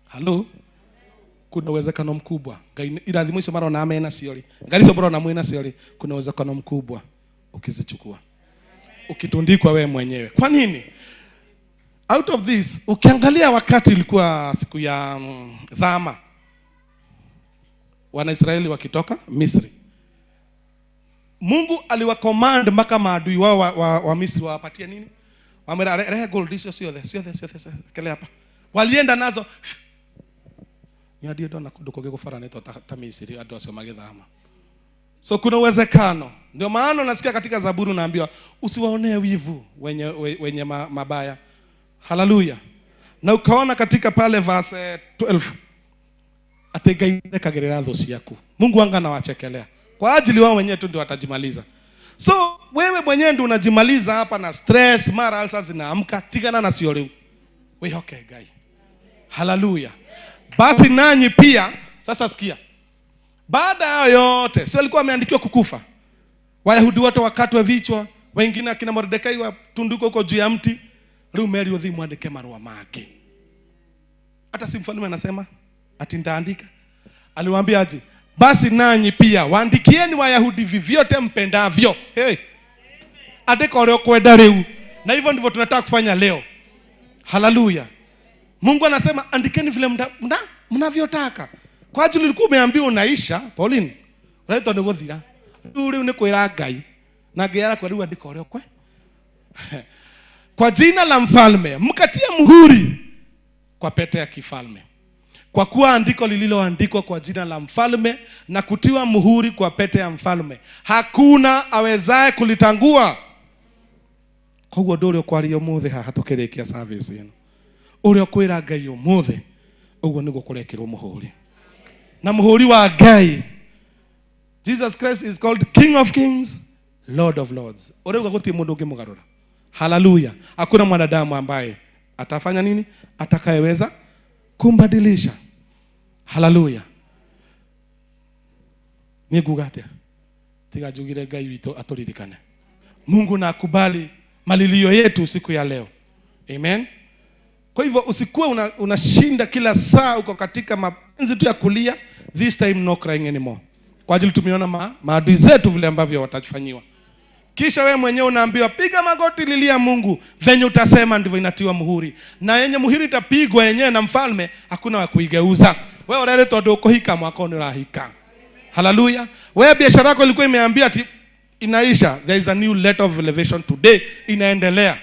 Halo? Kuna uwezekano mkubwa. Ngai irathimo icio marona amena cio rĩ. Ngai icio marona mwena cio rĩ, kuna uwezekano mkubwa ukizichukua. Ukitundikwa wewe mwenyewe. Kwa nini? Out of this, ukiangalia wakati ilikuwa siku ya dhama, Wanaisraeli wakitoka Misri, Mungu aliwacommand mpaka maadui wao wa Misri wawapatie nini? Wamera rehe gold icio ciothe, ciothe, ciothe, ciothe, kele hapa. Walienda nazo. Ni hadi ndona kundu kungi gubaranĩtwo ta Misri andũ acio magĩthama. So kuna uwezekano. Ndio maana unasikia katika Zaburi unaambiwa usiwaonee wivu wenye mabaya. Haleluya. Na ukaona katika pale verse 12 ati Ngai ndekagĩrĩra thũ ciaku. Mungu anga anawachekelea. Kwa ajili wao wenyewe tu ndio watajimaliza. So wewe mwenyewe ndio unajimaliza hapa na stress, mara ulcers zinaamka, tigana na sio leo. Wehoke Ngai. Haleluya. Basi nanyi pia, sasa sikia. Baada ya yote, sio alikuwa ameandikiwa kukufa. Wayahudi wote wakatwe vichwa, wengine akina Mordekai watundikwe huko juu ya mti. Rĩu meri uthi mwandike marũa make. Hata si mfalme anasema ati nitaandika. Aliwaambia aje? Basi nanyi pia waandikieni Wayahudi vivyote mpendavyo. Hey. Andika ũrĩa ũkwenda rĩu. Na hivyo ndivyo tunataka kufanya leo. Haleluya. Mungu anasema andikeni vile mnavyotaka. Kwa ajili ulikuwa umeambiwa unaisha, Pauline. Unaitwa nĩ gũthira. Rĩu rĩu nĩ kwĩra Ngai. Na Ngai arakwa rĩu andĩka ũrĩa ũkwe. Kwa jina la mfalme mkatie muhuri kwa pete ya kifalme. Kwa kuwa andiko lililoandikwa kwa jina la mfalme na kutiwa muhuri kwa pete ya mfalme, hakuna awezaye kulitangua. Koguo ndũrĩ ũkwaria ũmũthĩ haha tũkĩrĩkia service ĩno. Ũrĩa ũkwĩra Ngai ũmũthĩ, ũguo nĩguo kũrekĩrwo mũhũri. Na mũhũri wa Ngai, Jesus Christ is called King of Kings, Lord of Lords. Ũrauga gũtirĩ mũndũ ũngĩmũgarũra. Haleluya. Hakuna mwanadamu ambaye atafanya nini? Atakayeweza kumbadilisha. Haleluya. Ni nguga atia? Tiga njugire Ngai witũ atũririkane. Mungu na akubali malilio yetu siku ya leo. Amen. Kwa hivyo usikuwe unashinda kila saa uko katika mapenzi tu ya kulia. This time no crying anymore. Kwa ajili tumeona maadui zetu vile ambavyo watafanyiwa. Kisha wewe mwenyewe unaambiwa piga magoti lilia Mungu, venye utasema ndivyo inatiwa muhuri. Na yenye muhuri itapigwa yenyewe na mfalme, hakuna wa kuigeuza. Wewe urere tondu ukuhika mwaka ũyũ nĩũrahika. Haleluya. Wewe biashara yako ilikuwa imeambia ati inaisha, there is a new letter of elevation today, inaendelea.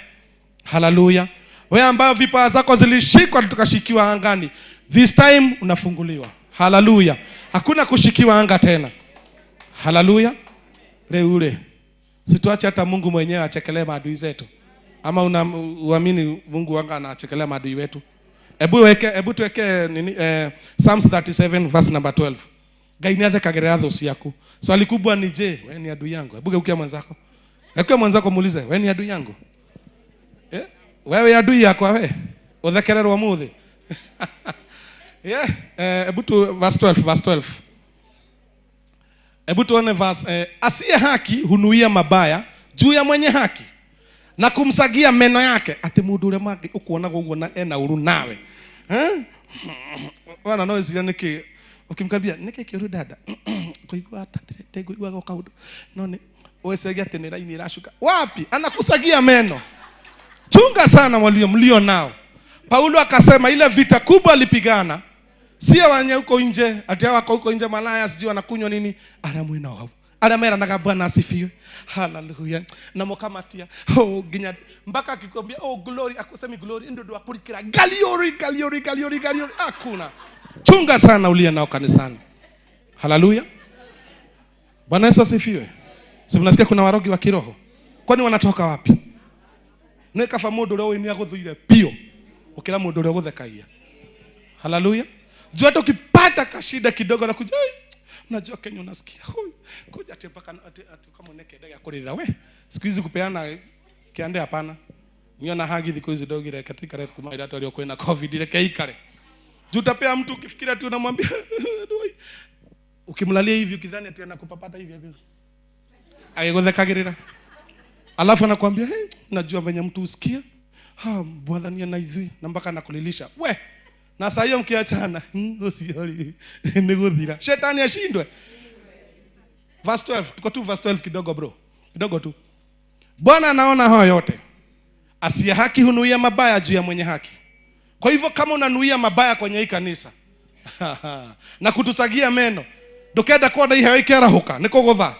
Haleluya. Wewe ambao vipawa zako zilishikwa tukashikiwa angani, this time unafunguliwa. Haleluya. Hakuna kushikiwa anga tena. Haleluya. Leo ule situache hata Mungu mwenyewe achekelee maadui zetu. Ama uamini Mungu wanga anachekelea maadui wetu? Hebu tuweke nini, Psalms 37 verse number 12. Ngai nĩathekagĩrĩra thũ ciaku. Swali kubwa ni je, wewe ni adui yangu? Hebu geukia mwenzako. Geukia mwenzako muulize, wewe ni adui yangu? Wewe adui yakwa we? Uthekererwo mũthĩ. Yeah, hebu tu verse 12, verse 12. Hebu tuone verse, asiye haki hunuia mabaya juu ya mwenye haki na kumsagia meno yake. Ati mundu uria mangĩ ukuonaga ũguo na ena ũru nawe. Wana no eciria nĩkĩ ukimkambia nĩkĩ kĩũru dada? Kuigua ata ndĩngũiguaga kaũndũ. No nĩ wecege atĩ nĩ raini ĩracuka. Wapi? Anakusagia meno. Chunga sana walio mlio nao. Paulo akasema ile vita kubwa alipigana sio wenye huko nje, ati hawa wako huko nje malaya sijui wanakunywa nini, aria mwina hau. Aria meranaga Bwana asifiwe. Hallelujah. Na mukamatia. Oh ginya mpaka akikwambia oh glory, akusemi glory ndio ndo akurikira. Galiori, galiori, galiori, galiori. Hakuna. Chunga sana uliye nao kanisani. Hallelujah. Bwana Yesu asifiwe. Si mnasikia kuna warogi wa kiroho? Kwani wanatoka wapi? Nĩ kaba mũndũ ũrĩa ũĩ nĩ agũthũire biũ gũkĩra mũndũ ũrĩa ũgũthekagia. Haleluya. Jua hata ukipata kashida kidogo na kuja, unajua Kenya unasikia huyu kuja ati mpaka ati kama uneke ndege akurira we. Siku hizi kupeana kiande hapana. Niona hagi thiku hizi dogi reke tuikare kuma ira twario kwina COVID reke ikare. Juu utapea mtu ukifikiria ati unamwambia ukimlalia hivi ukidhani ati anakupapata hivi hivi. Agiguthekagirira. Alafu anakuambia hey, najua venye mtu usikia. Ha, bwana na ithui na mpaka anakulilisha. We, na saa hiyo mkiachana, usiori ni guthira. Shetani ashindwe. Verse 12, tuko tu verse 12 kidogo bro. Kidogo tu. Bwana anaona hayo yote. Asiye haki hunuia mabaya juu ya mwenye haki. Kwa hivyo kama unanuia mabaya kwenye hii kanisa na kutusagia meno, ndukenda kuona iheo ikerahuka ni kugutha.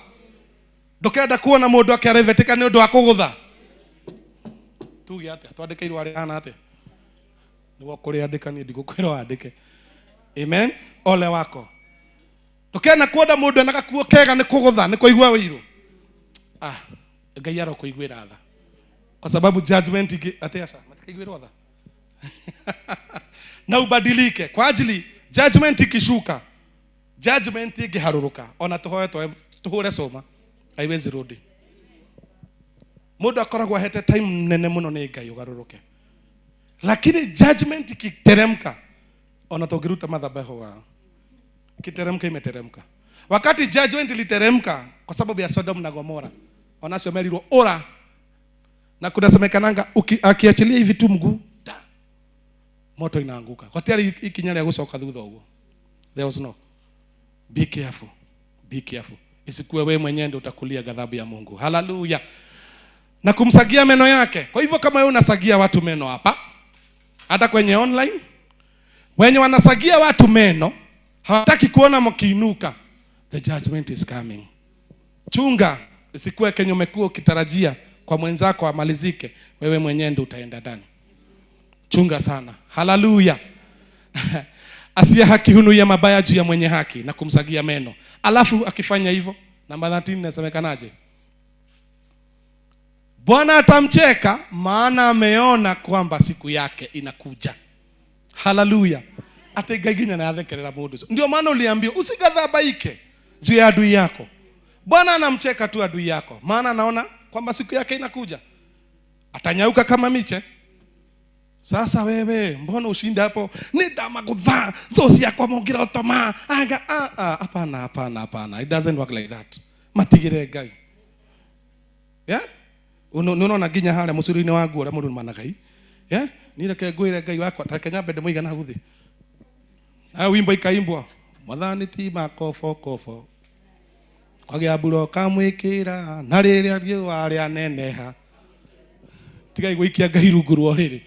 Ndukenda kuona mundu akiarevetika ni undu wa kugutha. Tuge atia twandikeirwo ari hana atia niguo kuriandika ni ndigukwira wandike. Amen. Ole wako. Ndukenda kuona mundu ena gakuo kega ni kugutha ni kuigua wiru. Ah, Ngai arokuiguira tha. Kwa sababu judgment atia sa matikaiguirwo tha. Na ubadilike kwa ajili judgment ikishuka, judgment ikiharuruka, ona tuhoe tuhure soma haiwezi rudi. Mundu akoragwo ahete time nene muno ni Ngai ugaruruke, lakini judgment ikiteremka, ona tungiruta madhabahu wao, ikiteremka imeteremka. Wakati judgment iliteremka kwa sababu ya Sodom na Gomora, onacio merirwo ora, na kunasemekananga akiachilia hivi tu mguu moto inaanguka. Kwa tayari ikinya ria gucoka thutha uguo. There was no. Be careful. Be careful. Isikuwe wewe mwenyewe ndio utakulia ghadhabu ya Mungu. Hallelujah. Na kumsagia meno yake. Kwa hivyo kama wewe unasagia watu meno hapa, hata kwenye online, wenye wanasagia watu meno hawataki kuona mkiinuka. The judgment is coming. Chunga isikuwe kenye umekuwa ukitarajia kwa mwenzako amalizike, wewe mwenyewe ndio utaenda ndani. Chunga sana. Hallelujah. Asiye haki hunuia mabaya juu ya mwenye haki na kumsagia meno. Alafu akifanya hivyo, namba 13 inasemekanaje? Bwana atamcheka maana ameona kwamba siku yake inakuja. Hallelujah. Ate Ngai nginya na athekerera mundu ucio. Ndio maana uliambiwa usigadhabaike juu ya adui yako. Bwana anamcheka tu adui yako maana anaona kwamba siku yake inakuja. Atanyauka kama miche. Sasa wewe mbona ushinde hapo? Ni damagutha thosi yakwa mongira otoma anga hapana hapana hapana. It doesn't work like that. Matigire Ngai. Yeah? Unaona nginya haria mucuri-ini wa nguo uria murumana Ngai. Yeah? Ni reke ngwire Ngai wakwa ta Kenya mbende muigana hau thi. Na wimbo ikaimbwa Mwathani ti makofo kofo. Kwagia mbura kamwikira na riria riũa rĩaneneha. Tigai gũikia Ngai rungu rwa ũrĩrĩ.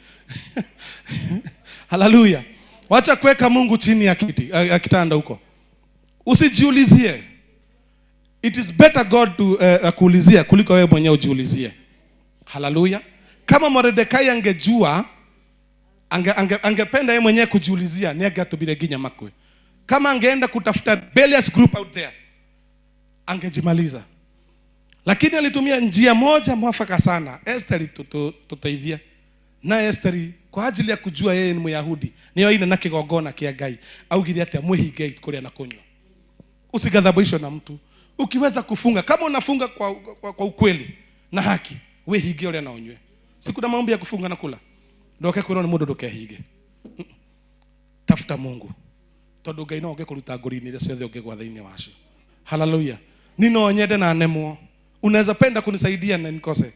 Hallelujah. Wacha kuweka Mungu chini ya kiti, ya kitanda huko. Usijiulizie. It is better God to kuulizia kuliko wewe mwenyewe ujiulizie. Hallelujah. Kama Mordekai angejua, angependa yeye mwenyewe kujiulizia, ni angetubire ginya makwe. Kama angeenda kutafuta rebellious group out there, angejimaliza. Lakini alitumia njia moja mwafaka sana. Esther tutaithia. Na Esther kwa ajili ya kujua yeye ni Myahudi, niyo ina na kigongona kia Ngai. Augire atia mwihinge kuria na kunywa. Usigadhabishwe na mtu. Ukiweza kufunga, kama unafunga kwa ukweli na haki, wihinge uria na unywe. Siku na maombi ya kufunga na kula. Ndoke kwirwo ni mundu ndukehinge. Tafuta Mungu. Tondu Ngai no angĩkũruta ngũri-inĩ iria ciothe ũngĩgwa thĩinĩ wacio. Hallelujah. Ni no nyende na nemwo. Unaweza penda kunisaidia na nikose.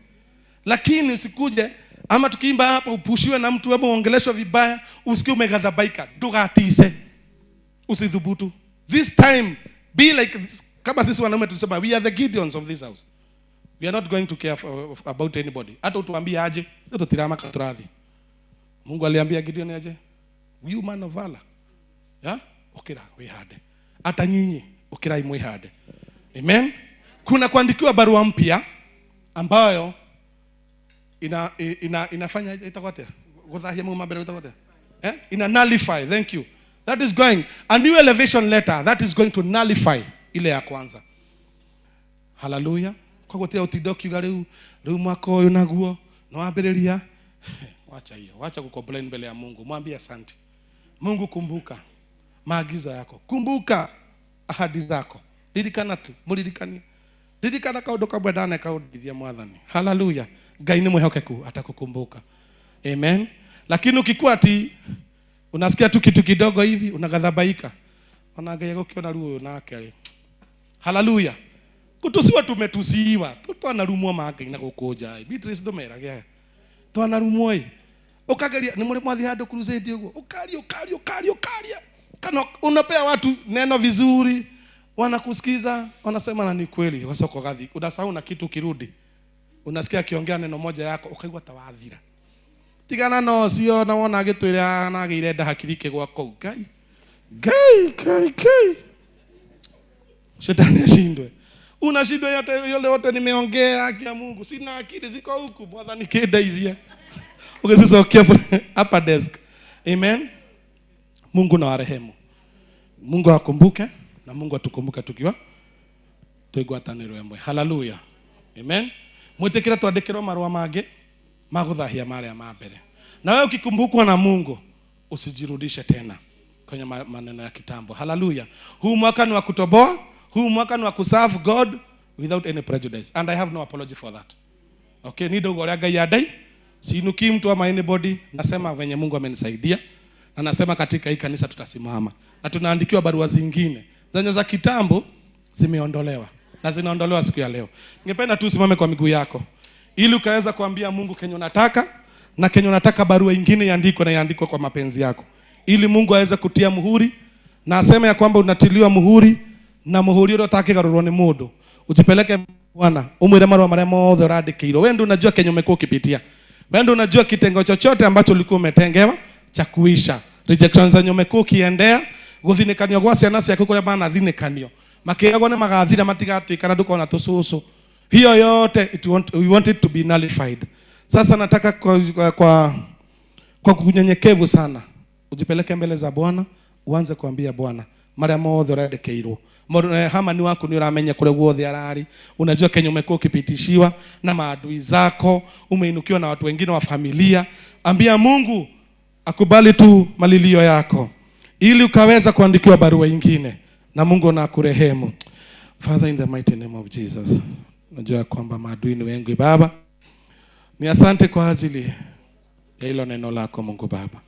Lakini usikuje ama tukiimba hapa upushiwe na mtu ama uongeleshwe vibaya, usikie umeghadhabika. Ndugatise. Usidhubutu. This time be like this. Kama sisi wanaume tulisema we are the Gideons of this house. We are not going to care about anybody. Hata utuambie aje, tutirama katurathi. Mungu aliambia Gideon aje? You man of valor. Yeah? Ukira wihande. Hata nyinyi ukira mwihande. Amen. Kuna kuandikiwa barua mpya ambayo inafanya itakuwa atia? Guthahia Mungu mbere itakuwa atia? Eh? Ina nullify, thank you. That is going a new elevation letter that is going to nullify ile ya kwanza. Hallelujah. Kwa gotea utinda ukiuga riu mwaka uyu naguo Na wambĩrĩria, wacha hiyo, wacha kucomplain mbele ya Mungu. Mwambie asante Mungu, kumbuka maagizo yako, kumbuka ahadi zako, ririkana tu, muririkanie, ririkana kaundu kamwe ndanekaundithia Mwathani. Haleluya. Ngai ni mwihokeku, atakukumbuka. Amen. Lakini ukikuwa ati unasikia tu kitu kidogo hivi unaghadhabaika, ona Ngai agukiona ruo uyu nake ri. Haleluya. Kutusiwa tumetusiwa, twanarumwo ma Ngai na guku nja. Beatrice ndumerage twanarumwo i ukageria ni muri mwathi handu crusade uguo ukaria ukaria ukaria ukaria, kana unapea watu neno vizuri, wanakusikiza, wanasema na ni kweli, wasoko gathi unasahau na kitu kirudi, unasikia akiongea neno moja yako ukaigua tawathira. Tigana no cio na wona agitwira na ageire nda hakiri kigwa kuu. Ngai Ngai Ngai Ngai, shetani ashindwe. Unashindwa yote yole yote nimeongea, haki ya Mungu sina akili ziko huku, Mwathani kindeithia. Ukisisokia hapa desk. Amen. Mungu na warehemu, Mungu akumbuke na Mungu atukumbuke tukiwa twigwatanĩrwo ĩmwe. Haleluya. Amen. Mwitikire twandĩkĩrwo marũa mangĩ maguthahia marĩa ma mbere. Na wewe ukikumbukwa na Mungu usijirudishe tena kwenye maneno ya kitambo. Haleluya. Huu mwaka ni wa kutoboa, huu mwaka ni wa kuserve God without any prejudice, and I have no apology for that. Okay, ni dogo rĩa Ngai andai, siinuki mtu ama anybody, nasema venye Mungu amenisaidia, na nasema katika hii kanisa tutasimama. Na tunaandikiwa barua zingine zenye za kitambo zimeondolewa na zinaondolewa siku ya leo. Ningependa tu usimame kwa miguu yako ili ukaweza kuambia Mungu kenye unataka, na kenye unataka barua ingine iandikwe na iandikwe kwa mapenzi yako, ili Mungu aweze kutia muhuri na aseme ya kwamba unatiliwa muhuri, na muhuri uria utakigarurwo ni mundu. Ujipeleke Bwana umwire marua maria mothe urandikirwo. Wewe ndio unajua kenye umekuwa ukipitia, wewe ndio unajua kitengo chochote ambacho ulikuwa umetengewa cha kuisha, rejections zenye umekuwa ukiendea, guthinĩkanio gwa ciana ciaku kuria manathinĩkanio makĩragwo nĩ magathira matigatuĩka na ndũkona tũcũcũ. Hiyo yote we want it to be nullified. Sasa nataka kwa kunyenyekevu sana ujipeleke mbele za Bwana, uanze kuambia Bwana maria mothe ũrendekeirwo. Hamani waku ni uramenya kule guothe arari, unajua kenye umekuwa ukipitishiwa na maadui zako, umeinukiwa na watu wengine wa familia. Ambia Mungu akubali tu malilio yako ili ukaweza kuandikiwa barua ingine, na Mungu na akurehemu. Father, in the mighty name of Jesus, najua kwamba maadui ni wengi Baba. Ni asante kwa ajili ya hilo neno lako Mungu Baba.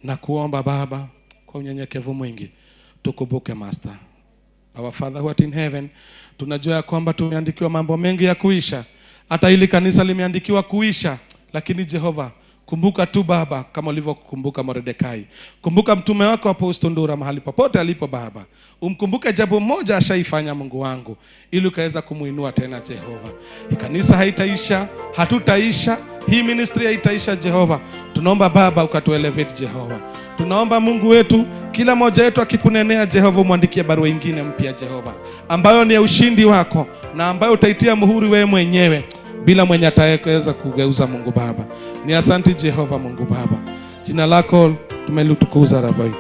Na kuomba Baba kwa unyenyekevu mwingi, tukumbuke Master. Our Father who art in heaven, tunajua ya kwamba tumeandikiwa mambo mengi ya kuisha. Hata hili kanisa limeandikiwa kuisha, lakini Jehova, kumbuka tu Baba kama ulivyokumbuka Mordekai. Kumbuka mtume wako Apostle Ndura mahali popote alipo Baba. Umkumbuke jambo moja ashaifanya Mungu wangu, ili ukaweza kumuinua tena Jehova. Kanisa haitaisha, hatutaisha, hii ministry haitaisha Jehova. Tunaomba Baba ukatuelevate Jehova. Tunaomba Mungu wetu, kila mmoja wetu akikunenea Jehova, umwandikie barua ingine mpya Jehova, ambayo ni ya ushindi wako na ambayo utaitia muhuri wewe mwenyewe, bila mwenye atakayeweza kugeuza Mungu Baba. Ni asante Jehova Mungu Baba. Jina lako tumelitukuza Rabai.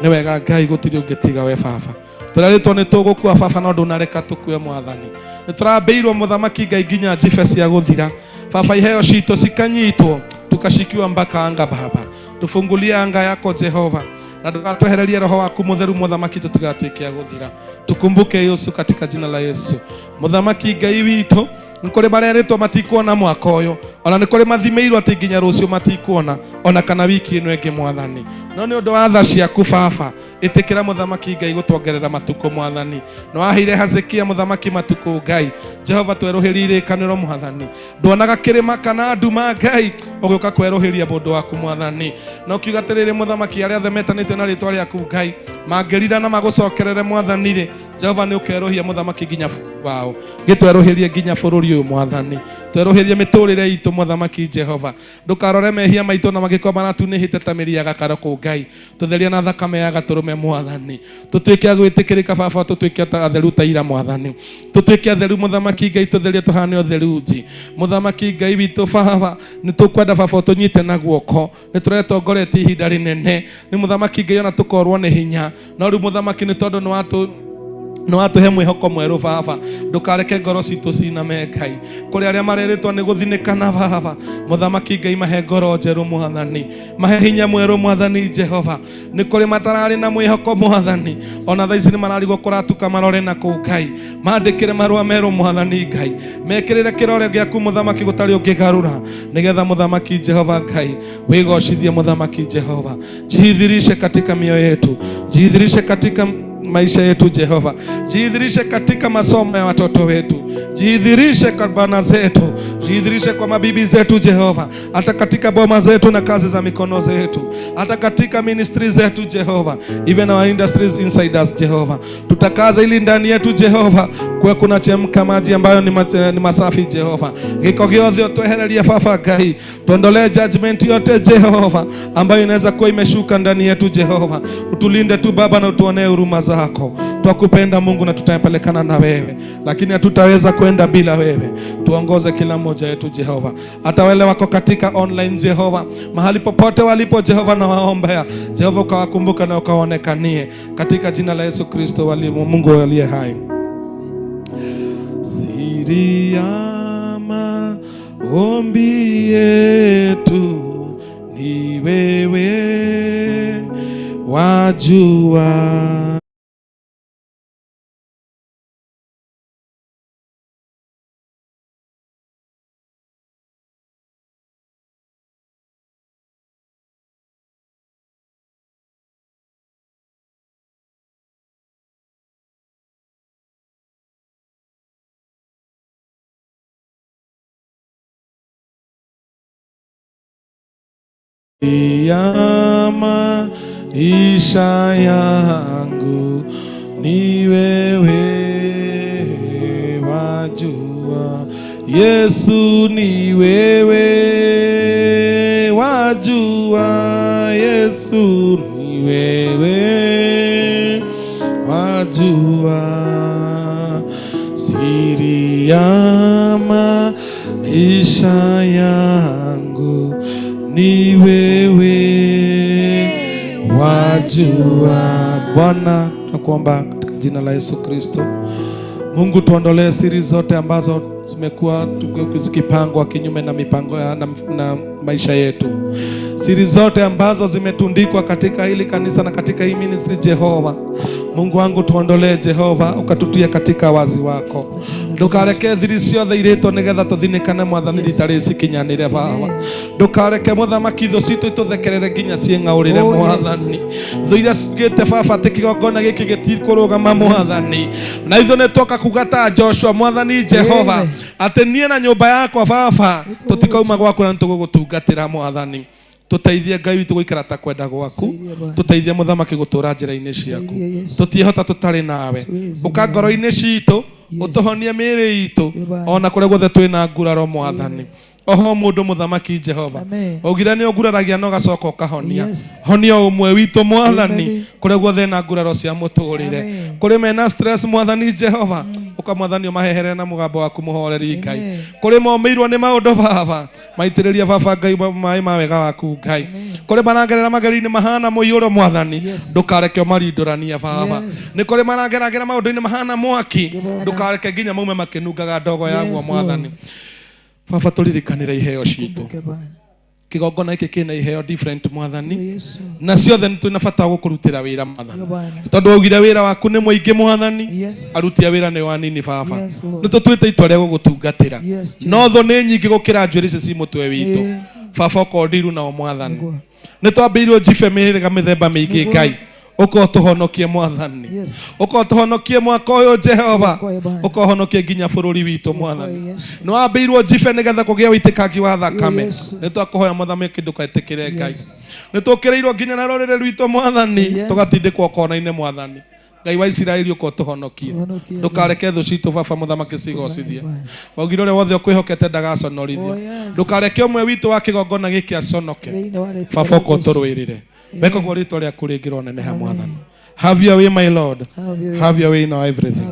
Ni wega Ngai gutiri ungitiga we baba. Turaritwo ni tugukua baba no ndunareka tukue Mwathani. Ni turambiirwo muthamaki Ngai nginya njibe cia guthira. Baba iheo citũ cikanyitwo tukashikiwa mpaka anga Baba. Tufungulie anga yako Jehova, na ndũgatwehererie roho waku mutheru muthamaki tũtigatuĩke a gũthira. Tukumbuke Yesu katika jina la Yesu. Muthamaki Ngai witũ, nĩ kũrĩ marerĩtwo matikuona mwaka ũyũ, ona nĩ kũrĩ mathimĩirwo atĩ nginya rũciũ matikuona, ona kana wiki ĩno ĩngĩ Mwathani. No nĩ ũndũ wa tha ciaku Baba, ĩtĩkĩra muthamaki Ngai gũtuongerera matukũ Mwathani. Nĩ waheire Hezekia muthamaki matukũ Ngai. Jehova twerũhĩrie irĩkanĩro Mwathani. Nduonaga kĩrĩma kana nduma Ngai, ũgĩũka kwerũhĩria mũndũ waku Mwathani. Na ũkiuga atĩrĩrĩ muthamaki, arĩa othe metanĩtio na rĩtwa rĩaku Ngai, mangĩrira na magũcokerere Mwathani rĩ, Jehova nĩ ũkerũhia muthamaki nginya wao. Gĩtwerũhĩrie nginya bũrũri ũyũ Mwathani. Twerũhĩrie mĩtũrĩre itũ muthamaki Jehova. Ndũkarore mehia maitũ na magĩkorwo maratunĩhĩte ta mĩri ya gakaro kũu Ngai. Tũtherie na thakame ya gatũrũme Mwathani. Tũtuĩke a gwĩtĩkĩrĩka Baba, tũtuĩke ta atheru ta ira Mwathani. Tũtuĩke atheru muthamaki Ngai, tũtherie tũhane ũtheru nji. Muthamaki Ngai witũ Baba, nĩ tũkwenda Baba ũtũnyite na guoko. Nĩ tũretongoretie ihinda rĩnene. Nĩ muthamaki Ngai ona tũkorwo nĩ hinya. No rĩu muthamaki nĩ tondũ nĩ watũ No atuhe mwihoko mweru baba, ndukareke ngoro citũ ciname Ngai. Kũrĩ arĩa marerĩtwo nĩ gũthinĩkana baba, mũthamaki Ngai mahe ngoro njerũ mwathani, mahe hinya mwerũ mwathani Jehova. Nĩ kũrĩ matararĩ na mwĩhoko mwathani, ona thaa ici nĩ mararigwo kũratuka marore na kũu Ngai. Mandĩkĩre marũa merũ mwathani Ngai, mekĩrĩre kĩrore gĩaku mũthamaki gũtarĩ ũngĩgarũra, nĩgetha mũthamaki Jehova Ngai wĩgocithie. Mũthamaki Jehova, jidhirishe katika mioyo yetu, jidhirishe katika maisha yetu Jehova, jidhirishe katika masomo ya watoto wetu, jidhirishe kwa bwana zetu, jidhirishe kwa mabibi zetu Jehova, hata katika boma zetu na kazi za mikono zetu, hata katika ministry zetu Jehova, even our industries inside us Jehova. Tutakaza ili ndani yetu Jehova kuwe kuna chemka maji ambayo ni masafi Jehova. Giko giothe twehererie baba Ngai, tuondolee judgment yote Jehova ambayo inaweza kuwa imeshuka ndani yetu Jehova. Utulinde tu Baba na utuonee huruma zako. Twakupenda Mungu na tutapelekana na wewe, lakini hatutaweza kwenda bila wewe. Tuongoze kila mmoja wetu Jehova, hata wale wako katika online Jehova, mahali popote walipo Jehova, na waombea Jehova, ukawakumbuka na ukaonekanie katika jina la Yesu Kristo Mungu aliye hai. Siri ya maombi yetu ni wewe wajua. Ya maisha yangu ni wewe wajua, Yesu ni wewe wajua, Yesu ni wewe wajua. Siri ya maisha yangu ni wewe wajua. Bwana, tunakuomba katika jina la Yesu Kristo Mungu, tuondolee siri zote ambazo zimekuwa zikipangwa kinyume na mipango na maisha yetu, siri zote ambazo zimetundikwa katika hili kanisa na katika hii ministry Jehova Mungu wangu, tuondolee Jehova, ukatutie katika wazi wako. Ndukareke thiri ciothe iretwo nigetha tuthinikane mwathani rita rĩcikinyanĩre baba. Ndukareke mũthamaki thũ citũ itũthekerere nginya ciĩng'aũrĩre mwathani. Thũ iria cigĩte baba atĩ kĩgongona gĩkĩ gĩtikũrũgama mwathani, na ithuĩ nĩ twoka kuga ta Joshua mwathani Jehova atĩ niĩ na nyũmba yakwa baba tũtikauma gwaku na nĩtũgũgũtungatĩra mwathani. Tuteithie Ngai witũ gũikara ta kwenda gwaku, tuteithie mũthamaki gũtũra njĩra-inĩ ciaku. Tũtiĩhota tũtarĩ nawe, ũka ngoro-inĩ citũ ũtũhonie mĩĩrĩ itũ ona kũrĩa guothe twĩna nguraro mwathani. Oho mũndũ mũthamaki Jehova, ũgire nĩ ũnguraragia na ũgacoka ũkahonia. Honia ũmwe witũ mwathani kũrĩa guothe na nguraro cia mũtũrĩre, kũrĩ mena stress mwathani Jehova, ũka mwathani ũmahehere na mũgambo waku mũhoreri Ngai. Kũrĩ momĩirwo nĩ maũndũ baba, maitĩrĩria baba Ngai maĩ ma wega waku Ngai. Kũrĩ maragerera magerio-inĩ mahana mũiyũro mwathani, ndũkareke ũmarindũranie baba. Nĩ kũrĩ marageragĩra maũndũ-inĩ mahana mwaki, ndũkareke nginya maume makĩnungaga ndogo yaguo mwathani. Baba, tũririkanĩre iheo citũ. Kĩgongona gĩkĩ kĩna iheo different mwathani, na ciothe nĩ twĩna bata wa gũkũrutĩra wĩra mwathani, tondũ waugire wĩra waku nĩ mũingĩ mwathani, aruti a wĩra nĩ wanini baba. Nĩ tũtuĩte itua rĩa gũgũtungatĩra, no thũ nĩ nyingĩ gũkĩra njuĩrĩ ici ci mũtwe witũ baba. Ũkorwo ndiru nao mwathani, nĩ twambĩirwo njibe mĩhĩrĩga mĩthemba mĩingĩ Ngai, ũkorwo tũhonokie mwathani, ũkorwo tũhonokie mwaka ũyũ Jehova, ũkorwo honokie nginya bũrũri witũ mwathani. Nĩ wambĩirwo njibe nĩgetha kũgĩe wĩitĩkangi wa thakame, nĩ twakũhoya mũthamaki ndũkaĩtĩkĩre Ngai. Nĩ tũkĩrĩirwo nginya na rũrĩrĩ rwitũ mwathani, tũgatindĩkwo kona-inĩ mwathani. Ngai wa Isiraeli ũkorwo tũhonokie, ndũkareke thũ citũ baba mũthamaki cigocithie. Waugire ũrĩa wothe ũkwĩhokete ndagaconorithio, ndũkareke ũmwe witũ wa kĩgongona gĩkĩ aconoke baba, ũkorwo tũrũĩrĩre. Weka ũguo rĩtwa rĩaku rĩngĩroneneha mwathani. Have your way my Lord, have your way in our everything.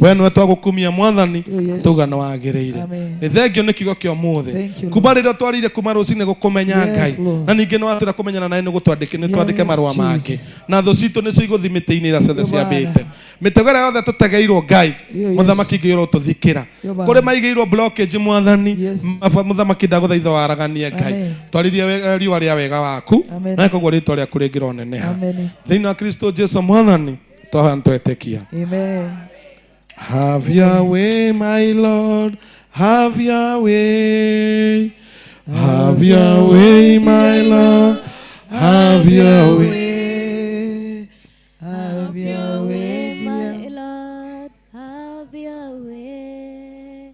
We nĩwe twagũkumia mwathani, tuga nĩ wagĩrĩire. Nĩ thengio nĩ kiugo kĩa ũmũthĩ, kuma rĩrĩa twarire kuma rũcinĩ gũkũmenya Ngai, na ningĩ nĩ watwĩra kũmenyana nawe nĩ gũtwandĩke, nĩ twandĩke marũa mangĩ, na thũ citũ nĩcio igũthiĩ mĩtĩ-inĩ ĩrĩa ciothe ciambĩte. Mĩtego ĩrĩa yothe tũtegeirwo Ngai, Iyo, Yesu. mũthamaki ngĩũra ũtũthikĩra. Iyo, Baba. Kũrĩ maigĩirwo blockage mwathani, Yes. mũthamaki ndagũthaitha waraganie Ngai. Amen. Twaririe riũa rĩa wega waku, Amen. na koguo rĩtwa rĩaku rĩngĩroneneha. Amen. Thĩinĩ wa Kristo Jesu mwathani, twahoya nĩtwetĩkia. Amen. Have your way, my Lord, have your way. Have your way, my Lord, have your way. Have your way, dear. My Lord, have your way.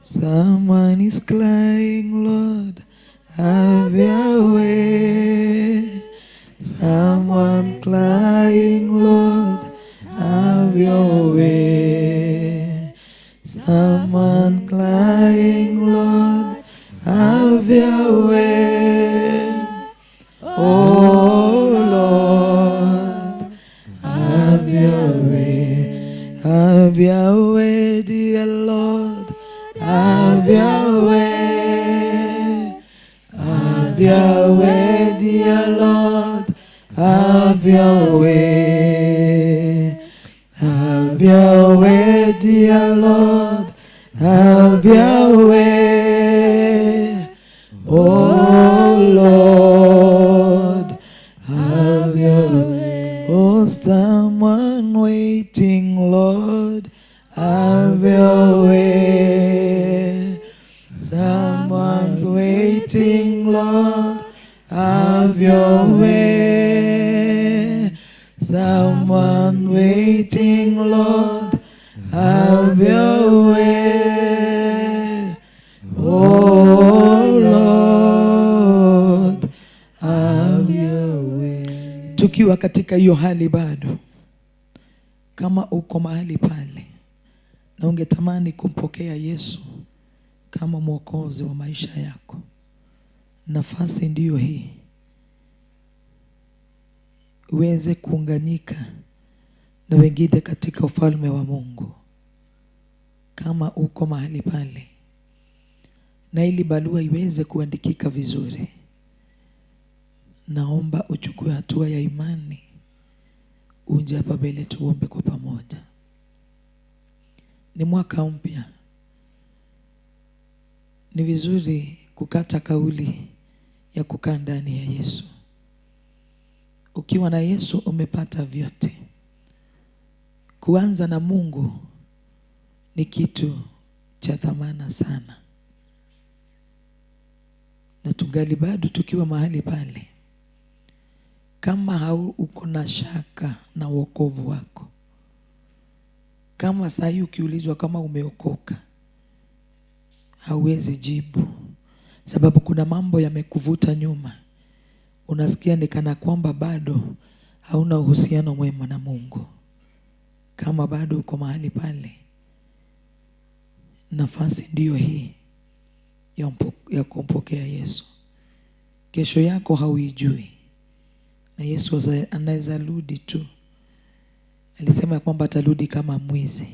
Someone is crying, Lord, have your way. Someone crying, Lord, have your way. Someone crying, Lord, have your way. Oh Lord, have your way. Have your way, dear Lord. Have your way. Have your way, dear Lord. Have your way. Have your way, dear Lord. Have your way. Oh Lord, have your way. Oh, someone waiting, Lord, have your way. Someone's waiting, Lord, have your way. Someone waiting, Lord, have your way. Oh Lord, have your way. Tukiwa katika hiyo hali bado, kama uko mahali pale na ungetamani kumpokea Yesu kama mwokozi wa maisha yako, nafasi ndiyo hii uweze kuunganika na wengine katika ufalme wa Mungu. Kama uko mahali pale, na ili barua iweze kuandikika vizuri, naomba uchukue hatua ya imani, uje hapa mbele tuombe kwa pamoja. Ni mwaka mpya, ni vizuri kukata kauli ya kukaa ndani ya Yesu. Ukiwa na Yesu umepata vyote. Kuanza na Mungu ni kitu cha thamana sana, na tungali bado tukiwa mahali pale, kama hau uko na shaka na wokovu wako, kama saa hii ukiulizwa kama umeokoka, hauwezi jibu, sababu kuna mambo yamekuvuta nyuma. Unasikia ni kana kwamba bado hauna uhusiano mwema na Mungu. Kama bado uko mahali pale, nafasi ndiyo hii ya kumpokea Yesu. Kesho yako hauijui, na Yesu anaweza rudi tu. Alisema kwamba atarudi kama mwizi,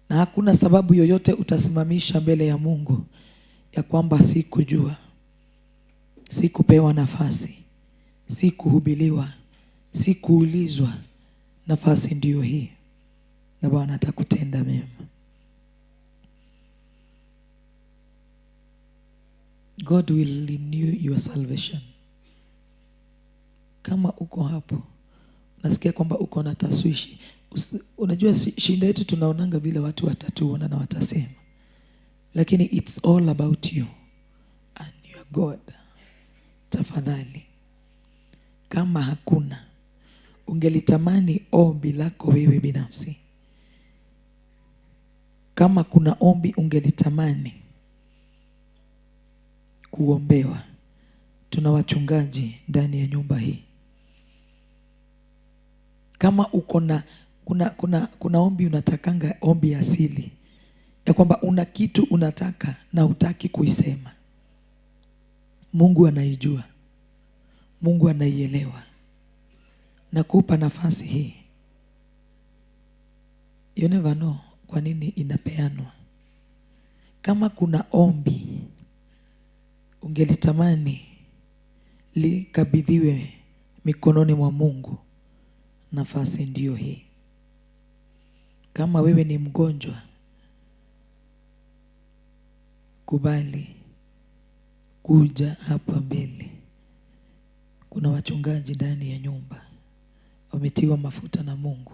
na hakuna sababu yoyote utasimamisha mbele ya Mungu ya kwamba sikujua, sikupewa nafasi, sikuhubiliwa, sikuulizwa. Nafasi ndiyo hii, na Bwana atakutenda mema. God will renew your salvation. Kama uko hapo, nasikia kwamba uko na taswishi. Unajua shinda yetu tunaonanga vile watu watatuona na watasema, lakini it's all about you and your God. Tafadhali, kama hakuna, ungelitamani ombi lako wewe binafsi, kama kuna ombi ungelitamani kuombewa, tuna wachungaji ndani ya nyumba hii. Kama uko na kuna ombi unatakanga, ombi asili ya kwamba una kitu unataka na hutaki kuisema, Mungu anaijua, Mungu anaielewa. Nakupa nafasi hii. You never know kwa nini inapeanwa. Kama kuna ombi ungelitamani likabidhiwe mikononi mwa Mungu, nafasi ndiyo hii. Kama wewe ni mgonjwa, kubali kuja hapa mbele. Kuna wachungaji ndani ya nyumba wametiwa mafuta na Mungu,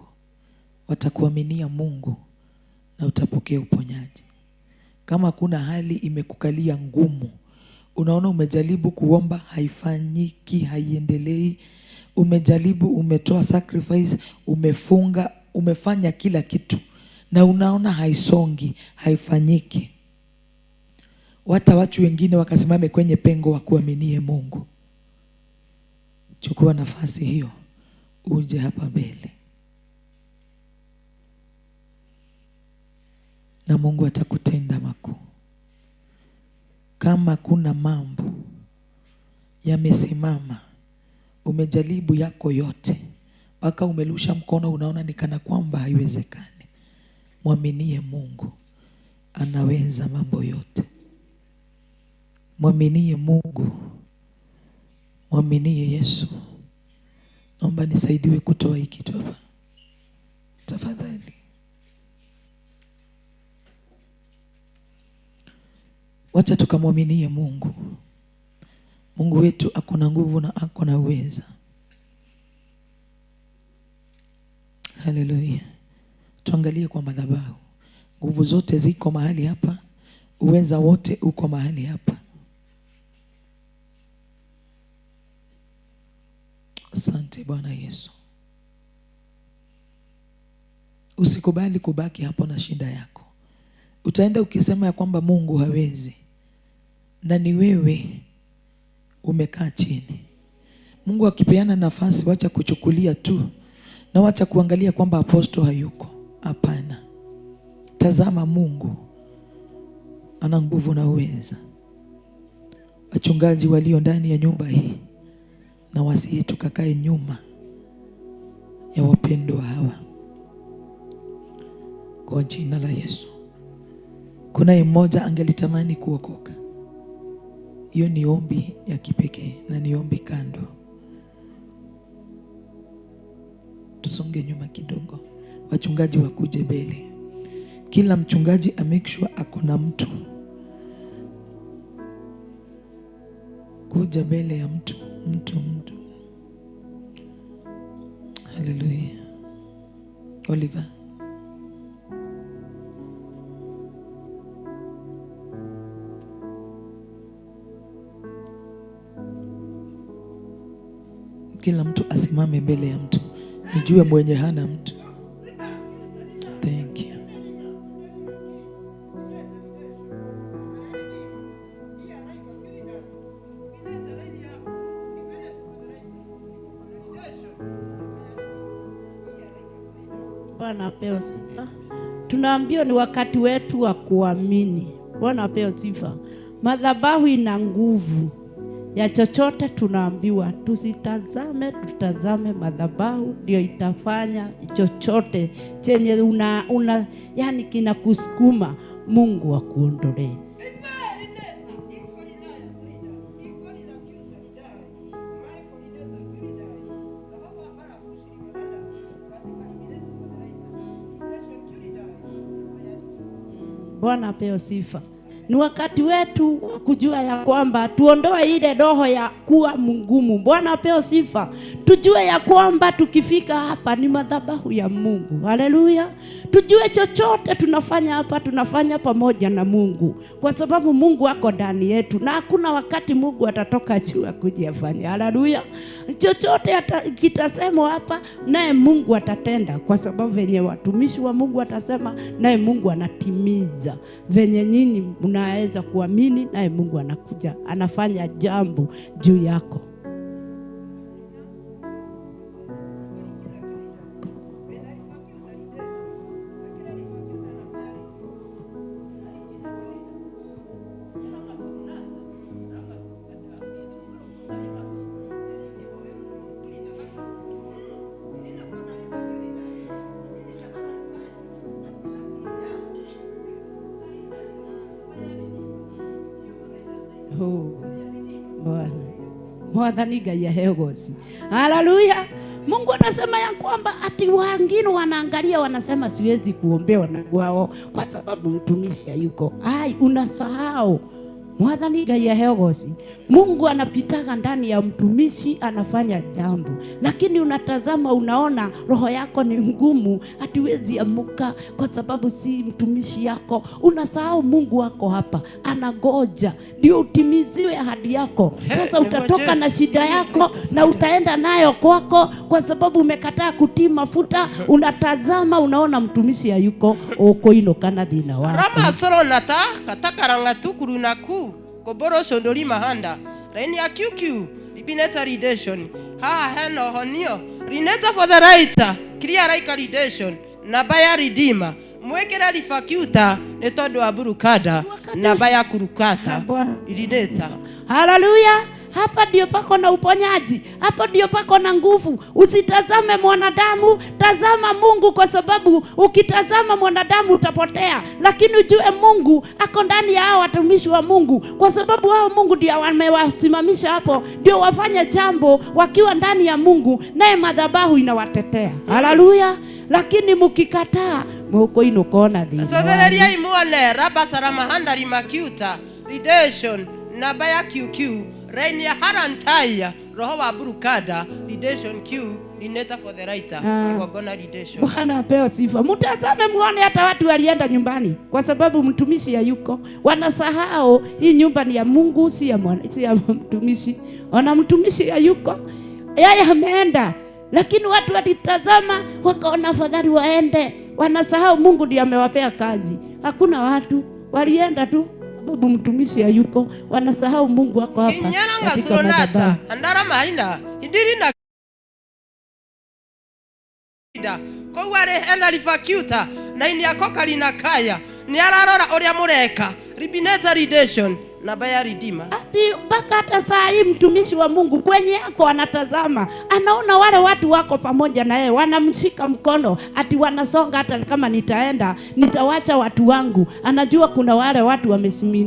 watakuaminia Mungu na utapokea uponyaji. Kama kuna hali imekukalia ngumu, unaona umejaribu kuomba haifanyiki, haiendelei, umejaribu, umetoa sacrifice, umefunga, umefanya kila kitu na unaona haisongi, haifanyiki, hata watu wengine wakasimame kwenye pengo wakuaminie Mungu, chukua nafasi hiyo uje hapa mbele na Mungu atakutenda makuu. Kama kuna mambo yamesimama, umejaribu yako yote mpaka umelusha mkono, unaona ni kana kwamba haiwezekani, mwaminie Mungu, anaweza mambo yote. Mwaminie Mungu, mwaminie Yesu. Naomba nisaidiwe kutoa hiki kitu hapa tafadhali. Wacha tukamwaminie Mungu. Mungu wetu ako na nguvu na ako na uweza. Haleluya. Tuangalie kwa madhabahu. Nguvu zote ziko mahali hapa, uweza wote uko mahali hapa. Asante Bwana Yesu. Usikubali kubaki hapo na shida yako. Utaenda ukisema ya kwamba Mungu hawezi, na ni wewe umekaa chini. Mungu akipeana nafasi, wacha kuchukulia tu na wacha kuangalia kwamba aposto hayuko. Hapana. Tazama, Mungu ana nguvu na uweza. Wachungaji walio ndani ya nyumba hii, na wasihi tukakae nyuma ya wapendwa hawa kwa jina la Yesu. Kuna mmoja angelitamani kuokoka, hiyo ni ombi ya kipekee na ni ombi kando. Tusonge nyuma kidogo, wachungaji wakuje mbele. Kila mchungaji amake sure ako na mtu. Kuja mbele ya mtu, mtu, mtu. Hallelujah. Oliver. Kila mtu asimame mbele ya mtu, nijue mwenye hana mtu. Thank you. Bwana apewe sifa. Tunaambiwa ni wakati wetu wa kuamini. Bwana apewe sifa. Madhabahu ina nguvu ya chochote. Tunaambiwa tusitazame, tutazame madhabahu, ndio itafanya chochote chenye una yani kinakusukuma Mungu akuondolee. Bwana apewe sifa. Ni wakati wetu kujua ya kwamba tuondoe ile roho ya kuwa mgumu. Bwana apewe sifa. Tujue ya kwamba tukifika hapa ni madhabahu ya Mungu. Haleluya. Tujue chochote tunafanya hapa tunafanya pamoja na Mungu, kwa sababu Mungu ako ndani yetu na hakuna wakati Mungu atatoka juu akuje afanye. Haleluya. Chochote kitasemwa hapa naye Mungu atatenda, kwa sababu venye watumishi wa Mungu atasema naye Mungu anatimiza. Venye nyinyi mnaweza kuamini naye Mungu anakuja anafanya jambo juu yako. Oh. Mwathani Ngai aheo goci. Haleluya. Mungu anasema ya kwamba ati wengine wanaangalia wanasema siwezi kuombewa na wao kwa sababu mtumishi hayuko. Ai, unasahau. Mwathani Ngai aheo goci. Mungu anapitaga ndani ya mtumishi anafanya jambo, lakini unatazama unaona roho yako ni ngumu, hatuwezi amuka kwa sababu si mtumishi yako. Unasahau Mungu wako hapa anagoja ndio utimiziwe ahadi yako. Sasa utatoka na shida yako na utaenda nayo kwako kwa sababu umekataa kutii mafuta. Unatazama unaona mtumishi hayuko, okoino kana thina wako. Rama soro nata katakaranga tukuru naku koboro shondori mahanda raini ya QQ libineta redemption ha heno honio rineta for the writer clear like redemption na baya redeemer mwekera rifacuta ne tondu wa burukada na baya kurukata rineta. Haleluya. Hapa ndio pako na uponyaji, hapo ndio pako na nguvu. Usitazame mwanadamu, tazama Mungu, kwa sababu ukitazama mwanadamu utapotea, lakini ujue Mungu ako ndani ya hao watumishi wa Mungu, kwa sababu hao Mungu ndio amewasimamisha hapo, ndio wafanye jambo wakiwa ndani ya Mungu, naye madhabahu inawatetea. Haleluya. Lakini mukikataa muko inokona thina. Sothereria imuone raba saramahanda rimakiuta redemption na baya QQ raini ya harantaya roho wa burukada redemption Q lineta for the writer igongona redemption. Bwana apewe sifa. Mtazame muone hata watu walienda nyumbani kwa sababu mtumishi hayuko. Wanasahau hii nyumba ni ya Mungu, si ya mtumishi. Ona mtumishi hayuko, yeye ameenda, lakini watu walitazama wakaona afadhali waende. Wanasahau Mungu ndiye amewapea kazi. Hakuna watu walienda tu sababu mtumishi hayuko. Wanasahau Mungu wako hapa. Inyalanga suronata andara maina indirina da koware ena rifacuta na iniakoka linakaya ni ararora uria mureka ribineza redemption na baya redeemer. Ati mpaka hata saa hii mtumishi wa Mungu kwenye yako anatazama, anaona wale watu wako pamoja na yeye wanamshika mkono, ati wanasonga, hata kama nitaenda nitawacha watu wangu. Anajua kuna wale watu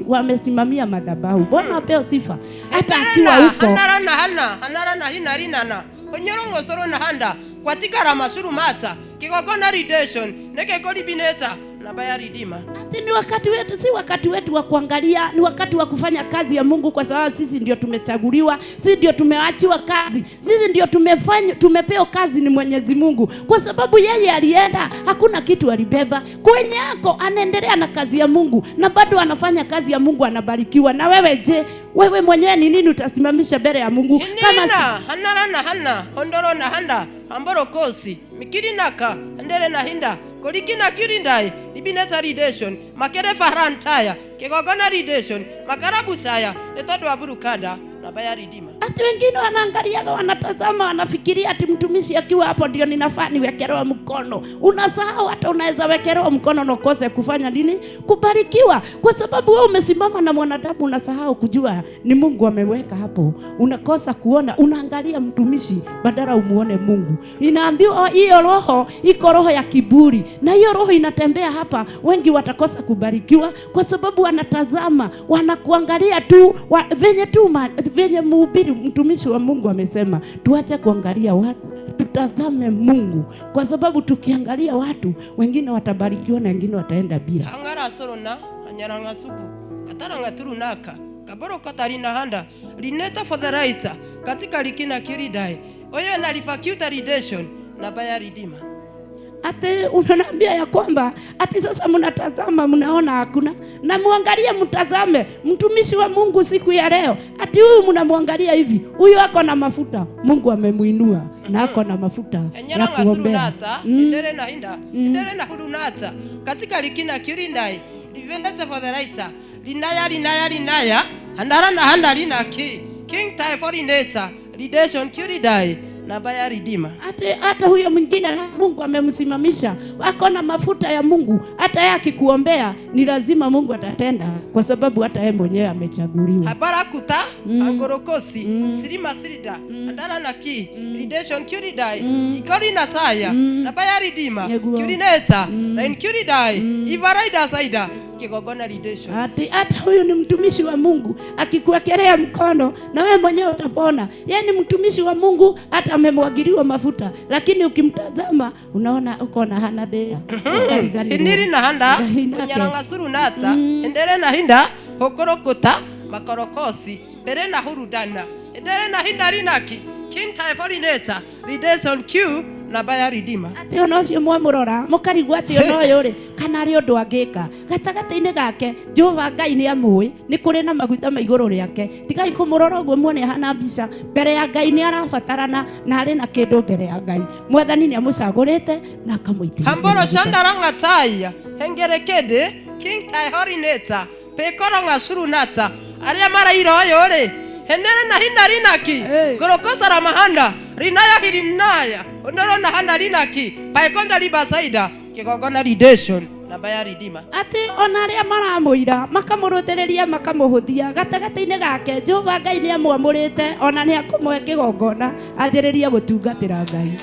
wamesimamia madhabahu. Bwana apewe sifa. Hata akiwa huko hanarana hana hanarana hinarinana onyorongo soro na handa kwatika ramashuru mata kigogona redemption neke kolibineta na baya redeemer. Ati ni wakati wetu, si wakati wetu wa kuangalia, ni wakati wa kufanya kazi ya Mungu, kwa sababu sisi ndio tumechaguliwa, sisi ndio tumeachiwa kazi, sisi ndio tumepewa kazi ni Mwenyezi Mungu, kwa sababu yeye alienda, hakuna kitu alibeba. Kwenye yako anaendelea na kazi ya Mungu na bado anafanya kazi ya Mungu, anabarikiwa. Na wewe je, wewe mwenyewe ni nini utasimamisha mbele ya Mungu? Kama hanarana hana hondoro na handa amboro kosi mikirinaka ndere na hinda kolikina kirindai libineta redemption makere farantaya kigogona redemption makarabusaya etodo aburukada na baya redeemer. Ati wengine wanaangalia, wanatazama, wanafikiria ati mtumishi akiwa hapo ndio ninafaa niwekelewe mkono. Unasahau hata unaweza wekelewa mkono na ukose kufanya nini? Kubarikiwa. Kwa sababu wewe umesimama na mwanadamu, unasahau kujua ni Mungu ameweka hapo. Unakosa kuona, unaangalia mtumishi badala umuone Mungu. Inaambiwa hiyo roho iko roho ya kiburi, na hiyo roho inatembea hapa. Wengi watakosa kubarikiwa kwa sababu wanatazama, wanakuangalia tu venye tu venye mhubiri mtumishi wa Mungu amesema tuache kuangalia watu, tutazame Mungu, kwa sababu tukiangalia watu wengine watabarikiwa na wengine wataenda bila. Angara sorona anyaranga suku kataranga turunaka kaboro katarina handa lineta for the writer katika likina kiridai oyo na rifacuta redemption na baya redeemer. Ati unaniambia ya kwamba ati sasa mnatazama mnaona hakuna, na muangalie mtazame mtumishi wa Mungu siku ya leo, ati huyu mnamwangalia hivi, huyu ako na mafuta, Mungu amemuinua na ako na mafuta ya kuombea. Ndere na hinda ndere na hudunata katika likina kirindai livendete for the writer linaya linaya linaya handara na handa lina ki king typhoidinator redemption kiridai na baya redeemer. Hata huyo mwingine Mungu amemsimamisha, ako na mafuta ya Mungu, hata yeye akikuombea ni lazima Mungu atatenda, kwa sababu hata yeye mwenyewe amechaguliwa. Habarakuta angorokosi sirima sirida andara na ki redemption kiridai ikori na saya na baya redeemer kirineta na in kiridai ivaraida saida Kigongona redemption. Ati hata huyu ni mtumishi wa Mungu, akikuwekelea mkono na wewe mwenyewe utapona. Yeye ni mtumishi wa Mungu, hata amemwagiliwa mafuta, lakini ukimtazama unaona uko na hana thea. Hiniri na handa nyaranga surunata endere na hinda hokorokuta makorokosi mbere na hurudana endere na hinda rinaki kinta redemption q na baya ridima. Ati ona ucio mwamurora mukarigwo ati ona uyu ri kana ari undu angika gatagati-ini gake Jehova Ngai ni amui ni kuri na maguta ma iguru riake. Tigai kumurora uguo muone hana mbica mbere ya Ngai ni arabatarana na ari na kindu mbere ya Ngai. Mwathani ni amucagurite na akamuitia. Hamboro shandaranga taya hengerekede king tai horineta pekoronga surunata aria marairo uyu ri henere na hinda rinaki gorokosara mahanda rinaya hirinaya ondoro na handa rinaki paekonda ribasaida kigongona redemption na baya ridima. Ati ona aria maramuira makamuruthereria makamuhuthia gatagati-ini gake Jehova Ngai ni amwamurite ona ni akumwe kigongona anjiririe gutungatira Ngai.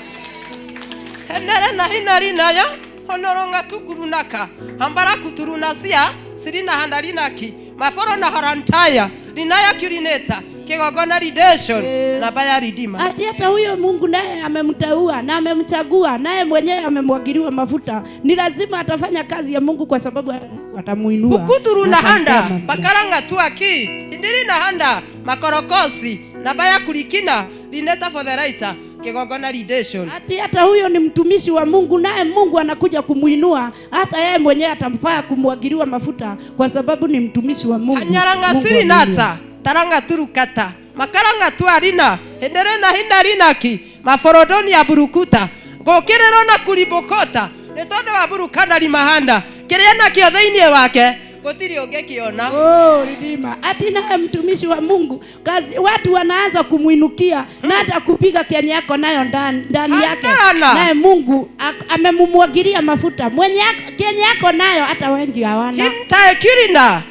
Henere na hinda rinaya honoronga tukurunaka hambara kuturunasia sirina handa rinaki maforo na harantaya rinaya kurineta kigongona redemption na baya ridima. Ati hata huyo Mungu naye amemteua na amemchagua naye mwenyewe amemwagiliwa mafuta, ni lazima atafanya kazi ya Mungu kwa sababu atamuinua. Kukuturu na handa bakaranga tuaki indiri na handa makorokosi na baya kulikina rineta for the writer kigongona redemption. Ati hata huyo ni mtumishi wa Mungu naye Mungu anakuja kumuinua, hata yeye mwenyewe atamfaa kumwagiliwa mafuta kwa sababu ni mtumishi wa Mungu. Anyaranga siri nata taranga turukata makaranga tuarina hendere na hindarinaki maforodoni ya burukuta gokirero na kulibokota ni tondu wa burukana limahanda kiria nakio thiini wake gutiri ungikiona. Oh, ridima. Ati naye mtumishi wa Mungu kazi watu wanaanza kumuinukia na hata kupiga kenye yako nayo ndani yake. Naye Mungu amemumwagilia mafuta mwenye kenye yako nayo hata wengi hawana. Hintae kirina